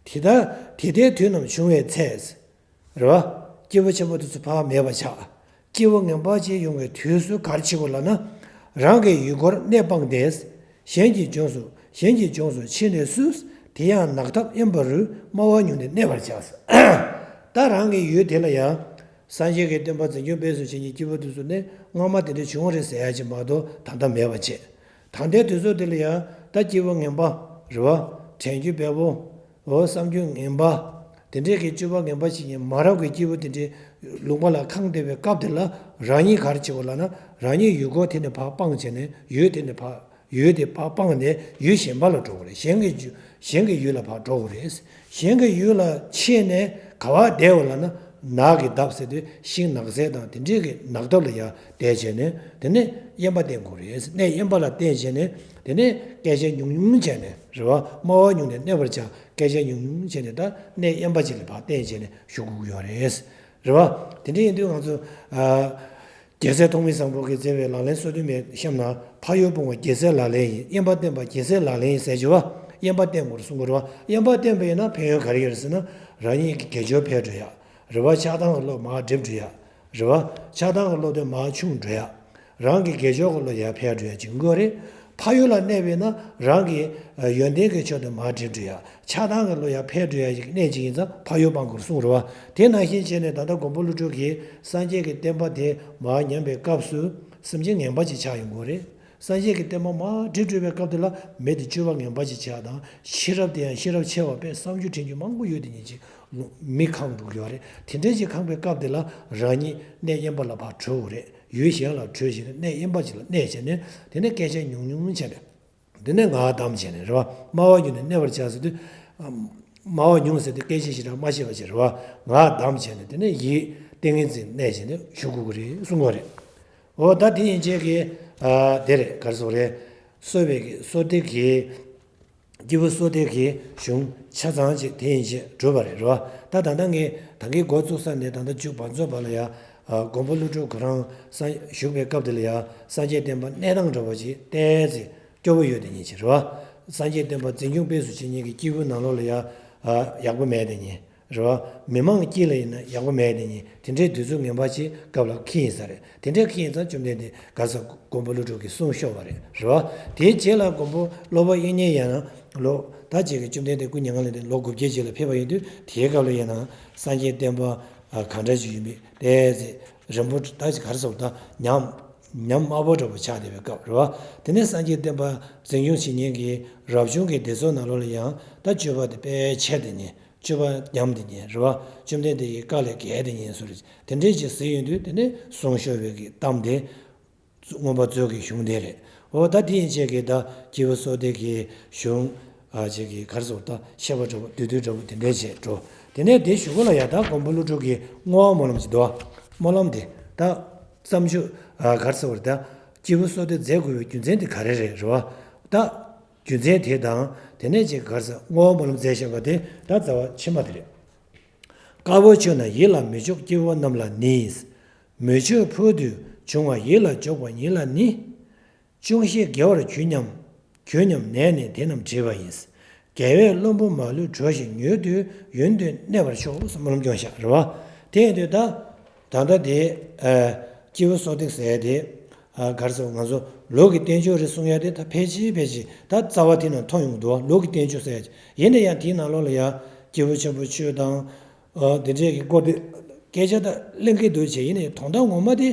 དེ་ལྟར་དེ་ལྟའི་དུས་རྣམས་བྱུང་བའི་ཚེ། རེད་བ། སྐྱེས་བུ་ཆེན་པོ་དེ་ཚོ་ཕར་མེད་པ་ཆགས། སྐྱེས་བུ་ངན་པ་ཅིག་ཡོང་བའི་དུས་སུ་ག་རེ་བྱེད་དགོས་ལབ་ན། རང་གི་ཡུལ་འཁོར་གནས་སྤངས་ཏེ། གཞན་གྱི་ལྗོངས་སུ་གཞན་གྱི་ལྗོངས་སུ་ཕྱིན་ནས་སུ། དེ་ཡང་ནགས་འདབ་དབེན་པ་རུ། སྨྲ་བ་ཉུང་སྟེ་གནས་པར་བྱ། ད་རང་གི་ཡུལ་དེ་ལ་ཡང་། སངས་རྒྱས་ཀྱི་བསྟན་པ་འཛིན་སྐྱོང་སྤེལ་གསུམ་བྱེད་མཁན་སྐྱེས་བུ་དེ་ཚོ་ནི་སྔོན་མ་དེ་འདྲ་བྱུང་བ་རེད་ཟེར་ཡ་ཅིག་མ་གཏོགས་ད་ལྟ་མེད་པ་བྱས། ད་ལྟའི་དུས་ཚོད་དེ་ལ་ཡང་ད་སྐྱེས་བུ་ངན་པ་རེད་བ། དྲན་རྒྱུ་འབེལ་པོ། འོ་བསམ་རྒྱུ་ངན་པ། དེ་འདྲས་ཀྱི་སྤྱོད་པ་ངན་པ་བྱེད་མཁན་མ་རབས་ཀྱི་སྐྱེས་བུ་དེ་འདྲས་ལུང་པ་ལ་ཁེངས་བསྡད་པའི་སྐབས་དེ་ལ་རང་ཉིད་ག་རེ་བྱེད་དགོས་ལབ་ན། རང་ཉིད་ཡུལ་སྐོར་དེ་ནས་ཕར་སྤངས་བྱས་ནས་ཡུལ་དེ་ནས་ཕར་ཡུལ་དེ་ཕར་སྤངས་ནས་ཡུལ་གཞན་པ་ལ་འགྲོ་དགོས་རེད། གཞན་གྱི་རྒྱུ་གཞན་གྱི་ཡུལ་ལ་ཕར་འགྲོ་དགོས་རེད། གཞན་གྱི་ཡུལ་ལ་ཕྱིན་ནས་ག་བར་བསྡད་དགོས་ལབ་ན། ནགས་ཀྱི་འདབས་ཟེར་དུས་ཤིང་ནགས་ཚལ་དང་དེ་འདྲས་ཀྱི་ནགས་འདབས་ལ་ཡར་བསྡད་བྱས་ནས་དེ་ནས་དབེན་པ་བསྟེན་དགོས་རེད། གནས་དབེན་པ་ལ་བསྟེན་བྱས་ནས་དེ་ནས་སྐད་ཆ་ཉུང་ཉུང་བྱས་ནས་རེད་བ། སྨྲ་བ་ཉུང་སྟེ་གནས་པར་བྱ། སྐད་ཆ་ཉུང་ཉུང་བྱས་ནས་ད་གནས་དབེན་པ་ཅིག་ལ་ཕར་བསྟེན་བྱས་ནས་བཞུགས་དགོས་ཀྱི་ཡོད་རེད། རེད་བ། དེ་འདྲ་ཡིན་དུས་ང་ཚོ་ཨ། རྒྱལ་སྲས་ཐོགས་མེད་བཟང་པོ་གིས་མཛད་པའི་ལག་ལེན་སོ་བདུན་པའི་གཤམ་ན། ཕ་ཡུལ་སྤོང་བ་རྒྱལ་སྲས་ལག་ལེན་ཡིན། དབེན་པ་བསྟེན་པ་རྒྱལ་སྲས་ལག་ལེན་ཡིན་ཟེར་གྱི་བ། དབེན་པ་བསྟེན་དགོས་རེད་གསུང་གི་རེད་བ། དབེན་པ་བསྟེན་པ་ཡིན་ན་ཕན་ཡོན་ག་རེ་ཡོད་རེད་ཟེར་ན། རང་ཉིད་ཀྱི་དགེ་སྦྱོར་འཕེལ་འགྲོ་ཡ། རེད་བ། ཆགས་སྡང་གི་བློ་མར་འགྲིབ་འགྲོ་ཡ། རེད་བ། ཆགས་སྡང་གི་བློ་དེ་མར་ཆུང་འགྲོ་ཡ། རང་གི་དགེ་སྦྱོར་གྱི་བློ་ཡར་འཕེལ་འགྲོ་ཡ་ཅིག་དགོས་རེད། ཕ་ཡུལ་ལ་གནས་པས་ན་རང་གི་ཡོན་ཏན་གྱི་ཕྱོགས་དེ་མར་འགྲིབ་འགྲོ་ཡ། ཆགས་སྡང་གི་བློ་ཡར་འཕེལ་འགྲོ་ཡ་ཞིག་གནས་ཅིག་ཡིན་ཙང་ཕ་ཡུལ་སྤང་དགོས་གསུངས་རེད་བ། དེ་ནང་བཞིན་བྱས་ནས་ད་ལྟ་མགོན་པོ་ཀླུ་སྒྲུབ་ཀྱིས་སངས་རྒྱས་ཀྱི་བསྟན་པ་དེ་མར་ཉམས་པའི་སྐབས་སུ་སེམས་ཅན་ངན་པ་ཅིག་ཆགས་ཡོང་གི་རེད། སངས་རྒྱས་ཀྱི་བསྟན་པ་མར་འགྲིབ་འགྲོ་བའི་སྐབས་དེ་ལ་མི་དེ་སྤྱོད་པ་ངན་པ་ཅིག་ཆགས་དང་། ཤེས་རབ་དེ་ཡང་ཤེས་རབ་ཆེ་བ་པས་བསམ་རྒྱུ་དྲན་རྒྱུ་མང་པོ་ཡོད་དེ་ཉིད་ཅིག་མི་ཁེངས་འགྲོ་གི་ཡོད་རེད། དེ་འདྲའི་ཅིག་ཁེངས་པའི་སྐབས་དེ་ལ་རང་ཉིད་གནས་དབེན་པ་ལ་ཕར་བྲོས་དགོས་རེད། ཡུལ་གཞན་ལ་བྲོས་བྱས་ནས་གནས་དབེན་པ་ཅིག་ལ་གནས་བྱས་ནས་དེ་ནས་སྐད་ཆ་ཉུང་ཉུང་བྱས་ནས། དེ་ནས་ངག་དམ་བྱས་ནས་རེད་བ། སྨྲ་བ་ཉུང་ནས་གནས་པར་བྱ་ཟེར་དུས། སྨྲ་བ་ཉུང་ཟེར་དུས་སྐད་ཆ་ཞེ་དྲག་མ་བཤད་པ་ཅིག་རེད་བ། ངག་དམ་བྱས་ནས་དེ་ནས་ཡིད་ཏིང་ངེ་འཛིན་གནས་བྱས་ནས་བཞུགས་དགོས་ཀྱི་རེད་གསུང་གི་རེད། འོ་ད་དེ་ཡན་ཆད་ཀྱི། ཨ། དེ་རེད། ག་རེ་ཟེར་དགོས་རེད། གསོ་བའི་གི་གསོ་སྡེ་གི། སྐྱེས་བུ་གསོ་སྡེ་གི་གཞུང་ཆ་ཚང་ཅིག་དེ་ཡན་ཆད་གྲུབ་པ་རེད་རེད་བ། ད་ད་ལྟ་ངས་ད་གིན་འགོ་བཙུགས་ས་ནས་ད་ལྟ་མཇུག་བར་མཚམས་བར་ལ་ཡ། ཨ། མགོན་པོ་ཀླུ་སྒྲུབ་ཁོ་རང་ས་བཞུགས་པའི་སྐབས་དེ་ལ་ཡ། སངས་རྒྱས་བསྟན་པ་གནས་སྟངས་འདྲ་བ་ཅིག་ཏོག་ཙམ་སྐྱོ་པོ་ཡོད་དེ་ཉིད་ཅིག་རེད་བ། སངས་རྒྱས་བསྟན་པ་འཛིན་སྐྱོང་སྤེལ་གསུམ་བྱེད་མཁན་གྱི་སྐྱེས་བུ་ནང་ལོགས་ལ་ཡ། ཨ། ཡག་པོ་མེད་དེ་ཉིད་རེད་བ། མི་མང་དཀྱིལ་ལ་ཡིན་ན་ཡག་པོ་མེད་དེ་ཉིད། དེ་འདྲའི་དུས་ཚོད་ངན་པ་ཅིག་སྐབས་ལ་འཁེལ་ཡིན་ས་རེད། དེ་འདྲའི་འཁེལ་ཡིན་ཙང་བཅོམ་ལྡན་འདས་ག་རེ་ཟེར། མགོན་པོ་ཀླུ་སྒྲུབ་ཀྱིས་གསུང་ཤོར་བ་རེད། རེད་བ། དེའི་རྗེས་ལ་མགོན་པོ་སློབ་དཔོན་དབྱིག་གཉེན་ཡང་ལོ་ད་ཅིག་གི་བཅོམ་ལྡན་འདས་སྐུ་མྱ་ངན་ལས་འདས་ལོ་དགུ་བརྒྱའི་རྗེས་ལ་ཕེབས་པ་ཡིན་དུས། དེའི་སྐབས་ལ་ཡིན་ན་སངས་རྒྱས་བསྟན་པ་གང་འདྲ་ཞིག་ཡོད་མེད་ཏོག་ཙམ་རིང་པོ་ད་ཅིག་ག་རེ་ཟེར། ད་ཉམས་ཉམས་དམའ་པོ་འདྲ་པོ་ཆགས་བསྡད་པའི་སྐབས་རེད་བ། དེ་ནས་སངས་རྒྱས་བསྟན་པ་འཛིན་སྐྱོང་བྱེད་མཁན་གྱི་རབ་བྱུང་གི་སྡེ་ཚོགས་ནང་ལོགས་ལ་ཡང་ད་སྤྱོད་པ་དེ་དཔེ་ཆེ་དེ་ཉིད། སྤྱོད་པ་ཉམས་དེ་ཉིད་རེད་བ། བཅོམ་ལྡན་འདས་ཀྱི་བཀའ་ལས་འགལ་དེ་ཉིད་སུ་རེད། དེ་འདྲས་ཅིག་ཟེར་ཡོང་དུས་དེ་ནས་གསུང་ཤོར་བའི་གི་གཏམ་དེ། མངོན་པ་མཛོད་ཀྱི་གཞུང་དེ་རེད། འོ་ད་དེ་ཡན་ཆད་ཀྱི་ད་སྐྱེས་བུ་གསོ་སྡེ་གི་གཞུང་། ཨ། ཅིག་གི་ག་རེ་ཟེར། ད་བཤད་པ་འདྲ་པོ་བསྡུས་བསྡུས་འདྲ་པོ་དེ་འདྲས་བྱས་འགྲོ། དེ་ནས་དེ་གཞུག་གུ་ལ་ཡ་ད་མགོན་པོ་ཀླུ་སྒྲུབ་ཀྱི་བསྔོ་བ་སྨོན་ལམ་ཅིག་འདུག་བ། སྨོན་ལམ་དེ་ད་བརྩམས་ཆོས། ཨ། ག་རེ་ཟེར་བ་རེད། ད་སྐྱེས་བུ་གསོ་སྡེ་མཛད་དགོས་པའི་རྒྱུ་མཚན་དེ་ག་རེ་རེད། རེད་བ། ད་རྒྱུ་མཚན་དེ་དང་དེ་ནས་ཅིག་ག་རེ་ཟེར། བསྔོ་བ་སྨོན་ལམ་མཛད་བཞིན་པ་དེ་ད་རྩ་བ་ཕྱི་མ་དེ་རེད། དཀར་པོ་མཆོད་ན་ཡིད་ལ་མི་འཇོག་སྐྱེ་བོ་རྣམས་ལ་ནི། མི་མཆོད་ཕུལ་དུས་བྱུང་བ་ཡིད་ལ་འཇོག་པ་ཉིད་ལ་ནི། ཅུང་ཞིག་དགེ་བར་གྱུར་སྙམ། གྱུར་སྙམ་ནས་ནི་དེ་རྣམས་བྲིས་པ་ཡིན། རྒྱལ་བས་བློན་པོ་མ་ལུས་གྲོལ་ཞིང་མྱུར་དུ་ཡུན་དུ་གནས་པར་ཤོག་ཟེར་སྨོན་ལམ་སྐྱོན་བཞག་རེད་བ། དེ་ཡིན་དུས་ད་ད་ལྟ་དེ། ཨ། སྐྱེས་བུ་གསོ་སྡེ་ཟེར་དེ། ཨ། ག་རེ་ཟེར། ང་ཚོ་ལུགས་ཀྱི་བསྟན་བཅོས་རེད་གསུང་ཡ་དེ་ད་ཕལ་ཆེར་ཕལ་ཆེར་ད་རྩ་བ་དེ་ནས་མཐོང་ཡོང་གི་འདུག་བ། ལུགས་ཀྱི་བསྟན་བཅོས་ཟེར་ཡ་ཅིག་ཡིན་ན་ཡང་དེའི་ནང་ལོགས་ལ་ཡ། སྐྱེས་བུ་ཆེན་པོ་མཆོད་དང་། ཨ། དེ་འདྲས་ཀྱི་སྐོར་དེ་སྐད་ཆ་ད་གླེང་གི་འདུག་བྱས། ཡིན་ནའི་དོན་དག་ངོ་མ་དེ་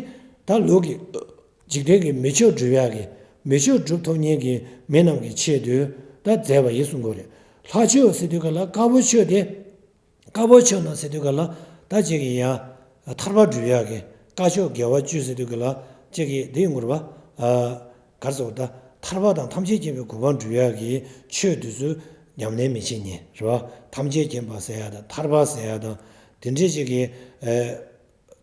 ད་ལུགས་ཀྱི། འཇིག་རྟེན་གྱི་མི་ཆོས་སྒྲུབ་ཡག་གི། མི་ཆོས་སྒྲུབ་ཐུབ་མཁན་གྱི་མི་རྣམས་ཀྱི་ཆེད་དུ་ད་མཛད་པ་ཡིན་གསུང་གི་རེད། ལྷ་ཆོས་ཟེར་དུས་ག་ལ་དཀར་པོ་མཆོད་དེ། དཀར་པོ་མཆོད་ན་ཟེར་དུས་ག་ལ་ད་ཅིག་གི་ཡ། ཐར་པ་སྒྲུབ་ཡག་གི་དཀར་ཕྱོགས་དགེ་བ་བཅུ་ཟེར་དུས་ག་ལ་ཅིག་གི་དེ་ཡོང་གི་རེད་བ། ཨ། ག་རེ་ཟེར། ད་ཐར་པ་དང་ཐམས་ཅད་མཁྱེན་པའི་གོ་འཕང་སྒྲུབ་ཡག་གི་ཆོས་དེ་ཚོ་ཉམས་ལེན་མི་བྱེད་མཁན་རེད་བ། ཐམས་ཅད་མཁྱེན་པ་ཟེར་ཡག་དང་ཐར་པ་ཟེར་ཡག་དང་དེ་འདྲས་ཅིག་གི། ཨ།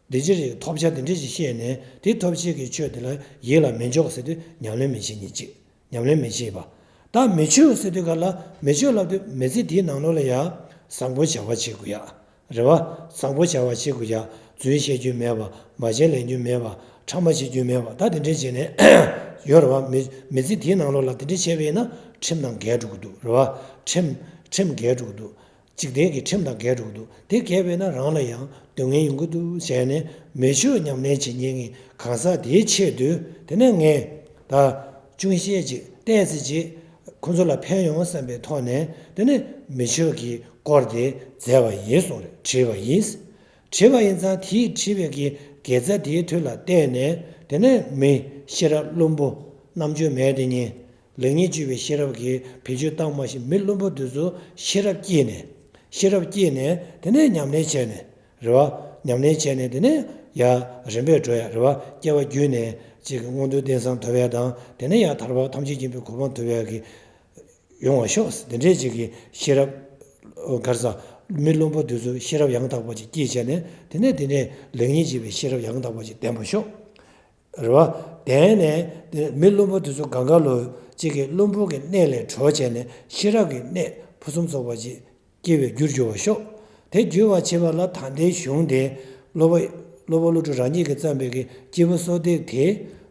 འདི་ཕྱིར་ཐོབ་བྱ་དེ་འདྲ་ཞིག་ཤེས་ནས་དེ་ཐོབ་བྱེད་ཀྱི་ཆོས་དེ་ལ་ཡིད་ལ་མི་འཇོག་ཟེར་དུས་ཉམས་ལེན་མི་བྱེད་ཉིད་ཅིག་ཉམས་ལེན་མི་བྱེད་པ། ད་མི་ཆོས་ཟེར་དུས་ག་ལ་མི་ཆོས་ལབ་དུས་མི་ཚེ་འདིའི་ནང་ལོགས་ལ་ཡང་བཟང་པོ་བྱ་བ་བྱེད་དགོས་ཡ། རེད་བ། བཟང་པོ་བྱ་བ་བྱེད་དགོས་ཡ། རྫུན་བཤད་རྒྱུ་མེད་པ། མ་བྱན་ལེན་རྒྱུ་མེད་པ། ཕྲ་མ་བྱེད་རྒྱུ་མེད་པ། ད་དེ་འདྲ་བྱས་ནས་ཡོད་རེད་བ། མི་མི་ཚེ་འདིའི་ནང་ལོགས་ལ་དེ་འདྲ་བྱས་པ་ཡིན་ན་ཁྲིམས་དང་འགལ་འགྲོ་གི་འདུག་རེད་བ། ཁྲིམས་ཁྲིམས་འགལ་འགྲོ་གི་འདུག་འཇིག་རྟེན་གྱི་ཁྲིམས་དང་འགལ་འགྲོ་གི་འདུག་དེ་འགལ་བས་ན་རང་ལ་ཡང་སྡུག་བསྔལ་ཡོང་གི་འདུག་བྱས་ནས་མི་ཆོས་ཉམས་ལེན་བྱེད་མཁན་གྱི་གང་ཟག་དེའི་ཆེད་དུ་དེ་ནས་ངས་ད་ཅུང་ཟད་ཅིག་ བལྟས་ཚེ་ཅིག་ཁོ་ཚོ་ལ་ཕན་ཡོང་བསམ་པའི་ཐོག་ནས་དེ་ནས་མི་ཆོས་ཀྱི་སྐོར་དེ་མཛད་པ་ཡིན་གསུངས་རེད། བྲིས་པ་ཡིན། བྲིས་པ་ཡིན་ཙང་དེའི་བྲིས་པའི་གི་དགེ་རྩ་དེའི་ཐོག་ལ་བལྟས་ནས་དེ་ནས་མི་ཤེས་རབ་བླུན་པོ་རྣམ་དཔྱོད་མེད་དེ་ཉིད། ལེགས་ཉེས་དཔྱོད་པའི་ཤེས་རབ་ཀྱིས་བེད་སྤྱོད་བཏང་མ་ཤེས་མི་བླུན་པོ་དེ་ཚོ་ཤེས་རབ་བསྐྱེད་ནས། ཤེས་རབ་བསྐྱེད་ནས་དེ་ནས་ཉམས་ལེན་བྱས་ནས་རེད་བ། ཉམས་ལེན་བྱས་ནས་དེ་ནས་ཡ་རིམ་པས་འགྲོ་ཡ་རེད་བ། སྐྱེ་བ་བརྒྱུད་ནས་ཅིག་མངོན་མཐོ་རྟེན་བཟང་ཐོབ་ཡ་དང་དེ་ནས་ཡ་ཐར་པ་ཐམས་ཅད་མཁྱེན་པའི་གོ་འཕང་ཐོབ་ཡ་གི་ཡོང་བ་ཤོག་དེ་འདྲས་ཅིག་གི་ཤེས་རབ་ག་རེ་ཟ། མི་བླུན་པོ་དེ་ཚོ་ཤེས་རབ་ཡང་དག་པ་ཅིག་བསྐྱེད་བྱས་ནས་དེ་ནས་དེ་ནས་ལེགས་ཉེས་དཔྱོད་པའི་ཤེས་རབ་ཡང་དག་པ་ཅིག་ལྡན་པ་ཤོག་རེད་བ། དེ་ནས་དེ་མི་བླུན་པོ་དེ་ཚོ་གང་ག་ལོ་གཅིག་གི་བླུན་པོ་གི་གནས་ལས་གྲོལ་བྱས་ནས་ཤེས་རབ་ཀྱི་གནས་ཕུན་སུམ་ཚོགས་པ་ཅིག་སྐྱེ་བའི་རྒྱུར་འགྱུར་བ་ཤོག་དེ་འགྱུར་བར་བྱེད་པ་ལ་ད་ལྟའི་གཞུང་དེ་སློབ་པ་སློབ་དཔོན་ཀླུ་སྒྲུབ་རང་ཉིད་ཀྱིས་བརྩམས་པའི་གི་སྐྱེས་བུ་གསོ་སྟེགས་དེ་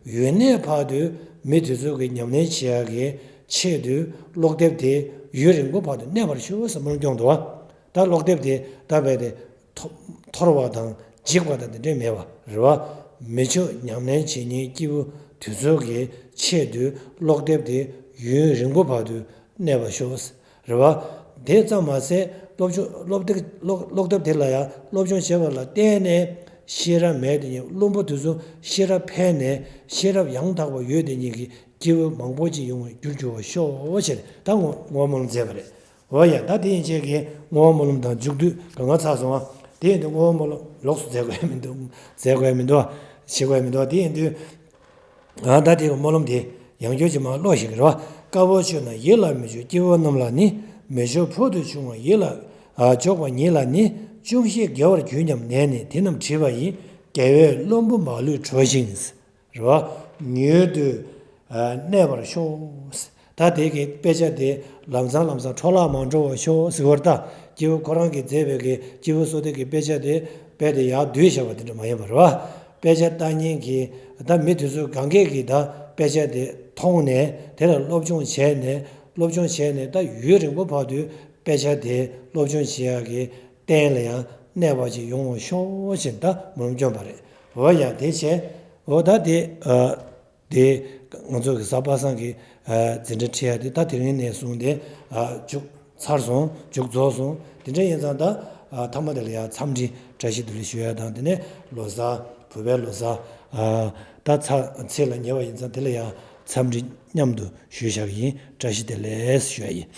ཡོན་གནས་བར་དུ་མི་དེ་ཚོ་གི་ཉམས་ལེན་བྱེད་ཡག་གི་ཆེད་དུ་ཀློག་དེབ་དེ་ཡུན་རིང་པོ་བར་དུ་གནས་པར་ཤོག་ཟེར་སྨོན་ལམ་སྐྱོང་འདུག་བ། ད་ཀློག་དེབ་དེ་ད་བས་ཏེ། འཐོར་བ་དང་འཇིག་པ་དང་དེ་འདྲས་མེད་པ་རེད་བ། མི་ཆོས་ཉམས་ལེན་བྱེད་མཁན་སྐྱེས་བུ་དེ་ཚོ་གི་ཆེད་དུ་ཀློག་དེབ་དེ་ཡུན་རིང་པོ་བར་དུ་གནས་པར་ཤོག་རེད་བ། དེ་ཙམ་མ་ཟད་སློབ་སྦྱོང་སློབ་དེབ་ཀློག་ཀློག་དེབ་དེ་ལ་ཡང་སློབ་སྦྱོང་བྱེད་པ་ལ་བརྟེན་ནས་ཤེས་རབ་མེད་དེ་ཉིད་བླུན་པོ་དེ་ཚོ་ཤེས་རབ་འཕེལ་ནས་ཤེས་རབ་ཡང་དག་པ་ཡོད་དེ་ཉིད་ཀྱི་སྐྱེས་བུ་མང་པོ་ཅིག་ཡོང་བར་འགྱུར་འགྱུར་བར་ཤོག་ཅེས་ད་ངོ་བོ་སྨོན་ལམ་མཛད་པ་རེད། འོ་ཡ། ད་དེ་ཡན་ཆད་ཀྱི་བསྔོ་བ་སྨོན་ལམ་དང་མཇུག་སྡུད་གང་ག་ཚར་སོང་ཨ། དེ་ཡིན་དུས་བསྔོ་བ་སྨོན་ལམ་ལོགས་སུ་མཛད་དགོས་ཡ་མི་འདུག་མཛད་དགོས་ཡ་མི་འདུག་བྱེད་དགོས་ཡ་མི་འདུག་དེ་ཡིན་དུས། ཨ་ད་དེ་སྨོན་ལམ་དེ་ཡང་བསྐྱར་ཅིག་མར་ཀློག་ཞིག་རེད་བ། དཀར་པོ་ཆོས་རྣམས་ཡིད་ལ་མི་བྱུང་སྐྱེ་བོ་རྣམས་ལ་ནི། མི་ཆོས་ཕུལ་དུ་བྱུང་བ་ཡིད་ལ་ཨ་འཇོག་པ་ཉིད་ལ་ནི། ཅུང་ཞིག་དགེ་བར་གྱུར་སྙམ་ནས་ནི། དེ་རྣམས་བྲིས་པ་ཡིས། དགེ་བས་བླུན་པོ་མ་ལུས་གྲོལ་ཞིང་། རེད་བ། མྱུར་དུ་ཨ་གནས་པར་ཤོག་ད་དེ་གི་དཔེ་ཆ་དེ་ལམ་སང་ལམ་སང་འཕྲོ་བརླག་མ་འགྲོ་བར་ཤོག་ཟེར་བར་ད་སྐྱེས་བུ་ཁོ་རང་གིས་མཛད་པའི་གི་སྐྱེས་བུ་གསོ་སྟེགས་ཀྱི་དཔེ་ཆ་དེ་དཔེ་དེ་ཡར་བསྡུས་བཞག་པ་དེ་འདྲ་མ་ཡིན་པ་རེད་བ། དཔེ་ཆ་ལྟ་མཁན་གྱི་ད་མི་དེ་ཚོ་གང་གས་ཀྱིས་ད་དཔེ་ཆ་དེ་མཐོང་ནས་དེ་ལ་སློབ་སྦྱོང་བྱས་ནས་སློབ་སྦྱོང་བྱས་ནས་ད་ཡུན་རིང་པོ་བར་དུ་དཔེ་ཆ་དེ་སློབ་སྦྱོང་བྱེད་ཡག་གི་རྟེན་ལ་ཡང་གནས་པ་ཅིག་ཡོང་བར་ཤོག་ཅེས་ད་སྨོན་ལམ་བསྐྱོན་པ་རེད། འོ་ཡ་དེ་བྱས། འོ་ད་དེ་ཨ། དེ་ང་ཚོ་གི་གཟའ་པ་སངས་ཀྱི་ཨ་འཛིན་གྲྭ་ཁྲིད་ཡ་དེ་ད་དེ་རིང་ནས་བཟུང་སྟེ་ཨ་མཇུག་ཚར་སོང་། མཇུག་རྫོགས་སོང་། དེ་འདྲ་ཡིན་ཙང་ད་ཨ་མཐའ་མ་དེ་ལ་ཡ་འཚམས་འདྲི་བཀྲ་ཤིས་བདེ་ལེགས་ཞུ་ཡ་དང་དེ་ནས་ལོ་གསར་བོད་པའི་ལོ་གསར་ཨ་ད་ཚ་ཚེས་ལ་ཉེ་བ་ཡིན་ཙང་དེ་ལ་ཡ་འཚམས་འདྲི་མཉམ་དུ་ཞུས་བཞག་གི་ཡིན། བཀྲ་ཤིས་བདེ་ལེགས་ཞུ་ཡ་ཡིན།